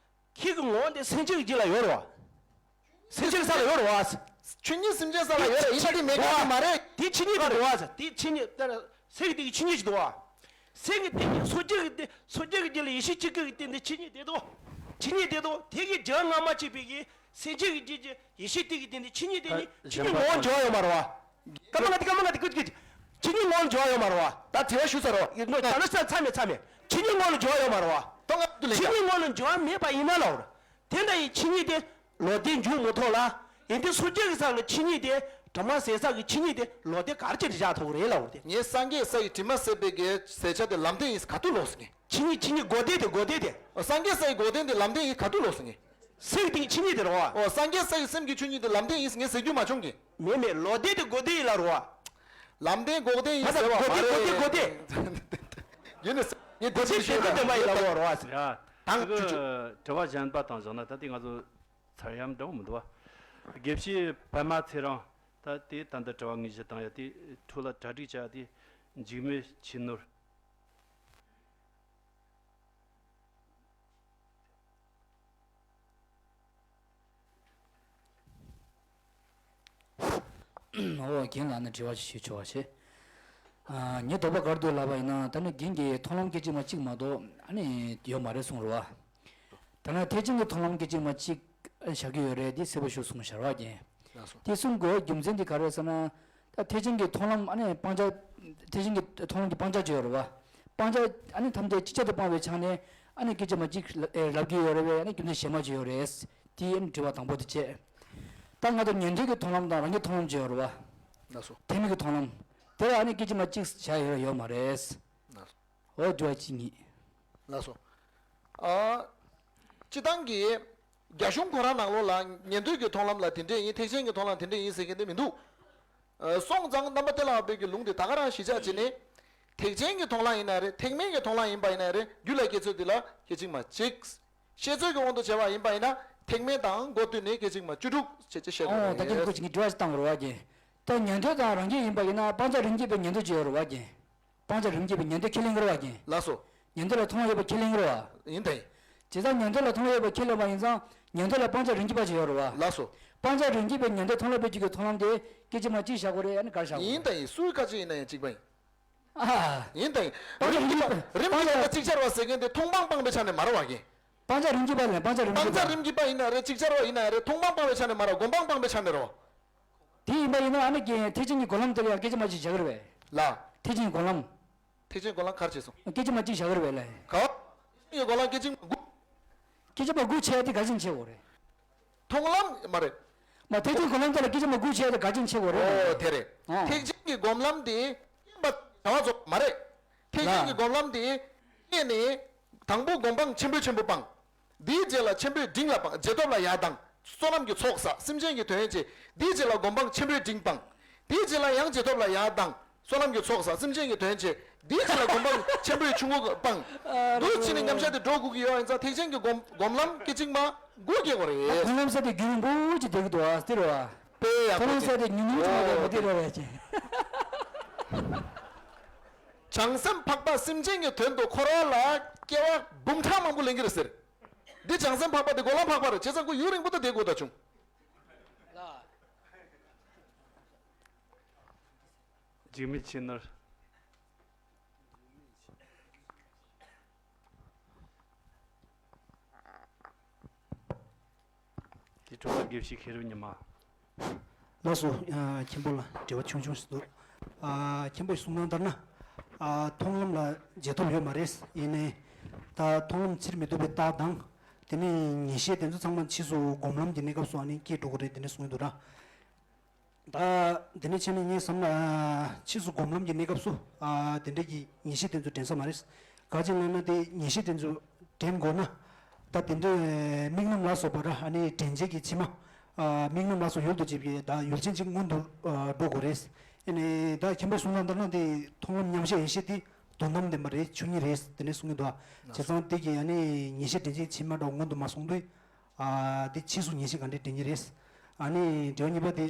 ཁྱེད་ཀྱི་ངོ་བོ་འདི་སེམས་ཅན་གྱི་རྒྱུད་ལ་ཡོད་རེད་བ། སེམས་ཅན་གྱི་ས་ལ་ཡོད་རེད་བ། ཆོས་ཉིད་སེམས་ཅན་ས་ལ་ཡོད་རེད། ཡིན་ན་དེ་མེད་མཁན་དེ་མ་རེད། དེ་ཆོས་ཉིད་དེ་འདུག་བ། དེ་ཆོས་ཉིད་དེ་ལ་སེམས་ཀྱི་སྟེང་གི་ཆོས་ཉིད་ཅིག་འདུག་བ། སེམས་ཀྱི་སྟེང་གི་སངས་རྒྱས་ཀྱི་སྟེང་སངས་རྒྱས་ཀྱི་རྒྱུད་ལ་ཡེ་ཤེས་གཅིག་པུའི་སྟེང་དེ་ཆོས་ཉིད་དེ་འདུག་ཆོས་ཉིད་དེ་འདུག་དེ་གི་རྒྱུད་སྔ་མ་གཅིག་པའི་གི་སེམས་ཅན་གྱི་རྒྱུད་ཀྱི་ཡེ་ཤེས་སྟེང་གི་སྟེང་དེ་ཆོས་ཉིད་དེ་ནི་ཆོས་ཉིད་ངོ་བོ་འགྱུར་བ་ཡོད་མ་རེད་བ། ཀ་མ་ང་དེ་ཀ་མ་ང་དེ་ཀུ་ཀུ་ཆོས་ཉིད་ངོ་བོ་འགྱུར་བ་ཡོད་མ་རེད་བ། ད་དྲི་བ་ཞུ་ཚར་རོ། ཡིན་ནོ་ད་ལ་ས་མཚམས་མེད་མཚམས་མེད་ཆོས་ཉིད་ངོ་བོ་འགྱུར་བ་ཡོད་མ་རེད་བ། ཏོ་ང་དུ་ལེ་ཆོས་ཉིད་ངོ་བོ་འགྱུར་བ་མེད་པ་ཡིན་ན་ལ་འོ། དེ་འདྲ་ཡི་ཆོས་ཉིད་དེ་ལོག་ལྟའི་འཇུག་མི་ཐུབ་ལ། ཡིན་དུས་སངས་རྒྱས་ཀྱི་ས་ལ་ཆོས་ཉིད་དེ་དྲི་མ་ཟད་ས་ཀྱི་ཆོས་ཉིད་དེ་ལོག་ལྟའི་ག་རེ་བྱས་ནས་བཞག་ཐུབ་ཀྱི་རེད་ལབ་པ་རེད། ངས་སངས་རྒྱས་ས་ཡི་དྲི་མ་ཟད་པའི་གི་ཟད་བྱ་དེ་ལམ་བདེན་ཡིན་ག་དུས་ལོག་སོང་ངས། ཆོས་ཉིད་ཆོས་ཉིད་འགོག་བདེན་དེ་འགོག་བདེན་དེ། སངས་རྒྱས་ས་ཡི་འགོག་བདེན་དེ་ལམ་བདེན་ཡིན་ག་དུས་ལོག་སོང་ངས། སེམས་ཀྱི་ཆོས་ཉིད་དེ་རེད་བ། ཨོ་སངས་རྒྱས་ས་ཡི་སེམས་ཀྱི་ཆོས་ཉིད་དེ་ལམ་བདེན་ཡིན་ངས་ཟེར་རྒྱུ་མ་བྱུང་གི། མེད་མེད་ལོག་བདེན་དེ་འགོག་བདེན་ཡིན་ལབ་རེད་བ། ལམ་བདེན་འགོག་བདེན་ཡིན་ཟེར་བ་མ་རེད། འགོག་བདེན་འགོག་བདེན། ཡིན་ནས་ངས་དེ་འགོག་བདེན་ཅིག་ཤེས་ན་འགོག་བདེན་མ་ཡིན་ལབ་རེད་བ། ཡ། ད་ཅིག་གི་དྲི་བ་གཞན་པ་དང་བཞག་ན་ད་ལྟའི་ང་ཚོ་ཚར་ཡམ་འདྲ་བོ་མི་འདུག་བ། དགེ་བཤེས་པད་མ་ཚེ་རིང་ད་དེ་ད་ལྟ་དྲི་བ་དངོས་གཞི་བཏང་ཡ་དེ་འཕྲོ་ལ་གྲ་སྒྲིག་བྱ་ཡ་དེ་འཇིགས་མེད་ཆོས་ནོར། ཨོ་རྒན་ལགས་ནས་དྲི་བ་ཞིག་ཞུ་ཆོག་པ་བྱེད། ཨ་ངས་དོགས་པ་ག་རེ་འདུག་ལབ་པ་ཡིན་ན་ད་ནི་རྒན་གྱིས་མཐོང་ལམ་སྐད་ཅིག་མ་གཅིག་མ་གཏོགས་ཨ་ནི་ཡོད་མ་རེད་གསུངས་རེད་བ། ད་ནི་ཐེག་ཆེན་གྱི་མཐོང་ལམ་སྐད་ཅིག་མ་གཅིག་བཞག་གི་ཡོད་རེད་འདི་གསལ་པོ་ཞིག་གསུངས་ཤར་བ་རྒན། ལགས་སོ། དེ་གསུང་དགོས་རྒྱུ་མཚན་འདི་ག་རེ་རེད་ཟེར་ན། ད་ཐེག་ཆེན་གྱི་མཐོང་ལམ་ཨ་ནི་སྤང་བྱ། ཐེག་ཆེན་གྱི་མཐོང་ལམ་གྱི་སྤང་བྱ་ཅིག་ཡོད་རེད་བ། སྤང་བྱ་ཨ་ནི་ཐམས་ཅད་ཅིག་ཅར་དུ་སྤངས་པའི་ཆ་ནས་ཨ་ནི་སྐད་ཅིག་མ་གཅིག་ལབ་ཀྱི་ཡོད་རེད་བས་ཨ་ནི་རྒྱུ་མཚན་གཞན་པ་ཅིག་ཡོད་རེད། དེ་ཨ་ནི་དྲི་བ་དང་པོ་དེ་བྱས། ད་ང་ཚོ་ཉན་ཐོས་ཀྱི་མཐོང་ལམ་དང་རང་གི་མཐོང་ལམ་ཅིག་ཡོད་རེད་བ། ལགས་སོ། ཐེག་དམན་གྱི་མཐོང་ལམ། དེ་ལ་ཨ་ནི་སྐད་ཅིག་མ་གཅིག་བྱ་ཡོད་ཡོད་མ་རེད། ལགས་སོ། འོ་དྲི་བ་གཅིག་གཉིས། ལགས་སོ། ཨ། སྤྱི་བཏང་གི་རྒྱ་གཞུང་ཁོ་རང་ནང་ལོགས་ལ་ཉན་ཐོས་ཀྱི་མཐོང་ལམ་ལ་དེ་འདྲས་ཡིན་ཐེག་ཆེན་གྱི་མཐོང་ལམ་དེ་འདྲས་ཡིན་ཟེར་མཁན་དེ་མི་འདུག་ཨ། སོང་ཙང་རྣམ་པ་ཏེ་ལ་བ་པའི་གི་ལུང་དེ་ད་ག་རང་གཞི་བཞག་བྱས་ནས། ཐེག་ཆེན་གྱི་མཐོང་ལམ་ཡིན་ན་རེད་ཐེག་དམན་གྱི་མཐོང་ལམ་ཡིན་པ་ཡིན་ན་རེད་རྒྱུད་ལ་སྐྱེ་ཚུལ་དེ་ལ་སྐད་ཅིག་མ་གཅིག་བཤད་ཚོད་ཀྱི་དབང་དུ་བྱས་པ་ཡིན་པ་ཡིན་ན་ཐེག་དམན་དང་མགོ་བསྟུན་ནས་སྐད་ཅིག་མ་བཅུ་དྲུག་བྱས་ཅེས་བཤད་དགོས་རེད། ཨོ་ད་ཁྱེད་སྐུ་མཁྱེན་གྱི་དྲི་བ་ཞིག་བཏང་དགོས་རེད་བ་རྒན། ད་ཉན་ཐོས་དང་རང་རྒྱུད་ཡིན་པ་ཡིན་ན་སྤང་བྱ་རིམ་གྱིས་པའི་ཉན་ཐོས་ཅིག་ཡོད་རེད་བ་རྒན། སྤང་བྱ་རིམ་གྱིས་པའི་ཉན་ཐོས་ཁས་ལེན་གྱི་རེད་བ་རྒན། ལགས་སོ། ཉན་ཐོས་ལ་མཐོང་ལམ་ཡོད་པ་ཁས་ལེན་གྱི་རེད་བ། ཡིན་ད་ཡིན། བྱས་ཙང་ཉན་ཐོས་ལ་མཐོང་ལམ་ཡོད་པ་ཁས་ལེན་པ་ཡིན་ཙང་ཉན་ཐོས་ལ་སྤང་བྱ་རིམ་གྱིས་པ་ཅིག་ཡོད་རེད་བ། ལགས་སོ། སྤང་བྱ་རིམ་གྱིས་པའི་ཉན་ཐོས་མཐོང་ལམ་པའི་རྒྱུད་ཀྱི་མཐོང་ལམ་དེ་སྐད་ཅིག་མ་གཅིག་བཞག་དགོས་རེད་ཨ་ནི་ག་རེ་བཞག་དགོས་རེད། ཡིན་ད་ཡིན་སུའི་བཀའ་ཆད་ཡིན་ན་ཡང་གཅིག་པ་ཡིན། ཨ། ཡིན་ད་ཡིན། སྤང་བྱ་རིམ་གྱིས་པ་རིམ་གྱིས་པ་གཅིག་ཆར་བ་ཟེར་མཁན་དེ་མཐོང་སྤང་སྤངས་པའི་ཆ་ནས་མ་རེད་བ་རྒན། སྤང་བྱ་རིམ་གྱིས་པ་ལ་སྤང་བྱ་རིམ་སྤང་བྱ་རིམ་གྱིས་པ་ཡིན་ན་རེད་གཅིག་ཆར་བ་ཡིན་ན་རེད་མཐོང་སྤང་སྤངས་པའི་ཆ་ནས་མ་རེད་སྒོམ་སྤང་སྤངས་པའི་ཆ་ནས་རེད་བ། དེ་ཡིན་པ་ཡིན་ན་ཨ་ནི་རྒན་ཐེག་ཆེན་གྱི་སྒོམ་ལམ་དེ་ལ་ཡང་སྐད་ཅིག་མ་གཅིག་བཞག་གི་རེད་པས། ལ། ཐེག་ཆེན་གྱི་སྒོམ་ལམ། ཐེག་ཆེན་སྒོམ་ལམ་ག་རེ་བྱས་སོང་། སྐད་ཅིག་མ་གཅིག་བཞག་གི་རེད་པས་ལ། ག། ཐེག་ཆེན་གྱི་སྒོམ་ལམ་སྐད་ཅིག་མ་དགུ། སྐད་ཅིག་མ་དགུ་བྱས་ཏེ་ག་ཅིག་བྱེད་དགོས་རེད། མཐོང་ལམ་མ་རེད། མ་ཐེག་ཆེན་སྒོམ་ལམ་དེ་ལ་སྐད་ཅིག་མ་དགུ་བྱས་ཏེ་ག་ཅིག་བྱེད་དགོས་རེད། ཨོ་དེ་རེད། ཨོ། ཐེག་ཆེན་གྱི་སྒོམ་ལམ་དེ་བྱ་བ་རྫོགས་མ་རེད། ཐེག་ཆེན་གྱི་ལ། སྒོམ་ལམ་དེ་སྐྱེས་ནས་དང་པོ་སྒོམ་སྤང་ཆེན་པོས་ཆེན་པོ་སྤང་། དེའི་རྗེས་ལ་ཆེན་པོས་འབྲིང་ལ་སྤང་རྗེས་ཐོབ་ལ་ཡར་ལྡང་། བསོད་ནམས་ཀྱི་ཚོགས་བསགས་སེམས་ཅན་གྱི་དོན་བྱེད། དེའི་རྗེས་ལ་སྒོམ་སྤང་ཆེན་པོས་འབྲིང་སྤང་། དེའི་རྗེས་ལ་ཡང་རྗེས་ཐོབ་ལ་ཡར་ལྡང་། བསོད་ནམས་ཀྱི་ཚོགས་བསགས་སེམས་ཅན་གྱི་དོན་བྱེད། དེའི་རྗེས་ལ་སྒོམ་སྤང་ཆེན་པོས་ཆུང་ངུ་སྤང་། འདུག་བྱས་ནས་མཉམ་བཞག་དེ་འགྲོ་དགོས་ཀྱི་ཡོད་ཡིན་ཙང་ཐེག་ཆེན་གྱི་སྒོམ་སྒོམ་ལམ་སྐད་ཅིག་མ་དགུ་སྐྱེ་དགོས་རེད། མཐོང་ལམ་ཟེར་དེ་རྒྱུན་རིང་པོ་ཅིག་བསྡད་ཀྱི་འདུག་ཨ་སྟེར་བ། དཔེ་ཡག་པོ་མཐོང་ལམ་ཟེར་དེ་ཉུང་ཉུང་ཅིག་མ་བསྡད་པ་དེ་རེད་བས་ཀྱི། བྱང་སེམས་འཕགས་པ་སེམས་ཅན་གྱི་དོན་དུ་འཁོར་བ་ལ་སྐྱེ་བ་འབུམ་ཕྲག་མང་པོ་ལེན་གྱི་རེད་ཟེར། འདི་བྱང་སེམས་འཕགས་པ་འདི་སྒོམ་ལམ་འཕགས་པ་རེད་བྱས་ཙང་ཁོ་ཡུན་རིང་པོ་ད་བསྡད་དགོས་ད་བྱུང་། འཇིགས་མེད་ཆོས་ནོར། དེ་གྲོགས་དགེ་བཤེས་མཁས་གྲུབ་ཉི་མ། ལགས་སོ། ཨ། མཁན་པོ་ལ་དྲི་བ་ཆུང་ཆུང་ཞིག་འདུག་ཨ། མཁན་པོ་ཡིས་གསུང་སྟངས་ལྟར་ན། ཨ། མཐོང་ལམ་ལ་རྗེས་ཐོབ་ཡོད་མ་རེད། ཡིན་ནའི་ད་མཐོང་ལམ་ཕྱིར་མི་ལྡོག་པའི་རྟགས་དང་། དེ་ནས་ངེས་ཤེས་དེ་ཚོ་ཚང་མ་ཕྱིས་སུ་སྒོམ་ལམ་གྱི་གནས་སྐབས་སུ་ཨ་ནི་སྐྱེ་འགྲོ་གི་རེད་དེ་འདྲ་གསུང་གི་འདུག་ར། ད་དེ་འདྲ་བྱས་ནས་ངས་བསམ་ན་ཕྱིས་སུ་སྒོམ་ལམ་གྱི་གནས་སྐབས་སུ་ཨ་དེ་འདྲ་གི་ངེས་ཤེས་དེ་ཚོ་དྲན་ས་མ་རེད། ག་ཅི་ལབ་ན་དེ་ངེས་ཤེས་དེ་ཚོ་དྲན་དགོས་ན། ད་དེ་འདྲ་དམིགས་རྣམ་ལ་སོགས་པ་ར་ཨ་ནི་དྲན་བྱེད་ཀྱི་ཕྱི་མ། ཨ་དམིགས་རྣམ་ལ་སོགས་ཡུལ་དུ་བྱེད་པའི་ད་ཡུལ་ཅན་ཅིག་སྔོན་དུ་ཨ་འགྲོ་དགོས་རེད། ཨ་ནི་ད་མཁན་པོ་གསུང་ལ་ལྟར་ན་དེ་མཐོང་ལམ་མཉམ་གཞག་ཡེ་ཤེས་དེ་དོན་དམ་བདེན་པ་རེད། ཆོས་ཉིད་རེད་དེ་ནས་གསུང་གི་འདུག་བྱས་ཙང་དེ་གི་ཨ་ནི་ངེས་ཤེས་དྲན་ཅིག་ཕྱི་མ་འགྲོ་སྔོན་དུ་མ་སོང་དུས། ཨ་དེ་ཕྱིས་སུ་ངེས་ཤེས་ག་འདྲས་དྲན་གྱི་རེད། ཨ་ནི་འགྲེལ་བ་གཉིས་པ་དེ།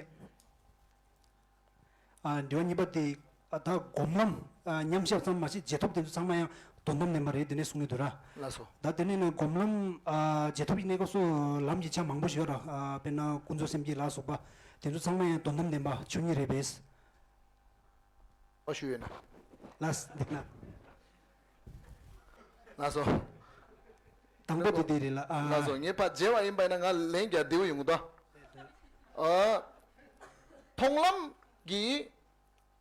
ཨ་འགྲེལ་བ་གཉིས་པ་དེ། ཨ་ད་སྒོམ་ལམ། ཨ་མཉམ་གཞག་ཙམ་མ་ཟད་རྗེས་ཐོབ་དེ་ཚོ་ཚང་མ་ཡང་དོན་དམ་བདེན་པ་རེད་དེ་ནས་གསུང་གི་འདུག་ར། ལགས་སོ། ད་དེ་ནས་ནི་སྒོམ་ལམ། ཨ་རྗེས་ཐོབ་ཀྱི་གནས་སྐབས་སུ་ལམ་གྱི་ཆ་མང་པོ་ཞིག་ཡོད་ར། ཨ་དཔེར་ན་ཀུན་རྫོབ་སེམས་བསྐྱེད་ལ་སོགས་པ་དེ་ཚོ་ཚང་མ་ཡང་དོན་དམ་བདེན་པ་ཆོས་ཉིད་རེད་པས། ཨོ་ཞུ་ཡོད་ན། ལགས་འདི་ན། ལགས་སོ། དང་པོ་དེ་དེ་རེད་ལ། ཨ་ལགས་སོ། ངས་ཕར་མཇལ་བ་ཡིན་པ་ཡིན་ན་ང་ལན་རྒྱག་བདེ་བོ་ཡོང་གི་འདུག་ཨ་མཐོང་ལམ་གྱི་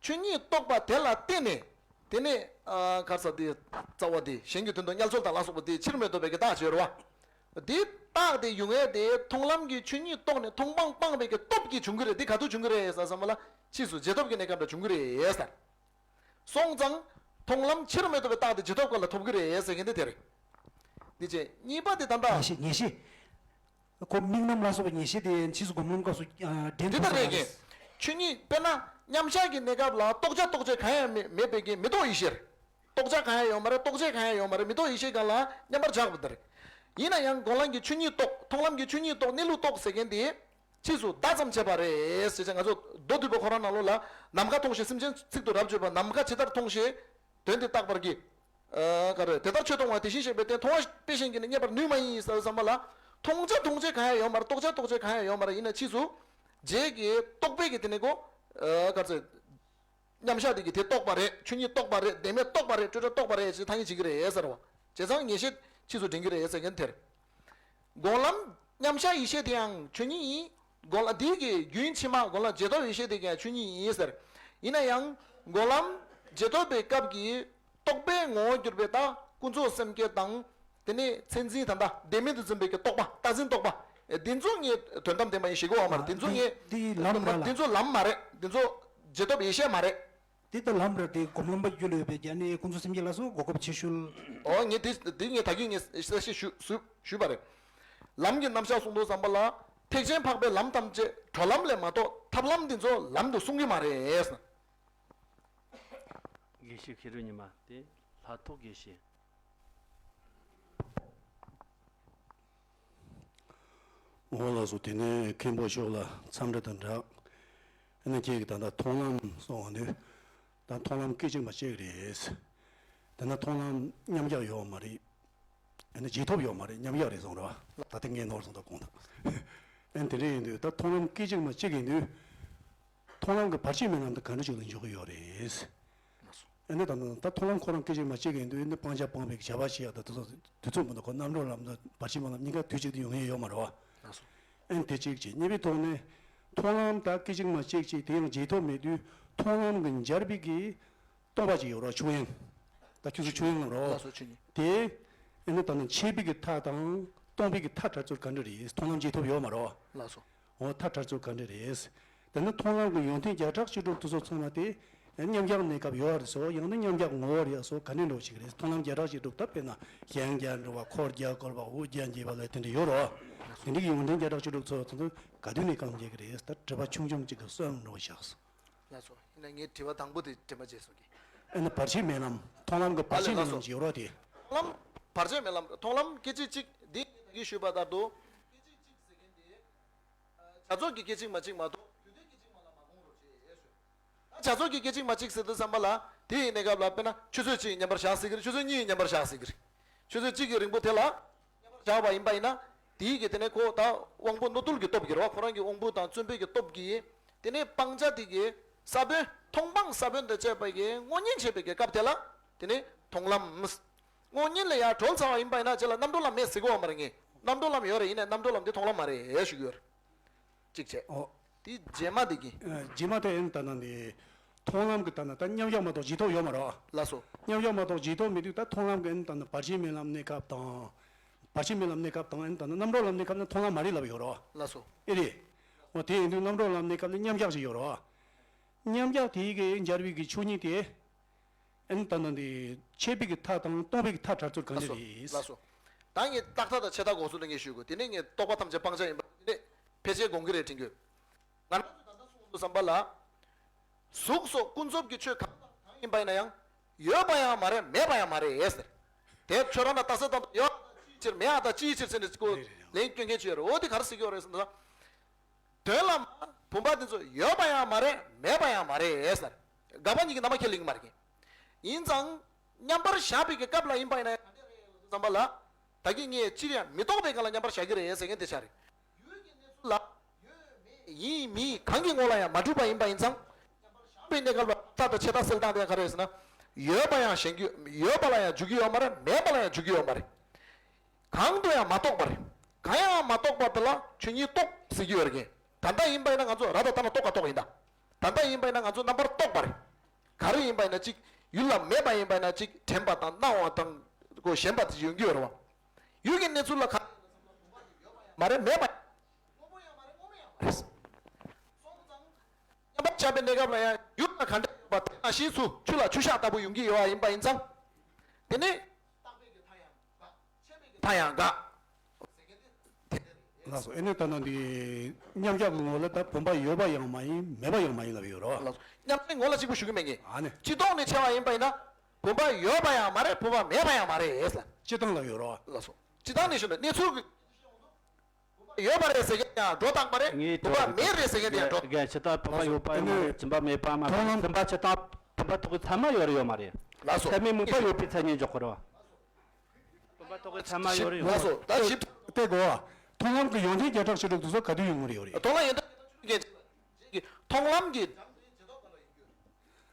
ཆོས་ཉིད་རྟོགས་པ་དེ་ལ་བརྟེན་ནས། དེ་ནས་ཨ་ག་རེ་ཟེར། དེ་རྩ་བ་དེ་གཞན་གྱི་དོན་དུ་དམྱལ་ཚོགས་དང་ལ་སོགས་པ་དེ་ཕྱིར་མི་ལྡོག་པའི་གི་རྟགས་བྱས་རེད་བ། དེ་རྟགས་དེ་ཡོང་ཡས་དེ་མཐོང་ལམ་གྱི་ཆོས་ཉིད་རྟོགས་ནས་མཐོང་སྤང་སྤངས་པའི་གི་སྟོབས་ཀྱིས་བྱུང་གི་རེད། དེ་ག་དུས་བྱུང་གི་རེད་ཟེར་བསམ་པ་ལ། ཕྱིས་སུ་རྗེས་ཐོབ་ཀྱི་གནས་སྐབས་ལ་བྱུང་གི་རེད་ཟེར། སོང་ཙང་། མཐོང་ལམ་ཕྱིར་མི་ལྡོག་པའི་རྟགས་དེ་རྗེས་ཐོབ་སྐབས་ལ་ཐོབ་ཀྱི་རེད་ཟེར་མཁན་དེ་དེ་རེད། འདི་བྱས་གཉིས་པ་དེ་ད་ལྟ། ངེས་ཤེས་ངེས་ཤེས། ཁོ་དམིགས་རྣམ་ལ་སོགས་པའཔའི་ངེས་ཤེས་དེ་ཕྱིས་སུ་སྒོམ་ལམ་སྐབས་སུ་ཨ་འདྲེན་དེ་ཐུབ་ལྟར་ས་རེད་རེད། ཀྱི། ཆོས་ཉིད་དཔེར་ན་མཉམ་གཞག་གི་གནས་སྐབས་ལ་རྟོགས་བྱ་རྟོགས་བྱེད་གང་ཡང་མེད་མེད་པའི་གི་མི་རྟོག་ཡེ་ཤེས་རེད། རྟོགས་བྱ་གང་ཡང་ཡོད་མ་རེད། རྟོགས་བྱེད་གང་ཡང་ཡོད་མ་རེད། མི་རྟོག་ཡེ་ཤེས་སྒང་ལ་མཉམ་པར་བཞག་པ་དེ་རེད། ཡིན་ན་ཡང་སྒོམ་ལམ་གྱི་ཆོས་ཉིད་རྟོགས། མཐོང་ལམ་གྱི་ཆོས་ཉིད་རྟོགས། གནས་ལུགས་རྟོགས་ཟེར་མཁན་དེ། ཕྱིས་སུ་བརྡ་ཙམ་བྱས་པ་རེད་ཟེར་བྱས། ང་ཚོ་མདོ་སྡུད་པ་ཁོ་རང་ནང་ལོགས་ལ་ནམ་མཁའ་མཐོང་ཞིང་སེམས་ཅན་ཚིག་ཏུ་རབ་བརྗོད་པ། ནམ་མཁའ་ཇི་ལྟར་མཐོང་ཞེས་དོན་དེ་བརྟག་པར་གྱིས། ཨ་ག་རེ། དེ་ལྟར་ཆོས་མཐོང་བ་དེ་བཞིན་གཤེགས་པའི་སྟེང་། མཐོང་བ་དཔེ་གཞན་གྱིས་ནི་རྙེད་པར་ནུས་མ་ཡིན་ཟེར་བསམ་པ་ལ། མཐོང་བྱ་མཐོང་བྱེད་གང་ཡང་ཡོད་མ་རེད། རྟོགས་བྱ་རྟོགས་བྱེད་གང་ཡང་ཡོད་མ་རེད། ཡིན་ན་ཕྱིས་སུ་རྗེས་ཀྱི་རྟོག་པའི་གི་དེ་ནས་གོ། ཨ་ག་རེ་ཟེར། མཉམ་གཞག་དེ་གི་དེ་རྟོགས་པ་རེད། ཆོས་ཉིད་རྟོགས་པ་རེད། བདེན་མེད་རྟོགས་པ་རེད། སྤྲོས་བྲལ་རྟོགས་པ་རེད་ཅེས་ཐ་སྙད་བྱེད་ཀྱི་རེད་ཟེར་བ། བྱས་ཙང་ངེས་ཤེས་ཕྱིས་སུ་འདྲེན་གྱི་རེད་ཟེར་མཁན་དེར། སྒོམ་ལམ་མཉམ་གཞག་ཡེ་ཤེས་དེའང་ཆོས་ཉིད་ཡིན། སྒོམ་ལམ་དེའི་གི་རྒྱུན་ཕྱི་མ་སྒོམ་ལམ་རྗེས་ཐོབ་ཡེ་ཤེས་དེ་ཀྱང་ཆོས་ཉིད་ཡིན་ཟེར། ཡིན་ན་ཡང་སྒོམ་ལམ་རྗེས་ཐོབ་པའི་སྐབས་ཀྱི་རྟོག་པའི་ངོ་བོར་གྱུར་པའི་ད་ཀུན་རྫོབ་སེམས་བསྐྱེད་དང་། དེ་ནས་མཚན་འཛིན་ད་ལྟ་བདེན་མེད་དུ་འཛིན་པའི་གི་རྟོག་པ། རྟག་འཛིན་རྟོག་པ། འདི་ཚོ་ངས་དོན་དམ་བདེན་པ་ཡིན་ཞེས་གོ་བ་མ་རེད། འདི་ཚོ་ངས་འདི་ལམ་ར་ལ། འདི་ཚོ་ལམ་མ་རེད། འདི་ཚོ་རྗེས་ཐོབ་ཡེ་ཤེས་མ་རེད། འདི་ལྟར་ལམ་རེད་དེ། སྒོམ་ལམ་པ་རྒྱུད་ལ་ཡོད་པའི་རྒྱ་ནི་ཀུན་རྫོབ་སེམས་བསྐྱེད་ལ་སོགས་གོ་སྐབས་ཆེ་ཤོས། ཨོ་ངས་དེ་དེ་ངས་ད་གིན་ངས་གསལ་བཤད་ཞུ་ཞུ་ཞུས་པ་རེད། ལམ་གྱི་རྣམ་གཞག་གསུང་དུས་ཙམ་པ་ལ། ཐེག་ཆེན་འཕགས་པའི་ལམ་ཐམས་ཅད་གྲོལ་ལམ་ལས་མ་གཏོགས་ཐབས་ལམ་འདི་ཚོ་ལམ་དུ་གསུང་གི་མ་རེད། དགེ་བཤེས་མཁས་གྲུབ་ཉི་མ་དེ་ལྷ་ཐོག་དགེ་བཤེས། འོ་ལགས་སོ། དེ་ནས་མཁན་པོ་མཆོག་ལ་འཚམས་འདྲི་དང་སྦྲགས། ཨ་ནི་ཁྱེད་ཀྱིས་ད་ལྟ་མཐོང་ལམ་གསུངས་པ་འདི། ད་མཐོང་ལམ་སྐད་ཅིག་མ་གཅིག་རེད། དེ་ན་མཐོང་ལམ་མཉམ་གཞག་ཡོད་མ་རེད། ཨ་ནི་རྗེས་ཐོབ་ཡོད་མ་རེད། མཉམ་གཞག་རེད་གསུངས་རེད་བ། ད་ལྟ་ངས་ནོར་སོང་ད་དགོངས་དག་ཨ་ནི་དེ་འདྲ་ཡིན་དུས་ད་མཐོང་ལམ་སྐད་ཅིག་མ་གཅིག་ཡིན་དུས། མཐོང་ལམ་གྱི་བར་ཆད་མེད་ལམ་དུ་ག་འདྲ་ཞིག་ལ་འཇུག་གི་ཡོད་རེད། ཨ་ནི་ད་ད་མཐོང་ལམ་ཁོ་རང་སྐད་ཅིག་མ་གཅིག་ཡིན་དུས་ནི་སྤང་བྱ་སྤངས་པའི་བྱ་བ་བྱེད་ཡག་ད་དུས་ཚོད་དུས་ཚོད་མི་འདུག་ཁོ། རྣམ་གྲོལ་ལམ་དང་བར་ཆད་མེད་ལམ་གཉིས་ཀ་དུས་གཅིག་ཏུ་ཡོང་ཡས་ཡོད་མ་རེད་བ། ཨ་ནི་དེ་གཅིག་བྱས། གཉིས་པའི་ཐོག་ནས་མཐོང་ལམ་ད་སྐད་ཅིག་མ་གཅིག་བྱས་དེ་ཡང་རྗེས་ཐོབ་མེད་དུས་མཐོང་ལམ་གྱི་འབྱར་བའི་གི་སྟོང་པ་ཅིག་ཡོད་རེད་བ། ཆོས་དབྱིངས། ད་ཁྱོད་ཚོ་ཆོས་དབྱིངས་ལབ་རོ། ལགས་སོ། ཆོས་ཉིད། དེ་ཨ་ནི་ད་ནི་ཆད་པའི་གི་མཐའ་དང་སྟོང་པའི་གི་མཐའ་བྲལ་ཚུལ་ག་འདྲ་རེད། མཐོང་ལམ་རྗེས་ཐོབ་ཡོད་མ་རེད་བ། ལགས་སོ། འོ་མཐའ་བྲལ་ཚུལ་ག་འདྲ་རེད། དེ་ནི་མཐོང་ལམ་གྱི་ཡོན་ཏན་བརྒྱ་ཕྲག་བཅུ་དྲུག་དེ་ཚོ་ཚང་མ་དེ་མཉམ་གཞག་གནས་སྐབས་ཡོད་རེད་སོ། ཡང་ན་མཉམ་གཞག་ངོ་བོ་རེད་སོ། ག་འདྲ་འགྲོ་ཞིག་རེད། མཐོང་ལམ་བརྒྱ་ཕྲག་བཅུ་དྲུག་ད་དཔེར་ན་ཞལ་བརྒྱ་འགྲོ་བ། འཁོར་བརྒྱ་བསྐོར་བ། དབུ་བརྒྱ་འབྱེད་པ་ལ་དེ་འདྲ་ཡོད་རེད་བ། དེ་འདྲ་གི་ཡོན་ཏན་བརྒྱ་ཕྲག་བཅུ་དྲུག་ཚོ་ཚང་ཚོ་ག་དུས་ནས་གང་རྒྱག་གི་རེད། ད་དྲི་བ་ཆུང་ཆུང་གཅིག་གི་སོན་འགྲོ་བཞག་སོ། ལགས་སོ། ཡིན་ན་ངའི་དྲི་བ་དང་པོ་དེ་དྲན་པ་བརྗེད་སོང་གི། ཨ་ནི་བར་ཆད་མེད་ལམ། མཐོང་ལམ་གྱི་བར་ཆད་མེད་ལམ་ཞིག་ཡོད་རོགས་དེ། མཐོང་ལམ་བར་ཆད་མེད་ལམ། མཐོང་ལམ་སྐད་ཅིག་གཅིག་འདི་ངས་ཞུས་པ་ལྟར་དུ། སྐད་ཅིག་གཅིག་ཟེར་མཁན་དེ། བྱ་རྫོགས་ཀྱི་སྐད་ཅིག་མ་གཅིག་མ་གཏོགས་རྒྱུ་མཐའི་སྐད་ཅིག་མ་ལ་མ་དགོངས་རོགས་ཞེས་ཞུས། ད་བྱ་རྫོགས་ཀྱི་སྐད་ཅིག་མ་གཅིག་ཟེར་དུས་ཙམ་པ་ལ་དེ་ཡི་གནས་སྐབས་ལ་དཔེར་ན་ཆུ་ཚོད་གཅིག་མཉམ་པར་བཞག་ཟེར་གི་རེད། ཆུ་ཚོད་གཉིས་མཉམ་པར་བཞག་ཟེར་གི་རེད། ཆུ་ཚོད་གཅིག་གི་རིང་པོ་དེ་ལ་བཞག་པ་ཡིན་པ་ཡིན་ན། དེའི་གི་དེ་ནས་ཁོ་ད་དབང་པོ་རྣོ་རྟུལ་གྱི་སྟོབས་ཀྱིས་རེད་བ། ཁོ་རང་གི་དབང་པོ་དང་བརྩོན་འགྲུས་ཀྱི་སྟོབས་ཀྱིས། དེ་ནས་སྤང་བྱ་དེ་གི་ས་བོན། མཐོང་སྤང་ས་བོན་དང་བཅས་པ་གི་སྔོ་ཉན་བྱེད་པའི་གི་སྐབས་དེ་ལ། དེ་ནས་མཐོང་ལམ། སྔོ་ཉན་ལ་ཡར་གྲོལ་ཚར་བ་ཡིན་པ་ཡིན་ན་རྗེས་ལ་རྣམ་གྲོལ་ལམ་མེད་ཟེར་གི་ཡོད་མ་རེད། ངས་རྣམ་གྲོལ་ལམ་ཡོད་རེད། ཡིན་ནའི་རྣམ་གྲོལ་ལམ་དེ་མཐོང་ལམ་མ་རེད་ཞུ་གི་ཡོད་རེད། གཅིག་བྱས། ཨོ། དེ་རྗེས་མ་དེ་གི། ཨ་རྗེས་མ་དེ་ཨེ་ད་ནང་དེ། མཐོང་ལམ་གྱི་ད་ནང་ད་མཉམ་གཞག་མ་གཏོགས་རྗེས་ཐོབ་ཡོད་མ་རེད། ལགས་སོ། མཉམ་གཞག་མ་གཏོགས་རྗེས་ཐོབ་མེད་དུས་ད་མཐོང་ལམ་གྱི་ཨེ་ད་ནང་བར་ཆད་མེད་ལམ་གནས་སྐབས་དང་། བར་ཆད་མེད་ལམ་གནས་སྐབས་དང་ཨེ་ད་ནང་རྣམ་གྲོལ་ལམ་གནས་སྐབས་ནི་མཐོང་ལམ་མ་རེད་ལབ་ཡོད་རེད། ལགས་སོ། ཨེ་རེད། འོ་དེ་ཡིན་དུས་རྣམ་གྲོལ་ལམ་གནས་སྐབས་ནི་མཉམ་གཞག་ཅིག་ཡོད་རེད། མཉམ་གཞག་དེའི་གི་འབྱར་བའི་གི་ཆོས་ཉིད་དེ། ཨེ་ད་ནང་དེ་ཆད་པའི་གི་མཐའ་དང་སྟོང་པའི་གི་མཐའ་བྲལ་ཚུལ་ག་འདྲ་ལགས་སོ། རེད། ལགས་སོ། ད་ངས་རྟག་མཐའ་དང་ཆད་མཐའ་འགོག་ཚུལ་ལ་ངས་ཞུ་དགོས། དེ་ནས་ངས་རྟོག་པ་ཐམས་ཅད་སྤང་བྱ་ཡིན་པ་དེ་ནས་ཕལ་ཆེར་དགོངས་ཀྱི་རེད་དྲན་གྱི་ཡོད། ང་རང་ཚོ་ད་ལྟ་གསུང་དུས་ཙམ་པ་ལ། གཟུགས་སོགས་ཀུན་རྫོབ་ཀྱི་ཆོས་གང་དང་གང་ཡིན་པ་ཡིན་ན་ཡང་། ཡོད་པ་ཡང་མ་རེད། མེད་པ་ཡང་མ་རེད་ཟེར། དེ་ཁྱོད་རང་ལ་རྟགས་གསལ་བཏང་དུས་ཡོད་ཅིའི་ཕྱིར་མེད་ཨ་ད་ཅིའི་ཕྱིར་ཟེར་ནས་ཀོ་ལན་སྐྱོན་མཁན་ཅིག་ཡོད་རེད། འོ་དེ་ག་རེ་ཟེར་གྱི་ཡོད་རེད་ཟེར་ན། དོན་ལ་བུམ་པ་དེ་ཚོ་ཡོད་པ་ཡང་མ་རེད། མེད་པ་ཡང་མ་རེད་ཟེར། དགག་པ་གཉིས་ཀྱི་རྣམ་པ་ཁས་ལེན་གྱི་མ་རེད། ཡིན་ཙང་མཉམ་པར་བཞག་པའི་གི་སྐབས་ལ་ཡིན་པ་ཡིན་ན་ཡང་ག་འདྲ་རེད་བསམ་པ་ལ། ད་གིན་ངས་སྤྱིར་ཡང་མི་རྟོག་པའི་སྒང་ལ་མཉམ་པར་བཞག་གི་རེད་ཟེར་མཁན་དེ་ཆགས་རེད། ཡུལ་གྱི་གནས་ཚུལ་ལ་ཡོད་མེད་ཡིན་མིན་གང་གི་ངོ་ལ་ཡང་མ་གྲུབ་པ་ཡིན་པ་ཡིན་ཙང་། བཞག་པའི་གནས་སྐབས་ལ་རྟགས་དང་ཆད་ལྟ་གསལ་སྟངས་དེ་ཡང་ག་རེ་རེད་ཟེར་ན། ཡོད་པ་ཡང་ཞེན་གྱི་ཡོད་པ་ལ་ཡང་འཇུག་གི་ཡོད་མ་རེད། མེད་པ་ལ་ཡང་འཇུག་གི་ཡོད་མ་རེད། གང་དུ་ཡང་མ་གཏོགས་པ་རེད། གང་ཡང་མ་གཏོགས་པ་དེ་ལ་ཆོས་ཉིད་རྟོགས་ཟེར་གྱི་ཡོད་རེད། ད་ལྟ་ཡིན་པ་ཡིན་ན་ང་ཚོ་ར་ད་ལྟ་ན་རྟོགས་པ་རྟོགས་ཡིན་ད། ད་ལྟ་ཡིན་པ་ཡིན་ན་ང་ཚོ་རྣམ་པར་རྟོག་པ་རེད། ག་རེ་ཡིན་པ་ཡིན་ན་གཅིག་ཡུལ་ལ་མེད་པ་ཡིན་པ་ཡིན་ན་གཅིག་དྲན་པ་དང་སྣང་བ་དང་ཁོ་ཞེན་པ་དེ་ཡོང་གི་ཡོད་རེད་བ། ཡུལ་གྱི་གནས་ཚུལ་ལ་ག་མ་རེད། མེད་པ་རེད། མཉམ་པར་བཞག་པའི་གནས་སྐབས་ལ་ཡང་ཡུལ་ལ་ག་འདྲ་ཡོད་པ་དེ་ནང་བཞིན་དུ་ཆུ་ལ་ཆུ་ཤག་ལྟ་བུ་ཡོང་གི་ཡོད་པ་ཡིན་པ་ཡིན་ཙང་། དེ་ནི་མཐའ་ཡང་དགག་ལགས་སོ། ཨེ་ནས་ད་ནང་འདི་མཉམ་གཞག་གི་ངོ་ལ་ད་བུམ་པ་ཡོད་པ་ཡང་མ་ཡིན། མེད་པ་ཡང་མ་ཡིན་ལབ་ཡོད་རོ། ལགས་སོ། མཉམ་གཞག་ངོ་ལ་གཅིག་པུ་ཞུ་གི་མེད་ངེས། ཨ་ནི། སྤྱི་ལྡོག་ནས་ཕྱེ་བ་ཡིན་པ་ཡིན་ན། བུམ་པ་ཡོད་པ་ཡང་མ་རེད། བུམ་པ་མེད་པ་ཡང་མ་རེད་ལ། སྤྱི་བཏང་ལབ་ཡོད་རོ། ལགས་སོ། སྤྱི་བཏང་ནས་ཞུ་ན་གནས་ཚུལ་གྱི་ཡོད་པ་རེད་ཟེར་མཁན་ཡང་སྒྲོ་བཏགས་པ་རེད། ངའི་བུམ་པ་མེད་རེད་ཟེར་མཁན་དེ་ཡང་སྒྲོ། རྒན་སྤྱི་བཏང་བུམ་པ་ཡོད་པ་ཡང་མ་རེད། བུམ་པ་མེད་པ་མ་རེད། བུམ་པ་སྤྱི་བཏང་བུམ་པ་ཐོག་གི་ཚད་མ་ཡོད་རེད་ཡོད་མ་རེད། ལགས་སོ། ཚད་མའི་མུན་པ་ཡོད་པའི་མཚན་ཉིད་འཇོག་གི་རེད་བ། བུམ་པ་ཐོག་གི་ཚད་མ་ཡོད་རེད་ཡོད་མ་རེད། ལགས་སོ། ད་ཞིབ་ཏེ་གོ། མཐོང་ལམ་གྱི་ཡོན་ཏན་བརྒྱ་ཕྲག་བཞི་དྲུག་དེ་ཚོ་ག་དུས་ཡོང་གི་རེད་ཡོད་རེད། མཐོང་ལམ་ཡོན་ཏན་བརྒྱ་ཕྲག་བཞི་དྲུག་མཐོང་ལམ་གྱི།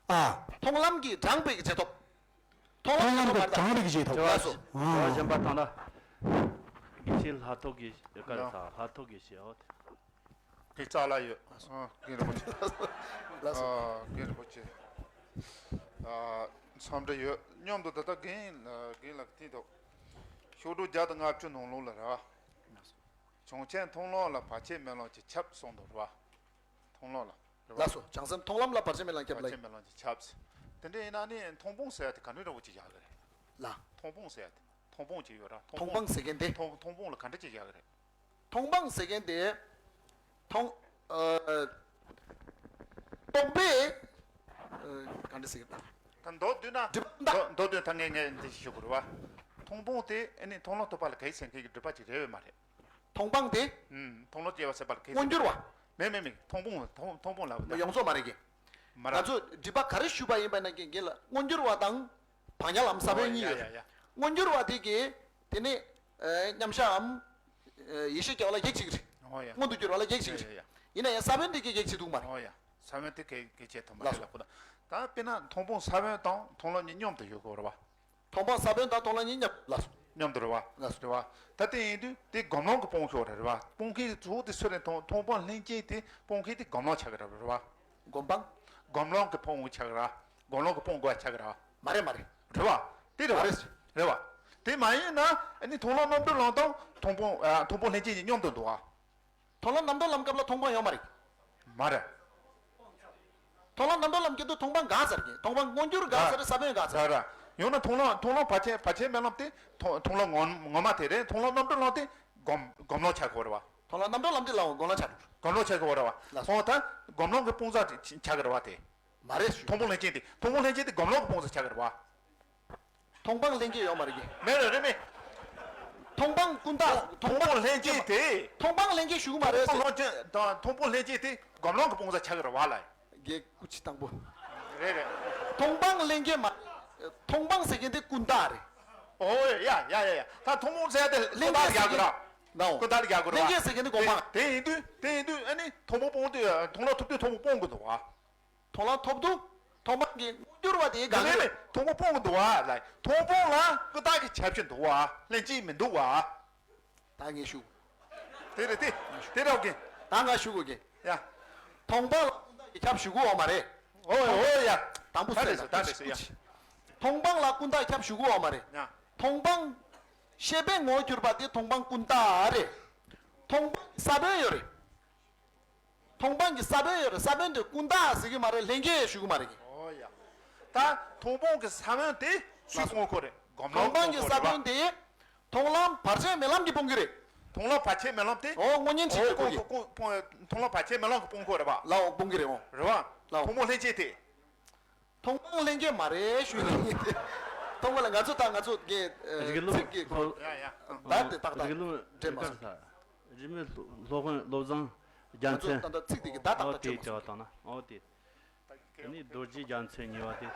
ཨ། མཐོང་ལམ་གྱི་དྲངས་པའི་རྗེས་ཐོབ། མཐོང་ལམ་གྱི་དྲངས་པའི་རྗེས་ཐོབ། ལགས་སོ། དྲི་བ་གཞན་པ་དང་ལ། དགེ་བཤེས་ལྷ་ཐོག་གི་བཀའ་ལ་ལྷ་ཐོག་གི་ཞེས་འོ། དེ་རྩ་ལ་ཡོད། ཨ་རྒན་རིན་པོ་ཆེ། ལགས་སོ། ཨ་རྒན་རིན་པོ་ཆེ། ཨ་འཚམས་འདྲི་ཡོད། མཉམ་དུ་ད་ལྟ་རྒན་རྒན་ལགས་ཀྱིས་དེ་ཐོག་ཤོག་དྲུག་བརྒྱ་དང་ལྔ་བཅུ་ནང་ལོགས་ལ་རེད་བ། བྱང་ཆེན་མཐོང་ལམ་ལ་བར་ཆད་མེད་ལམ་གྱི་ཁྱབ་གསུངས་འདུག་རེད་བ། མཐོང་ལམ་ལ། རེད་བ། ལགས་སོ། བྱང་སེམས་མཐོང་ལམ་ལ་བར་ཆད་མེད་ལམ་ཁྱབ་ལ། བར་ཆད་མེད་ལམ་གྱི་ཁྱབ། དེ་འདྲ་ཡིན་ན་ནི་མཐོང་སྤང་ཟེར་ཡ་དེ་ག་འདྲའི་འདྲ་བོ་ཅིག་བཞག་གི་རེད། ལ། མཐོང་སྤང་ཟེར་ཡ་དེ་མཐོང་སྤང་ཅིག་ཡོད་ར། མཐོང་སྤང་ཟེར་མཁན་དེ། མཐོང་མཐོང་སྤང་ལ་ག་འདྲ་ཅིག་བཞག་གི་རེད། མཐོང་སྤང་ཟེར་མཁན་དེ། མཐོང་། ཨ། རྟོག་པས། ཨ། ག་འདྲ་ཟེར་གི་ད། ད་མདོར་བསྡུས་ན། སྒྲིབ་པ་མདོར་མདོར་བསྡུས་ད་ངས་ངས་འདི་ཞུ་དགོས་རེད་བ། མཐོང་སྤང་དེ་ཨ་ནི་མཐོང་ལམ་ཐོབ་པ་ལ་གེགས་སེལ་མཁན་གྱི་སྒྲིབ་པ་ཅིག་རེད་བས་མ་རེད། མཐོང་སྤང་དེ། ཨུམ། མཐོང་ལམ་སྐྱེ་བ་སེལ་བ་ལ་གེགས་སེལ། མངོན་གྱུར་བ། མེད་མེད་མེད། མཐོང་སྤང་མཐོང་མཐོང་སྤང་ལབ་ན། ཡོངས་རྫོགས་མ་རེད་གི། མ་རེད། ང་ཚོ་སྒྲིབ་པ་ག་རེ་ཞུས་པ་ཡིན་པ་ན་རྒན་རྒན་ལ་མངོན་གྱུར་བ་དང་། བག་ཉལ་ལམ་ས་བོན་གཉིས་ཡོད་རེད། ཡ་ཡ་ཡ། མངོན་གྱུར་བ་དེ་གིས་དེ་ནི། ཨ། མཉམ་གཞག་གམ། ཨ། ཡེ་ཤེས་སྐྱེ་བ་ལ་གེགས་བྱེད་ཀྱི་རེད། ཨོ་ཡ། མངོན་དུ་གྱུར་བ་ལ་གེགས་བྱེད་ཀྱི་རེད། ཡ་ཡ་ཡ། ཡིན་ན་ཡང་ས་བོན་དེ་གིས་གེགས་བྱེད་ཐུབ་མ་རེད། ཨོ་ཡ། ས་བོན་དེ་གེགས་གེགས་བྱེད་ཐུབ་མ་རེད་ལབ་དགོས་ན། ད་དཔེར་ན་མཐོང་སྤང་ས་བོན་དང་མཐོང་ལམ་གཉིས་མཉམ་དུ་ཡོད་དགོས་རེད་བ། མཐོང་སྤང་ས་བོན་དང་མཐོང་ལམ་གཉིས་མཉམ་ལ། མཉམ་དུ་རེད་བ། ལ། རེད་བ། ད་དེ་ཡིན་དུས་དེ་སྒོམ་ལམ་གྱི་སྤང་ཤོག་རེད་བ། སྤང་མཁན་གྱི་གཙོ་བོ་དེ་སུ་རེད། མཐོང་མཐོང་སྤང་ལྷན་སྐྱེས་དེ་སྤང་མཁན་དེ་སྒོམ་ལམ་ཆགས་ཀྱི་རེད་བ། སྒོམ་སྤང་། སྒོམ་ལམ་གྱི་སྤང་ཆགས་ཀྱི་རེད་བ། སྒོམ་ལམ་གྱི་སྤང་དགོས་ཆགས་ཀྱི་རེད་བ། མ་རེད་མ་རེད། རེད་བ། དེ་རེད་བ། མ་རེད། རེད་བ། དེ་མ་ཡིན་ན་ཨ་ནི་མཐོང་ལམ་རྣམ་གྲོལ་ལམ་དང་མཐོང་སྤང་ཨ་མཐོང་སྤང་ལྷན་སྐྱེས་གཉིས་མཉམ་དུ་འདུག་བ། མཐོང་ལམ་རྣམ་གྲོལ་ལམ་སྐབས་ལ་མཐོང་སྤང་ཡོད་མ་རེད། མ་རེད། མཐོང་ལམ་རྣམ་གྲོལ་ལམ་སྐབས་དུ་མཐོང་སྤང་འགག་ཚར་གི། མཐོང་སྤང་མངོན་གྱུར་འགག་ཚར་རེད། ས་བོན་འགག་ཚར། ར་ར། ཡང་ན་མཐོང་ལམ་མཐོང་ལམ་བར་ཆད་བར་ཆད་མེད་ལམ་དེ་མཐོང་མཐོང་ལམ་ངོ་ངོ་མ་དེ་རེད། མཐོང་ལམ་རྣམ་གྲོལ་ལམ་དེ་སྒོམ་སྒོམ་ལམ་ཆགས་ཀྱི་རེད་བ། མཐོང་ལམ་རྣམ་གྲོལ་ལམ་དེ་ལའང་སྒོམ་ལམ་ཆགས་འགྲོ། སྒོམ་ལམ་ཆགས་ཀྱི་རེད་བ། ལགས་སོ། ཧོ་ད་སྒོམ་ལམ་གྱི་སྤང་རྩ་ཆགས་ཀྱི་རེད་བ་དེ། མ་རེད་ཞུ། མཐོང་སྤང་ལྷན་སྐྱེས་དེ་མཐོང་སྤང་ལྷན་སྐྱེས་དེ་སྒོམ་ལམ་གྱི་སྤང་རྩ་ཆགས་ཀྱི་རེད་བ། མཐོང་སྤང་ལྷན་སྐྱེས་ཡོད་མ་རེད་གི། མེད་རེད་རེད་མེད། མཐོང་སྤང་ཀུན་བཏགས། མཐོང་སྤང་ལྷན་སྐྱེས་དེ། མཐོང་སྤང་ལྷན་སྐྱེས་ཞུ་གི་མ་རེད་ཟེར། མཐོང་སྤང་ལྷན་སྐྱེས་དེ་སྒོམ་ལམ་གྱི་སྤང་རྩ་ཆགས་ཀྱི་རེད་བ་ལ། རྒན་སྐུ་མཁྱེན་དང་པོ། རེད་རེད། མཐོང་སྤང་ལྷན་སྐྱེས་མ། མཐོང་སྤང་ཟེར་མཁན་དེ་ཀུན་བཏགས་རེད། ཨོ་ཡ་ཡ་ཡ་ཡ། ད་མཐོང་སྤང་ཟེར་དེ་ཀུན་བཏགས་ལ་རྒྱག་གི་རེད། ནའོ། ཀུན་བཏགས་ལ་རྒྱག་གི་རེད་བ། ལྷན་སྐྱེས་ཟེར་མཁན་དེ་སྒོམ་སྤང་། དེ་ཡིན་དུས་དེ་ཡིན་དུས་ཨ་ནི་མཐོང་སྤང་སྤང་དུས་མཐོང་ལམ་ཐོབ་དུས་མཐོང་སྤང་སྤང་གི་འདུག་བ། མཐོང་ལམ་ཐོབ་དུས་མཐོང་སྤང་གི་མངོན་གྱུར་བ་དེ་ག་གི་རེད། མཐོང་སྤང་སྤང་གི་འདུག་བ་ལ། མཐོང་སྤང་ལ་ཀུན་བཏགས་ཀྱི་ཁྱབ་ཀྱི་འདུག་བ། ལྷན་སྐྱེས་མི་འདུག་བ། ད་ངས་ཞུ། དེ་རེད་དེ། དེ་རེད་གི། ད་ང་ཞུ་དགོས་གི། ཡ། མཐོང་སྤང་ལ་ཀུན་བཏགས་ཀྱི་ཁྱབ་ཞུ་གི་ཡོད་མ་རེད། ཨོ་ཨོ་ཡ། དང་པོ་ད་ཟེར་ན་ད་ད་ད་ད་ཡ། མཐོང་སྤང་ལ་ཀུན་བཏགས་ཁྱབ་ཞུ་གི་ཡོད་མ་རེད། ཡ། མཐོང་སྤང་། ཤེས་པས་ངོ་གྱུར་པ་དེ་མཐོང་སྤང་ཀུན་བཏགས་རེད། མཐོང་སྤང་གི་ས་བོན་ཡོད་རེད། མཐོང་སྤང་གི་ས་བོན་ཡོད་རེད། ས་བོན་དེ་ཀུན་བཏགས་ཟེར་གི་མ་རེད། ལྷན་སྐྱེས་ཞུ་གི་མ་རེད་གི། ཨོ་ཡ། ད་མཐོང་སྤང་གི་ས་བོན་དེ་སུས་སྤང་གི་རེད། སྒོམ་ལམ་མཐོང་སྤང་གི་ས་བོན་དེ། མཐོང་ལམ་བར་ཆད་མེད་ལམ་གྱིས་སྤང་གི་རེད། མཐོང་ལམ་བར་ཆད་མེད་ལམ་དེ། ཨོ་དངོས་གཉེན་ཁྲིད་ཀྱི་སྤང་གི། ཨོ་ཁོ་ཁོ་ཁོ་མཐོང་ལམ་བར་ཆད་མེད་ལམ་གྱིས་སྤང་གི་རེད་བ། ལའོ་སྤང་གི་རེད་ཨོ། རེད་བ། ལའོ། ཐུན་མོང་ལྷན་སྐྱེས་དེ། ཐུན་མོང་ལྷན་སྐྱེས་མ་རེད་ཞུས་ལ་ཡིན་ཏེ། ཐུན་མོང་ལ་ང་ཚོ་ད་ང་ཚོ་གི་རིགས་ལམ་ཚིག་གི་སྐོར། ཡ་ཡ། ད་དེ་ཏག་ཏག་རིགས་ལམ་འདྲེས་མ་སོང་། རིས་མེད་སློབ་དཔོན་བློ་བཟང་རྒྱལ་མཚན། ང་ཚོ་ད་ལྟ་ཚིག་དེ་གི་ད་ཏག་ཏག་འདྲེས་མ་སོང་། ཨོ་དེ་བྲིས་བཏང་ན་ཨོ་དེ། དེ་ནས་རྡོ་རྗེ་རྒྱལ་མཚན་གཉིས་པ་དེ།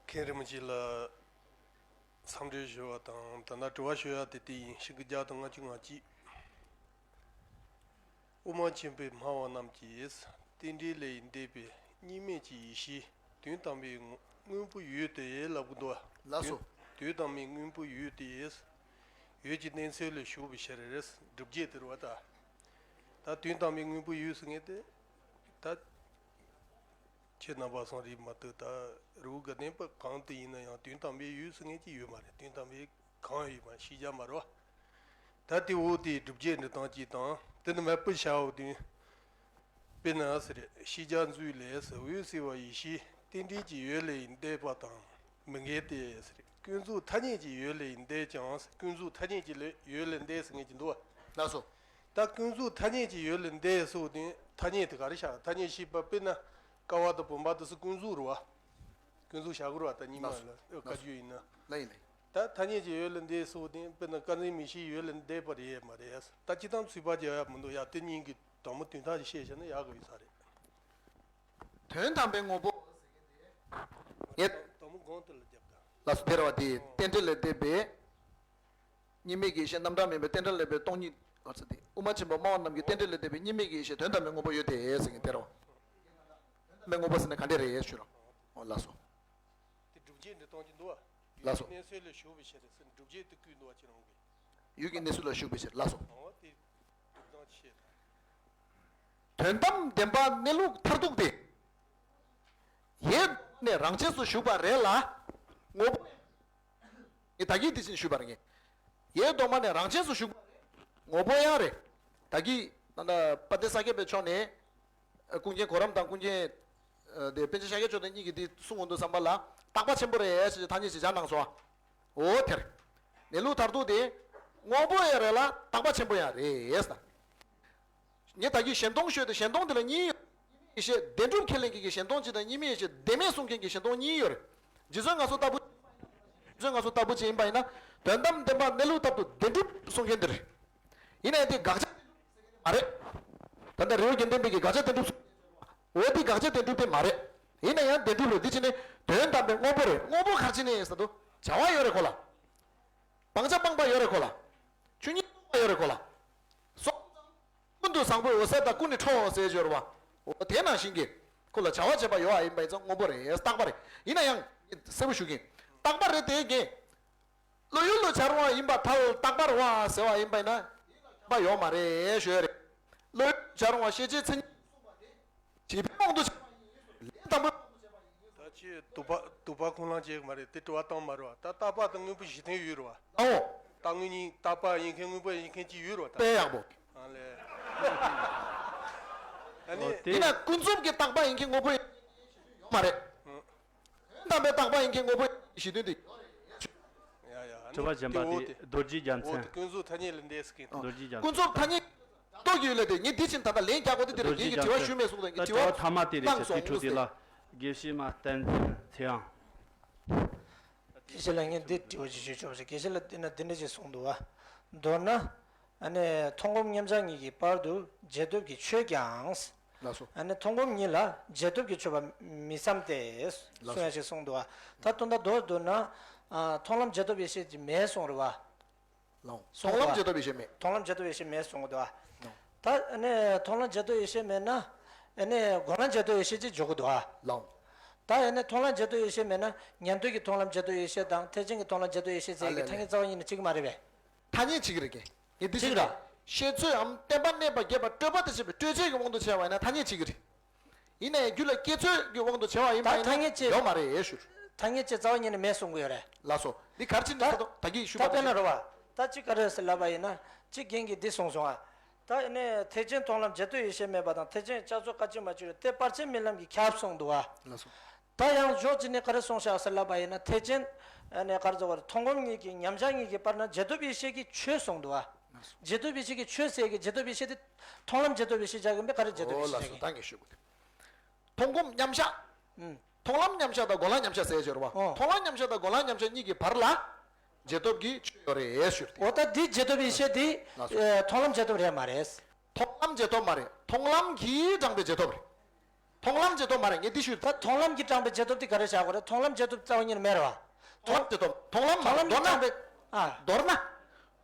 མཁན་རིན་པོ་ཆེ་ལ་འཚམས་འདྲི་ཞུ་བ་དང་། ད་ལྟ་དྲི་བ་ཞུ་ཡ་དེ་དེ་ཡིན། ཞེ་དགུ་བརྒྱ་དང་ལྔ་བཅུ་ང་གཅིག་དབུ་མ་ཆེན་པོའི་སྨྲ་བ་རྣམས་ཀྱིས་རྟེན་འབྲེལ་ལས་འདས་པའི་གཉིས་མེད་ཀྱི་ཡེ་ཤེས་དོན་དམ་པའི་སྔོན་པོ་ཡོད་དེ་ལབ་གི་འདུག་ལགས་སོ། དོན་དོན་དམ་པའི་སྔོན་པོ་ཡོད་དེ། ཡོད་ཀྱི་གནས་ཚུལ་ལས་ཞུགས་པའི་ཕྱིར། སྒྲུབ་བྱེད་དེ་རེད་བ་ད། ད་དོན་དམ་པའི་སྔོན་པོ་ཡོད་ཟེར་མཁན་དེ། ད་ཁྱེད་རྣམ་པ་ཚོ་རེད་མ་གཏོགས། ད་རི་བོ་དགའ་ལྡན་པ་གང་དུ་ཡིན་ན་ཡང་དོན་དམ་པའི་ཡོད་ཟེར་མཁན་ཅིག་ཡོད་མ་རེད། དོན་དམ་པའི་གང་ཡོད་མ་ཤེས་རྒྱ་མ་རེད་བ། ད་དེ་འོ་དེའི་སྒྲུབ་བྱེད་འབྲི་སྟངས་ཅིག་དང་། དེ་ནི་མ་པི་ཤའོ་དུན། དཔེར་ན་ཟེར། ཤེས་བྱ་མཛོད་ལས་སུ། འོད་གསལ་བ་ཡེ་ཤེས་རྟེན་འབྲེལ་གྱི་ཡུལ་ལས་འདས་པ་དང་མི་འགལ་ཏེ་ཟེར། ཀུན་རྫོབ་ཐ་སྙད་ཀྱི་ཡུལ་ལས་འདས་ཀྱང་། ཀུན་རྫོབ་ཐ་སྙད་ཀྱི་ལས་ཡུལ་ལས་འདས་ཟེར་མཁན་ཅིག་འདུག་བ། ལགས་སོ། ད་ཀུན་རྫོབ་ཐ་སྙད་ཀྱི་ཡུལ་ལས་འདས་སོགས་དེ་ཐ་སྙད་དེ་ག་རེ་བཞག་ཐ་སྙད་ཤེས་པ། དཔེར་ན་ཀ་བ་དང་བུམ་པ་དེ་ཚོ་ཀུན་རྫོབ་རེད་བ། ཀུན་རྫོབ་བཞག་དགོས་རེད་བ། ད་རྙིང་མ་ལ་བཀའ་བརྒྱུད་ཡིན་ན། ལགས་ཡིན་ལགས། ད་ཐ་སྙད་ཀྱི་ཡུལ་ལས་འདས་སོགས་དེ། དཔེར་ན་སྐར་འཛིན་མིག་ཤེས་ཡུལ་ལས་འདས་པ་རེད་མ་རེད། ད་སྤྱིར་བཏང་ཚོད་དཔག་རྒྱག་ཡ་མི་འདུག་ཡ། དེ་གཉིས་ཀྱི་དང་པོ་དོན་དག་ཅིག་བཤད་བྱས་ན་ཡག་གི་ཡོད་ས་རེད། དོན་དམ་པའི་དངོས་པོ། ངས། དང་པོ་གོང་དེ་ལ་རྒྱབ་ད། ལགས་སོ། དེ་རེད་བ། དེ་རྟེན་འབྲེལ་ལས་འདས་པའི་གཉིས་མེད་ཀྱི་ཡེ་ཤེས། རྣམ་གྲངས་མེད་པའི་རྟེན་འབྲེལ་ལས་འདས་པའི་སྟོང་ཉིད། ཨ་ཙི། དེ་དབུ་མ་ཆེན་པོ་སྨྲ་བ་རྣམས་ཀྱིས་རྟེན་འབྲེལ་ལས་འདས་པའི་གཉིས་མེད་ཀྱི་ཡེ་ཤེས་དོན་དམ་པའི་དངོས་པོ་ཡོད་དེ་ཟེར་མཁན་དེ་རེད་བ། དོན་དམ་པའི་དངོས་པོ་ཟེར་ན་ག་འདྲ་རེད་ཞུ་རོགས། ཨོ་ལགས་སོ། དེ་སྒྲུབ་བྱེད་འབྲི་སྟངས་ཅིག་འདུག་བ། ལགས་སོ། གནས་ཚུལ་ལས་ཞུགས་པའི་ཕྱིར་ཟེར། སྒྲུབ་བྱེད་དེ་བཀོད་འདུག་བ། ཁྱེད་རང་གིས། ཡུལ་གྱི་གནས་ཚུལ་ལ་ཞུགས་པའི་ཕྱིར། ལགས་སོ། འོ་དེ་སྒྲུབ་སྟངས་ཅིག་བཤད། དོན་དམ་བདེན་པ་གནས་ལུགས་མཐར་ཐུག་དེ། ཡེ་ནས་རང་ཆས་སུ་ཞུགས་པ་རེད་ལ། དངོས་པོ། ངས་ད་གིན་དེ་བཞིན་ཞུས་པ་རེད། ངས་ཡེ་གདོད་མ་ནས་རང་ཆས་སུ་ཞུགས་པ་རེད། དངོས་པོ་ཡང་རེད། ད་གིན་ད་ལྟ་དཔལ་ལྡན་ས་སྐྱ་པའི་ཕྱོགས་ནས། ཀུན་མཁྱེན་གོ་རམས་དང་ཀུན་མཁྱེན། ཨ། དེ་པཎ་ཆེན་ཤཱཀྱ་མཆོག་ལྡན་གཉིས་ཀྱིས་དེ་གསུང་གི་འདུག་བསམ་པ་ལ། བརྟག་པ་ཆེན་པོ་རེད་ཟེར་ཐ་སྙད་ཅིག་སྦྱར་གནང་སོང་། འོ་དེར། གནས་ལུགས་མཐར་ཐུག་དེ། དངོས་པོ་ཡང་རེད་ལ་བརྟག་པ་ཆེན་པོ་ཡང་རེད་ཟེར། ངས་ད་གིན་གཞན་སྟོང་ཤོད་དེ། གཞན་སྟོང་དེ་ལ་གཉིས་ཡོད། ཡེ་ཤེས་བདེན་གྲུབ་ཁས་ལེན་མཁན་གྱི་གཞན་སྟོང་གཅིག་དང་། གཉིས་མེད་ཡེ་ཤེས་བདེན་མེད་གསུང་མཁན་གྱི་གཞན་སྟོང་གཉིས་ཡོད་རེད། རྗེ་བཙུན་ང་ཚོ་ལྟ་བུ། རྗེ་བཙུན་ང་ཚོ་ལྟ་བུ་ཅིག་ཡིན་པ་ཡིན་ན། དོན་དམ་བདེན་པ་གནས་ལུགས་ལྟར་དུ་བདེན་གྲུབ་གསུང་མཁན་དེ་རེད། ཡིན་ནའི་དེ་དགག་བྱ་བདེན་གྲུབ་ཟེར་མཁན་དེ་མ་རེད། ད་ལྟ་རི་བོ་དགེ་ལྡན་པའི་གི་དགག་བྱ་བདེན་གྲུབ། འོ་དེ་དགག་བྱ་བདེན་གྲུབ་དེ་མ་རེད། ཡིན་ན་ཡང་བདེན་གྲུབ་རེད། དེ་ཕྱིར་ནི་དོན་དམ་པའི་དངོས་པོ་རེད། དངོས་པོ་ག་རེ་བྱས་ནས་ཟེར་དུས། བྱ་བ་ཡོད་རེད་ཁོ་ལ། སྤང་བྱ་སྤངས་པ་ཡོད་རེད་ཁོ་ལ། ཆོས་ཉིད་རྟོགས་པ་ཡོད་རེད་ཁོ་ལ། སོང་ཙང་། ཀུན་ཏུ་བཟང་པོའི་འོད་གསལ་དང་ཀུན་ནས་འཕྲོ་ཟེར་གྱི་ཡོད་རེད་བ། འོ་དེ་ནང་བཞིན་གྱི། ཁོ་ལ་བྱ་བ་བྱེད་པ་ཡོད་པ་ཡིན་པ་ཡིན་ཙང་དངོས་པོ་རེད། རྟག་པ་རེད། ཡིན་ན་ཡང་། གསལ་པོ་ཞུ་གིན། རྟག་པ་རེད་དེ་གིན། བློ་ཡུལ་དུ་བྱར་འོང་བ་ཡིན་པར་ཐལ། རྟག་པར་བ་ཟེར་བ་ཡིན་པ་ཡིན་ན། པ་ཡོད་མ་རེད་ཞུ་ཡ་རེད། བློ་ཡུལ་དུ་བྱར་འོང་བ་ཤེས་བྱའི་མཚན་ཉིད། བྱེད་པའི་དབང་དུ་བྱས་པ་ཡིན། ལས་དང་པོའི་དབང་དུ་བྱས་པ་ཡིན། ད་ཅི་དུ་བ་དུ་བ་ཁུངས་ལུང་བྱེད་མ་རེད། དེ་དྲི་བ་བཏང་མ་རེད་བ། ད་རྟག་པ་དང་དངོས་པོ་གཞི་མཐུན་ཡོད་རེད་བ། ཨོ། རྟག་དངོས་གཉིས། རྟག་པ་ཡིན་མཁན་དངོས་པོ་ཡིན་མཁན་གཅིག་ཡོད་རེད་བ། ད། དཔེ་ཡག་པོ། ཨ་ལས། ཨ་ནི། ཨོ་དེ། ཡིན་ན་ཀུན་རྫོབ་ཀྱི་རྟག་པ་ཡིན་མཁན་དངོས་པོ་ཡིན་ཡོད་མ་རེད། ཨང་། དོན་དམ་པའི་རྟག་པ་ཡིན་མཁན་དངོས་པོ་ཡིན་གཞི་མཐུན་དེ། ཡ་ཡ། ཨ་ནི་དྲི་བ་གཞན་པ་དེ་འོ་དེ། རྡོ་རྗེ་རྒྱལ་མཚན། འོ་དེ་ཀུན་རྫོབ་ཐ་སྙད་ལས་འདས་ཟེར་མཁན། རྡོ་རྗེ་རྒྱལ་མཚན། ཀུན་རྫོབ་ཐ་སྙད་རྟོགས་ཀྱི་ཡོད་ལས་དེ། ངས་དེ་བཞིན་ད་ལྟ་ལན་རྒྱག་དགོས་དེ་དེ་རེད། རྡོ་རྗེ་ངས་ཀྱི་རྒྱལ་མཚན། དྲི་བ་ཞུ་མེད་གསུངས་ཏེ། ངས་ད་དྲི་བ་དྲི་བ་ཐ་མ་དེ་རེད་ཟེར། དེ་འཕྲོ་དེ་ལ་དགེ་བཤེས་མ་བསྟན་འཛིན་ཚེ་དབྱངས། དགེ་བཤེས་ལགས། ངས་འདི་དྲི་བ་ཅིག་ཞུ་ཆོག་པ་ཞིག་དགེ་བཤེས་ལགས་འདི་ན་འདི་འདྲ་ཅིག་གསུངས་འདུག་བ། མདོར་ན། ཨ་ནི་མཐོང་སྒོམ་མཉམ་གཞག་གཉིས་ཀྱི་བར་དུ་རྗེས་ཐོབ་ཀྱི་ཆོས་ཀྱང་། ལགས་སོ། ཨ་ནི་མཐོང་སྒོམ་གཉིས་ལ་རྗེས་ཐོབ་ཀྱི་ཆོས་པ་མི་བསམ་སྟེ། ལགས་སོ། གསུང་ཡ་ཞིག་གསུངས་འདུག་བ། ད་དོན་དག་མདོར་བསྡུ་ན། ཨ། མཐོང་ལམ་རྗེས་ཐོབ་ཡེ་ཤེས་ཅིག་མེད་གསུངས་རེད་བ། ལགས། གསུངས་འདུག་བ། མཐོང་ལམ་རྗེས་ཐོབ་ཡེ་ཤེས་མེད། མཐོང་ལམ་རྗེས་ཐོབ་ཡེ་ཤེས་མེད་གསུངས་འདུག་བ། ལགས། ད་ཨ་ནི་མཐོང་ལམ་རྗེས་ཐོབ་ཡེ་ཤེས་མེད་ན། ཨ་ནི་སྒོམ་ལམ་རྗེས་ཐོབ་ཡེ་ཤེས་ཅིག་འཇོག་གི་འདུག་བ། ལགས། ད་ཨ་ནི་མཐོང་ལམ་རྗེས་ཐོབ་ཡེ་ཤེས་མེད་ན། ཉན་ཐོས་ཀྱི་མཐོང་ལམ་རྗེས་ཐོབ་ཡེ་ཤེས་དང་ཐེག་ཆེན་གྱི་མཐོང་ལམ་རྗེས་ཐོབ་ཡེ་ཤེས་ཟེར་གྱི་ཐ་སྙད་རྩ་བ་ཉིད་ནས་གཅིག་མ་རེད་པས། ཐ་སྙད་གཅིག་རེད་ཀྱི། ངས་འདི་ཞིག་གཅིག་རེད། ཤེས་ཚོད་འམ་བརྟེན་པ་གནས་པ་རྒྱས་པ་སྤྲོས་པ་དང་བཅས་པའི་སྤྲོས་བཅས་ཀྱི་དབང་དུ་བྱས་པ་ཡིན་ན་ཐ་སྙད་གཅིག་རེད། ཡིན་ནའི་རྒྱུད་ལ་སྐྱེ་ཚོད་ཀྱི་དབང་དུ་བྱས་པ་ཡིན་པ་ད་ཡིན་ཐ་སྙད་ན་ཅེས། ཡོད་མ་རེད་ཞུ། ཐ་སྙད་ཅེས་རྩ་བ་ཉིད་ནས་མེད་གསུང་གི་ཡོད་རེད། ལགས་སོ། འདི་ག་རེ་བྱས་ནས་ད་ད་ད་གིན་ཞུས་ད་པ་དཔེར་ན་དང་། རེད་བ། ད་ཅི་ག་རེ་ཟེར་ལབ་པ་ཡིན་ན། ཅི་རྒན་གྱིས་འདི་གསུངས་སོང་ཨ། ད་ནི་ཐེག་ཆེན་མཐོང་ལམ་རྗེས་ཐོབ་ཡེ་ཤེས་མེད་པ་དང་། ཐེག་ཆེན་བསྐྱར་རྫོགས་སྐབས་གཅིག་མ་གཅིག་རེད་དེ་བར་ཆད་རྨི་ལམ་གྱིས་ཁྱབ་གསུངས་འདུག་བ། ལགས་སོ། ད་ཡང་ཕྱོགས་གཅིག་ནས་ག་རེ་གསུངས་བཞག་ཟེར་ལབ་པ་ཡིན་ན། ཐེག་ཆེན་ནས་ག་རེ་ཟེར་བ་རེད། མཐོང་སྒོམ་གཉིས་ཀྱི་མཉམ་གཞག་གཉིས་ཀྱི་བར་ན་རྗེས་ཐོབ་ཡེ་ཤེས་ཀྱི་ཆོས་གསུངས་འདུག་ཨ། རྗེས་ཐོབ་ཡེ་ཤེས་ཀྱི་ཆོས་ཟེར་གི། རྗེས་ཐོབ་ཡེ་ཤེས་དེ་མཐོང་ལམ་རྗེས་ཐོབ་ཡེ་ཤེས་བྱ་གི་མེད། ག་རེ་རྗེས་ཐོབ་ཡེ་ཤེས་བྱ་གི། ད་ངས་ཞུ་དགོས་ཏེ། མཐོང་སྒོམ་མཉམ་གཞག་ཨུམ། མཐོང་ལམ་མཉམ་གཞག་དང་སྒོམ་ལམ་མཉམ་གཞག་ཟེར་ཡོད་རེད་བ། ཨོ། མཐོང་ལམ་མཉམ་གཞག་དང་སྒོམ་ལམ་མཉམ་གཞག་གཉིས་ཀྱི་བར་ལ་རྗེས་ཐོབ་ཀྱི་ཆོས་ཡོད་རེད་ཞུ་རེད། འོ་ད་འདི་རྗེས་ཐོབ་ཡེ་ཤེས་འདི་ལགས་སོ། ཨེ། མཐོང་ལམ་རྗེས་ཐོབ་རེད་མ་རེད། མཐོང་ལམ་རྗེས་ཐོབ་མ་རེད། མཐོང་ལམ་གྱིས་དྲངས་པའི་རྗེས་ཐོབ་རེད། མཐོང་ལམ་རྗེས་ཐོབ་མ་རེད། ངས་འདི་ཞུས། ད་མཐོང་ལམ་གྱིས་དྲངས་པའི་རྗེས་ཐོབ་འདི་ག་རེ་བཞག་དགོས་རེད། མཐོང་ལམ་རྗེས་ཐོབ་རྩ་བ་ཉིད་ནས་མེད་རེད་བ། མཐོང་ལམ་རྗེས་ཐོབ། མཐོང་ལམ་མ་མཐོང་ལམ་མདོར་ན། གྱིས་དྲངས་པའི། ཨ། མདོར་ན།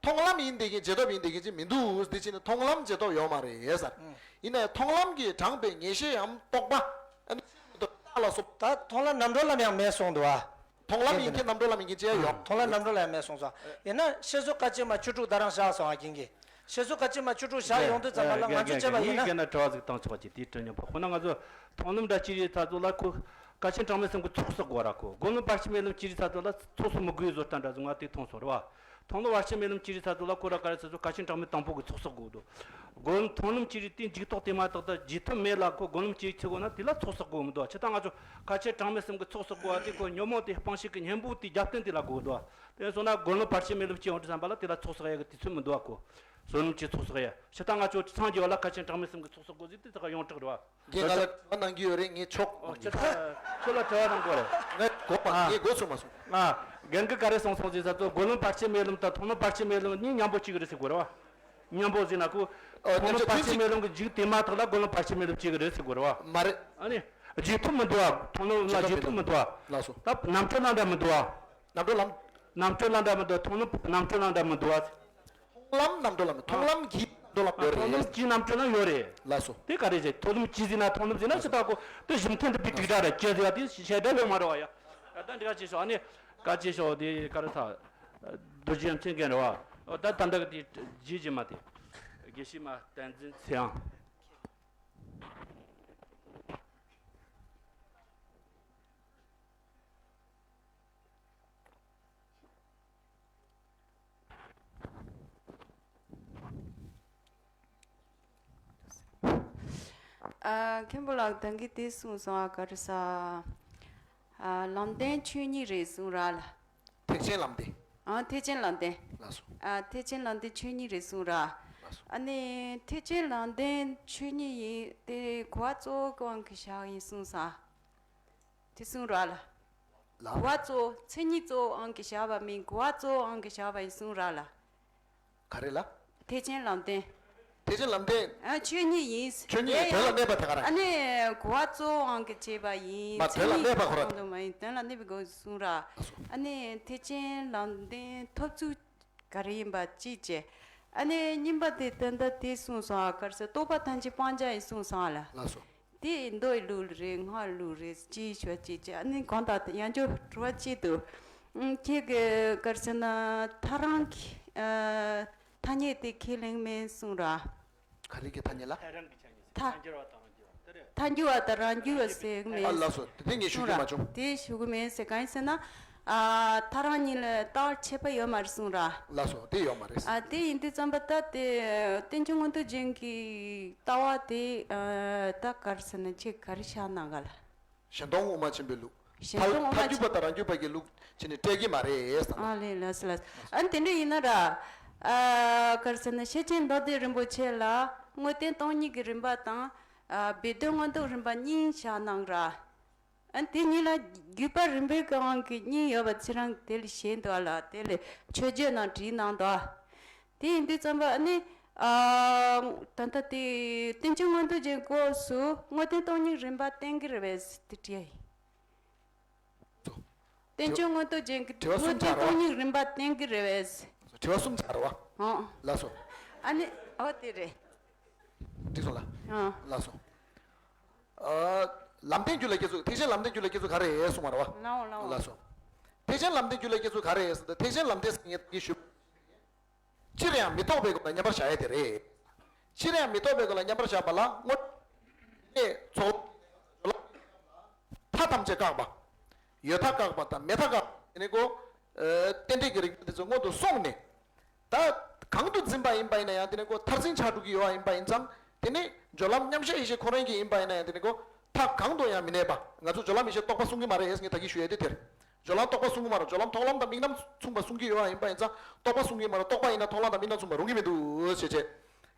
མཐོང་ལམ་ཡིན་བསྡད་མཁན་རྗེས་ཐོབ་ཡིན་བསྡད་མཁན་ཅིག་མི་འདུག་འདི་ཕྱིན་ནས་མཐོང་ལམ་རྗེས་ཐོབ་ཡོད་མ་རེད་ཟེར། ཨུམ། ཡིན་ནའི་མཐོང་ལམ་གྱིས་དྲངས་པའི་ངེས་ཤེས་ཡམ་རྟོག་པ། ཨ་ནི་རྟགས་ལ་སོགས། ད་མཐོང་ལམ་རྣམ་གྲོལ་ལམ་ཡང་མེད་གསུངས་འདུག་ཨ། མཐོང་ལམ་ཡིན་མཁན་རྣམ་གྲོལ་ལམ་ཡིན་མཁན་ཅི་ཡང་ཡོད། མཐོང་ལམ་རྣམ་གྲོལ་ལམ་ཡང་མེད་གསུངས་སོང་། ཡིན་ན་བཤད་སྲོལ་སྐད་ཅིག་མ་བཅུ་དྲུག་ད་རང་བཞག་སོང་ཨ། རྒན་གྱིས་བཤད་སྲོལ་སྐད་ཅིག་མ་བཅུ་དྲུག་བཞག་ཡོང་དུས་ཙམ་པ་ལ་ང་ཚོས་བྱས་པ་ཡིན་ན། ངས་དྲི་བ་ཟིག་བཏང་ཆོག་ཅིག་དེའི་དྲི་ཉན་པ། ཁོ་ན་ང་ཚོ་མཐོང་ལམ་འདྲ་ཅིག་ཡིན་ཚ་ཚོ་ལ་ཁོ་སྐད་ཆེན་གྲངས་མེད་གསུམ་གྱི་ཚོགས་གསོག་དགོས་ར། ཁོ་སྒོམ་ལམ་བར་ཆད་མེད་ལམ་ཅི་རིགས་ཚ་ཚོ་ལ་ཚོགས་གསོག་མི་དགོས་བཟོ་ལྟ་འདྲ་ཟིག་ང་དེ་མཐོང་སོང་རེད་བ། མཐོང་ལམ་བར་ཆད་མེད་ལམ་ཅི་རིགས་ཚ་ཚོ་ལ་ཁོ་ར་ག་རེ་ཚ་ཚོ་སྐད་ཆེན་གྲངས་མེད་དང་པོ་གི་ཚོགས་གསོག་དགོས་འདུག་སྒོམ་མཐོང་ལམ་ཅི་རིགས་དེ་མཇུག་ཐོགས་དེ་མ་ཐག་ཏུ་རྗེས་ཐོབ་མེད་ལ་ཁོ་སྒོམ་ལམ་ཅི་རིགས་ཚུགས་དགོས་ན་དེ་ལ་ཚོགས་གསོག་དགོས་མི་འདུག་ཆ་ད་ང་ཚོ་སྐད་ཆེན་གྲངས་མེད་གསུམ་གི་ཚོགས་གསོག་དགོས་པ་དེ་ཁོ་ཉོན་མོངས་དེ་སྤངས་ཤིང་གི་གཉེན་པོ་དེ་རྒྱབ་རྟེན་དེ་ལ་དགོས་འདུག་དེ་སོང་ན་སྒོམ་ལམ་བར་ཆད་མེད་ལམ་ཅི་ཡོང་དུས་ཙམ་པ་ལ་དེ་ལ་ཚོགས་གསོག་ཡ་གི་དུས་ཚོད་མི་འདུག་གོ་སྒོམ་ལམ་ཅི་ཚོགས་གསོག་ཡ། ཆ་ད་ང་ཚོ་སངས་རྒྱས་པ་ལ་སྐད་ཆེན་གྲངས་མེད་གསུམ་གི་ཚོགས་གསོག་དགོས་ཟེར་དེ་ད་ག་ཡོངས་གྲགས་རེད་བ། རྒན་ག་ལ་དྲི་བ་གནང་གི་ཡོད་རེད། ངས་ཆོག་ཨོ་ཁྱོད་ལ་ཁྱོད་ལ་དྲི་བ་གནང་དགོས་རེད། ངས་གོ་མ། ཨ། ངས་གོ་ཚོད་མ་སོང་། ཨ། རྒན་གྱིས་ག་རེ་གསུངས་སོང་ཟེར་ས་ཚོ་སྒོམ་ལམ་བར་ཆད་མེད་ལམ་དང་མཐོང་ལམ་བར་ཆད་མེད་ལམ་གཉིས་མཉམ་པོ་གཅིག་རེད་ཟེར་དགོས་རེད་བ། མཉམ་པོ་ཟེར་ན་ཁོ་ཨ། སྒོམ་ལམ་བར་ཆད་མེད་ལམ་གྱི་མཇུག་དེ་མ་ཐག་ལ་སྒོམ་ལམ་བར་ཆད་མེད་ལམ་གཅིག་རེད་ཟེར་དགོས་རེད་བ། མ་རེད། ཨ་ནི། རྗེས་ཐོབ་མི་འདུག་བ། མཐོང་ལམ་ལ་རྗེས་ཐོབ་མི་འདུག་བ། ལགས་སོ། ད་རྣམ་གྲོལ་ལ་འདྲ་མི་འདུག་བ། རྣམ་གྲོལ་ལམ། རྣམ་གྲོལ་ལ་འདྲ་མི་འདུག་མཐོང་ལམ་རྣམ་གྲོལ་ལ་འདྲ་མི་འདུག་བ། མཐོང་ལམ་རྣམ་གྲོལ་ལ་མི། མཐོང་ལམ་གྱི་རྣམ་གྲོལ་ལ་ཡོད་རེད། མཐོང་ལམ་གྱི་རྣམ་གྲོལ་ལ་ཡོད་རེད། ལགས་སོ། དེ་ག་རེ་བྱས། མཐོང་ལམ་གྱི་ཟེར་ན་མཐོང་ལམ་ཟེར་ན་ཅི་ལྟ་གོ་དེ་གཞི་མཐུན་དུ་པའི་དྲུག་སྒྲ་རེད། ཅི་ཟེར་བ་དེ་ཞེ་དྲག་ཡོད་མ་རེད་བ་ཡ། ད་འདི་ག་ཅི་ཤོག་ཨ་ནི། ག་ཅི་ཤོག་དེ་ག་རེ་ཐ། རྡོ་རྗེ་མཚན་རྒན་རེད་བ། ད་ད་འདི་ག་དེ་རྗེས་ཀྱི་མ་དེ། དགེ་བཤེས་མ་བསྟན་འཛིན་ཚེ་དབང་། ཨ། མཁན་པོ་ལགས་ད་གིན་དེ་གསུངས་སོང་ཨ། ག་རེ་ཟ། ཨ། ལམ་བདེན་ཆོས་ཉིད་རེད་གསུངས་ར་ལ། ཐེག་ཆེན་ལམ་བདེན། ཨ། ཐེག་ཆེན་ལམ་བདེན། ལགས་སོ། ཨ། ཐེག་ཆེན་ལམ་བདེན་ཆོས་ཉིད་རེད་གསུངས་ར། ལགས་སོ། ཨ་ནི་ཐེག་ཆེན་ལམ་བདེན་ཆོས་ཉིད་ཡིན་དེ་གོ་བ་གཙོ་བོ་གང་གི་བཞག་ཡིན་གསུངས་སོང་ཨ། དེ་གསུངས་ར་ལ། ལ། གོ་བ་གཙོ་བོ་མཚན་ཉིད་གཙོ་བོའང་གི་བྱ་བ་མིན། གོ་བ་གཙོ་བོའང་གི་བྱ་བ་ཡིན་གསུངས་ར་ལ། ག་རེ་ལ། ཐེག་ཆེན་ལམ་བདེན། ཐེག་ཆེན་ལམ་བདེན། ཨ། ཆོས་ཉིད་ཡིན། ཆོས་ཉིད་དེ་ཡང་དོན་ལ་གནས་པ་དེ་ག་རང་། ཨ་ནི་གོ་བ་གཙོ་བོའང་གི་བྱེད་པ་ཡིན། མ་མཚན་དོན་ལ་ཉིད་གནས་པ་ཁོ་རང་། གཙོ་བོ་མ་ཡིན། དོན་ལ་གནས་པའི་སྒོ་གསུངས་ར། ལགས་སོ། ཨ་ནི་ཐེག་ཆེན་ལམ་བདེན་ཐོབ་ཚུལ། ག་རེ་ཡིན་པ་གཅིག་བྱས། ཨ་ནི་གཉིས་པ་དེ་ད་ལྟ་དེ་གསུངས་སོང་ཨ། ག་རེ་ཟེར་རྟོག་པ་ཐམས་ཅད་སྤང་བྱ་ཡིན་གསུངས་སོང་ཨ་ལ། ལགས་སོ། དེ་མདོའི་ལུགས་རེད། སྔགས་ལུགས་རེད། ཅིའི་ཕྱོགས་གཅིག་བྱས། ཨ་ནི་གང་ལྟར་ཡང་བསྐྱར་དྲི་བ་གཅིག་འདུག་ཨུམ། ཁྱེད་ཀྱིས་ག་རེ་ཟེར་ན་ཐལ་རང་གི་ཨ་ཐ་སྙད་དེ་ཁས་ལེན་མེད་གསུངས་ར། ག་རེ་གི་ཐ་སྙད་ལ། ཐལ་རང་གི་ཆ་ནས་ཐལ། ཐལ་འགྱུར་བ་དང་རང་རྒྱུད་པ་དེ་རེད། ཐལ་འགྱུར་བ་དང་རང་རྒྱུད་པ་ཟེར་གི་མེད། ཨ། ལགས་སོ། དེ་ངས་ཞུ་རྒྱུ་མ་བྱུང་། དེ་ཞུ་གི་མེད་ཟེར། གང་ཡིན་ཟེར་ན། ཨ། ཐལ་རང་གཉིས་ལ་ལྟ་བ་ཁྱད་པར་ཡོད་མ་རེད་གསུངས་ར། ལགས་སོ། དེ་ཡོད་མ་རེད། ཨ། དེ་ཡིན་དུས་ཙམ་པ་ད་དེ་རྟེན་འབྱུང་མངོན་རྟོགས་རྒྱན་གྱི་ལྟ་བ་དེ། ཨ། ད་ག་རེ་ཟེར་ན་ཁྱེད་ག་རེ་བཞག་གནང་ག་ལ། གཞན་སྟོང་དབུ་མ་ཆེན་པོའི་ལུགས། གཞན་སྟོང་དབུ་མ་ཆེན། ཐལ་འགྱུར་བ་དང་རང་རྒྱུད་པ་གི་ལུགས་བྱས་ནས་སྤྲད་ཀྱི་མ་རེད་ཟེར་ན། ཨ། ལགས་ལགས་ལགས། ཨ། དེ་འདྲ་ཡིན་ན་ར། ཨ། ག་རེ་ཟེར་ན་ཤེར་ཕྱིན་མདོ་སྡེ་རིན་པོ་ཆེ་ལ་དངོས་བསྟན་སྟོང་ཉིད་ཀྱི་རིམ་པ་དང་། ཨ། སྦས་དོན་མངོན་རྟོགས་རིམ་པ་གཉིས་བཞག་གནང་ར། ཨ། དེ་གཉིས་ལ་བརྒྱུད་པ་རིམ་པའི་སྒང་གི་གཉིས་ཡོད་པ་ཚེ་རིང་དེ་ལ་ཞེན་འདུག་ཨ་ལ། དེ་ལ་མཆོད་བརྗོད་ནང་བྲིས་གནང་འདུག་ཨ། དེ་ཡིན་དུས་ཙམ་པ་ཨ་ནི། ཨ། ད་ལྟ་དེ་རྟེན་འབྱུང་མངོན་རྟོགས་རྒྱན་སྐབས་སུ་དངོས་བསྟན་སྟོང་ཉིད་རིམ་པ་བསྟན་གྱི་རེད་པས་དེ་བྲིས་ཡ་ཡིན། རྟེན་འབྱུང་མངོན་རྟོགས་རྒྱན་གྱི་དྲི་བ་གསུམ་ཆགས་རེད་བ། དངོས་བསྟན་སྟོང་ཉིད་རིམ་པ་བསྟན་གྱི་རེད་པས། དྲི་བ་གསུམ་ཆགས་རེད་བ། ཨང་། ལགས་སོ། ཨ་ནི་ཨོ་དེ་རེད། འགྲིག་སོང་ལ། ཨང་། ལགས་སོ། ཨ། ལམ་བདེན་རྒྱུད་ལ་སྐྱེ་ཚུལ། ཐེག་ཆེན་ལམ་བདེན་རྒྱུད་ལ་སྐྱེ་ཚུལ་ག་རེ་གསུངས་པ་རེད་བ། ལའོ་ལའོ། ལགས་སོ། ཐེག་ཆེན་ལམ་བདེན་རྒྱུད་ལ་སྐྱེ་ཚུལ་ག་རེ་ཟེར་ཏེ། ཐེག་ཆེན་ལམ་བདེན་ཟེར་མཁན་གྱི་ཞུ། སྤྱིར་ཡང་མི་རྟོག་པའི་སྒོ་ལ་མཉམ་པར་བཞག་ཡས་དེ་རེད། སྤྱིར་ཡང་མི་རྟོག་པའི་སྒོ་ལ་མཉམ་པར་བཞག་པ་ལ་དངོས་གནས་ཚོགས་མཐའ་ཐམས་ཅད་བཀག་པ། ཡོད་མཐའ་བཀག་པ་དང་མེད་མཐའ་བཀག་པ་དེ་ནི་ཀོ། ཨ། རྟེན་འབྲེལ་གྱི་རིགས་དེ་ཚོ་སྔོན་དུ་སོང་ནས། ད་གང་དུ་འཛིན་པ་ཡིན་པ་ཡིན་ན་ཡང་དེ་ནི་ཀོ་མཐར་འཛིན་ཆགས་འགྲོ་གི་ཡོད་པ་ཡིན་པ་ཡིན་ཙང་། དེ་ནི་སྦྱོར་ལམ་མཉམ་གཞག་ཡེ་ཤེས་ཁོ་རང་གི་ཡིན་པ་ཡིན་ན་ཡང་དེ་ནི་ཀོ། མཐའ་གང་དུ་ཡང་མི་གནས་པ། ང་ཚོ་སྦྱོར་ལམ་ཡེ་ཤེས་རྟོགས་པ་གསུང་གི་མ་རེད། ངས་ད་གིན་ཞུ་ཡས་དེ་དེར། སྦྱོར་ལམ་རྟོགས་པ་གསུང་གི་མ་རེད། སྦྱོར་ལམ་མཐོང་ལམ་དང་དམིགས་རྣམ་མཚུངས་པ་གསུང་གི་ཡོད་པ་ཡིན་པ་ཡིན་ཙང་། རྟོགས་པ་གསུང་གི་མ་རེད། རྟོགས་པ་ཡིན་ན་མཐོང་ལམ་དང་དམིགས་རྣམ་མཚུངས་པ་རུང་གི་མི་འདུག་ཞེས་བྱས།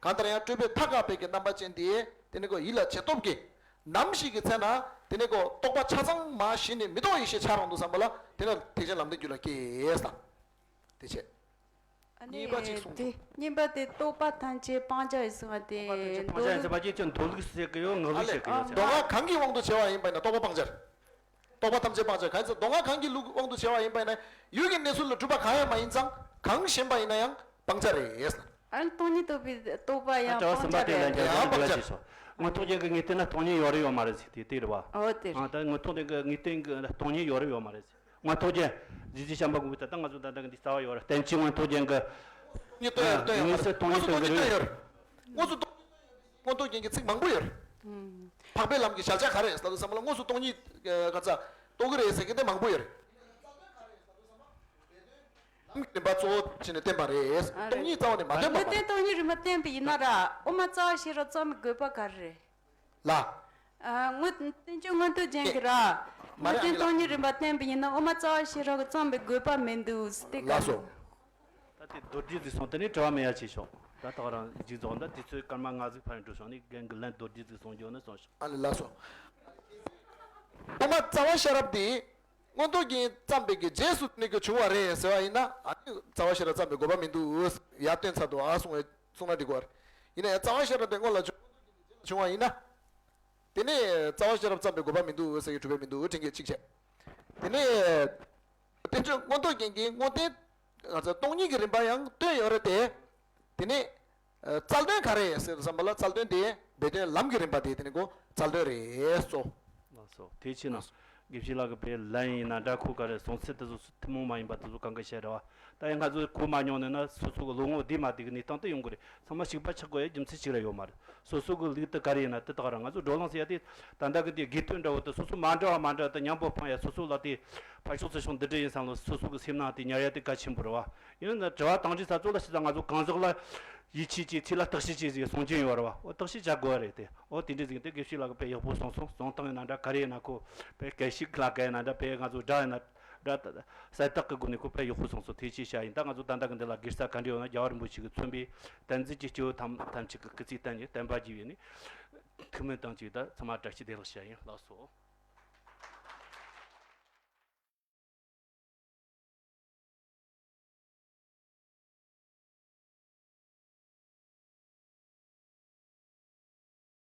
གང་ལྟར་ཡང་སྤྲོས་པའི་མཐའ་བཀག་པའི་གི་རྣམ་པ་ཅན་དེ་དེ་ནི་ཀོ་ཡིད་ལ་བྱེད་སྟོབས་ཀྱིས། ནམ་ཞིག་གི་ཚེ་ན་དེ་ནི་ཀོ་རྟོག་པ་ཆ་ཚང་མ་ཞི་ནས་མི་རྟོག་ཡེ་ཤེས་འཆར་འོང་དུས་ཙམ་པ་ལ་དེ་ནི་ཐེག་ཆེན་ལམ་སྟོན་རྒྱུད་ལ་སྐྱེས་ལ། དེ་བྱས། ཨ་ནི་གཉིས་པ་གཅིག་གསུངས་དེ། གཉིས་པ་དེ་རྟོག་པ་ཐམས་ཅད་སྤང་བྱ་ཡིན་གསུངས་པ་དེ། རྟོག་པ་ཐམས་ཅད་སྤང་བྱ་ཡིན་ཟེར་བ་ཅིག་ཅིག་མདོ་ལུགས་ཟེར་གི་ཡོད། ངག་ལུགས་ཟེར་གི་ཡོད་ཟེར། མདོ་སྔགས་གང་གི་དབང་དུ་བྱས་པ་ཡིན་པ་ཡིན་ན་རྟོག་པ་སྤང་བྱ་རེད། རྟོག་པ་ཐམས་ཅད་སྤང་བྱ། གང་ཡིན་ཟེར་མདོ་སྔགས་གང་གི་ལུགས་དབང་དུ་བྱས་པ་ཡིན་པ་ཡིན་ན་ཡུལ་གྱི་གནས་ཚུལ་ལ་གྲུབ་པ་གང་ཡང་མ་ཡིན་ཙང་གང་ཞེན་པ་ཡིན་ན་ཡང་སྤང་བྱ་རེད། ཨ་ནི་སྟོང་ཉིད་རྟོགས་པའི་རྟོག་པ་ཡང་སྤང་བྱ་རེད། ཡང་སྤང་བྱ་རེད། མངོན་རྟོགས་ཅན་གྱི་ངེས་གཏན་ལ་སྟོང་ཉིད་ཡོད་རེད་ཡོད་མ་རེད་ཟེར་དེ་དེ་རེད་བ། འོ་དེ་རེད། ཨ་ད་མངོན་རྟོགས་ཅན་གྱི་ངེས་གཏན་གྱི་སྟོང་ཉིད་ཡོད་རེད་ཡོད་མ་རེད་ཟེར། མངོན་རྟོགས་ཅན། རྗེ་བཙུན་བྱམས་པ་མགོན་པོས་ད་ལྟ་ང་ཚོ་ད་ལྟ་གི་འདི་རྩ་བ་ཡོད་རེད། བསྟན་བཅོས་མངོན་རྟོགས་ཅན་གྱི། ནི་སྟོན་ཡོད་སྟོན་ཡོད་མ་རེད། དངོས་སུ་སྟོང་ཉིད་སྟོན་གྱི་རེད། དངོས་སུ་སྟོང་ཉིད་སྟོན་ཡོད་རེད། མངོན་རྟོགས་ཅན་གྱི་ཚིག་མང་པོ་ཡོད་རེད། འཕགས་པའི་ལམ་གྱི་གཞལ་བྱ་ག་རེ་ཟེར་དུས་ཙམ་པ་ལ་དངོས་སུ་སྟོང་ཉིད་ག་ཚ་རྟོགས་ཀྱི་རེད་ཟེར་གྱི་དེ་མང་པོ་ཡོད་རེད། རིམ་པ་གཙོ་བོ་བྱས་ནས་བསྟན་པ་རེད། སྟོང་ཉིད་རྩ་བ་ནས་མ་བསྟན་པ་མ་རེད། དངོས་བསྟན་སྟོང་ཉིད་རིམ་པ་བསྟན་པ་ཡིན་ན་ར་དབུ་མ་རྩ་བ་ཤེས་རབ་རྩོམ་པའི་དགོས་པ་ག་རེ་རེད། ལ། ཨ་དངོས་བསྟན་བཅོས་མངོན་རྟོགས་ཅན་གྱི་ར། མ་རེད། དངོས་བསྟན་སྟོང་ཉིད་རིམ་པ་བསྟན་པ་ཡིན་ན་དབུ་མ་རྩ་བ་ཤེས་རབ་ཀྱི་རྩོམ་པའི་དགོས་པ་མི་འདུག་ཟེར་ཏེ། ལགས་སོ། ད་དེ་རྡོ་རྗེ་གཟིགས་སོང་དེ་ནས་དྲི་བ་མེད་ཡ་ཆེ་ཤོག་ད་ཐག་རང་རྗེས་རྫོགས་འདི་དུས་ཚོད་སྐར་མ་ལྔ་ཟིག་ཕར་འགྲོ་སོང་ནས་རྒན་གྱི་ལན་རྡོ་རྗེ་གཟིགས་སོང་རྒྱུ་ནི་སོང་ཤོག་ཨ་ལེ་ལགས་སོ། དབུ་མ་རྩ་བ་ཤེས་རབ་དེ་མངོན་རྟོགས་རྒྱན་བརྩམས་པའི་གི་རྗེས་སུ་ནི་གི་བྱུང་བ་རེད་ཟེར་བ་ཡིན་ན། ཨ་ནི་རྩ་བ་ཤེས་རབ་བརྩམས་པའི་དགོས་པ་མི་འདུག་ཡར་བསྟན་ཚར་འདུག་ཨ་གསུང་བའི་གསུང་ན་འགྲིག་གི་རེད། ཡིན་ན་ཡང་རྩ་བ་ཤེས་རབ་དེ་སྔོན་ལ་བྱུང་བ་ཡིན་ན། དེ་ནས་རྩ་བ་ཤེས་རབ་བརྩམས་པའི་དགོས་པ་མི་འདུག་ཟེར་གྱི་གྲུབ་པའི་མི་འདུག་དྲན་གྱི་གཅིག་བྱས། དེ་ནས་བསྟན་བཅོས་མངོན་རྟོགས་རྒྱན་གྱི་དངོས་བསྟན་ང་ཚོ་སྟོང་ཉིད་ཀྱི་རིམ་པ་ཡང་བསྟན་ཡོད་རེད་དེ། དེ་ནས་རྩལ་འདོན་ག་རེ་ཟེར་བསམ་པ་ལ་རྩལ་འདོན་དེ་སྦས་དོན་ལམ་གྱི་རིམ་པ་དེ་དེ་ནས་ཁོ་རྩལ་འདོན་རེད་སོ། ལགས་སོ། དེ་ཕྱིན་ན་དགེ་བཤེས་ལགས་ཀྱི་དཔེ་ལན་ཡིན་ན་འདྲ་ཁོ་ག་རེ་གསུང་ཚུལ་དེ་ཚོ་ཐུན་མོང་མ་ཡིན་པ་དེ་ཚོ་གང་གི་བཤད་རེད་བ། ད་ཡང་ང་ཚོས་གོ་མ་མྱོང་ནས་ན་སོ་སོ་གི་ལོ་ངོ་བདེ་མ་བདེ་གི་གནས་སྟངས་དེ་ཡོང་གི་རེད། ཚང་མ་གཅིག་པ་ཆགས་དགོས་ཡ་རྒྱུ་མཚན་གཅིག་ར་ཡོད་མ་རེད། སོ་སོ་གི་ལུགས་དེ་ག་རེ་ཡིན་ན་དེ་དག་རང་ང་ཚོ་བགྲོ་གླེང་ཟེར་ཡ་དེ་ད་ལྟ་གི་དེ་དགེ་སྟོན་འདྲ་བོ་དེ་སོ་སོ་མ་འདྲ་བ་མ་འདྲ་བ་དེ་མཉམ་པོ་འཕངས་ཡ་སོ་སོ་ལ་དེ་ཕར་ཕྱོགས་ཚུར་ཕྱོགས་འདི་འདྲ་ཡིན་བསམ་ལ་སོ་སོ་གི་སེམས་ནང་དེ་ཉར་ཡ་དེ་གལ་ཆེན་པོ་རེད་བ། ཡིན་ན་དྲི་བ་དང་འདྲི་ས་ཚོ་ལ་ཤི་ད་ང་ཚོ་གང་ཟག་ལ་ཡིད་ཆེས་ཀྱིས་ཚེ་ལ་བརྟག་དཔྱད་ཀྱིས་ཟིག་གསུང་རྒྱུ་ཡོད་རེད་བ། འོ་བརྟག་དཔྱད་བྱ་དགོས་རེད་དེ། འོ་དེ་འདྲ་ཟིག་དེ་དགེ་བཤེས་ལགས་ཀྱི་དཔེ་ཡག་པོ་གསུངས་སོང་། གསུང་སྟངས་ཡིན་ན་འདྲ་ག་རེ་ཡིན་ན་ཁོ་དཔེ་སྐད་ཤུགས་ལ་ག་ཡིན་ན་འདྲ་དཔེ་ང་ཚོ་སྒྲ་ཡིན་ན་འདྲ་གསལ་དག་གི་སྒོ་ནས་ཁོ་དཔེ་ཡག་པོ་གསུངས་སོང་། དེ་ཅིག་བྱ་ཡིན། ད་ང་ཚོ་ད་ལྟ་གི་འདི་ལ་སྒེར་ས་ག་འདྲ་ཡོད་ན་རྒྱལ་བ་རིན་པོ་ཆེ་གིས་མཚོན་པའི་བསྟན་འཛིན་གྱི་སྐྱེས་བུ་ཐམས་ཐམས་ཅད་ཀྱི་སྐུ་ཚེ་བརྟན་ཅིང་བརྟན་པར་བགྱིས་པའི་ནི་ཐུགས་སྨོན་དང་བཅས་ད་ཚང་མ་བཀྲ་ཤིས་བདེ་ལེགས་ཞུ་ཡ་ཡིན། ལགས་སོ།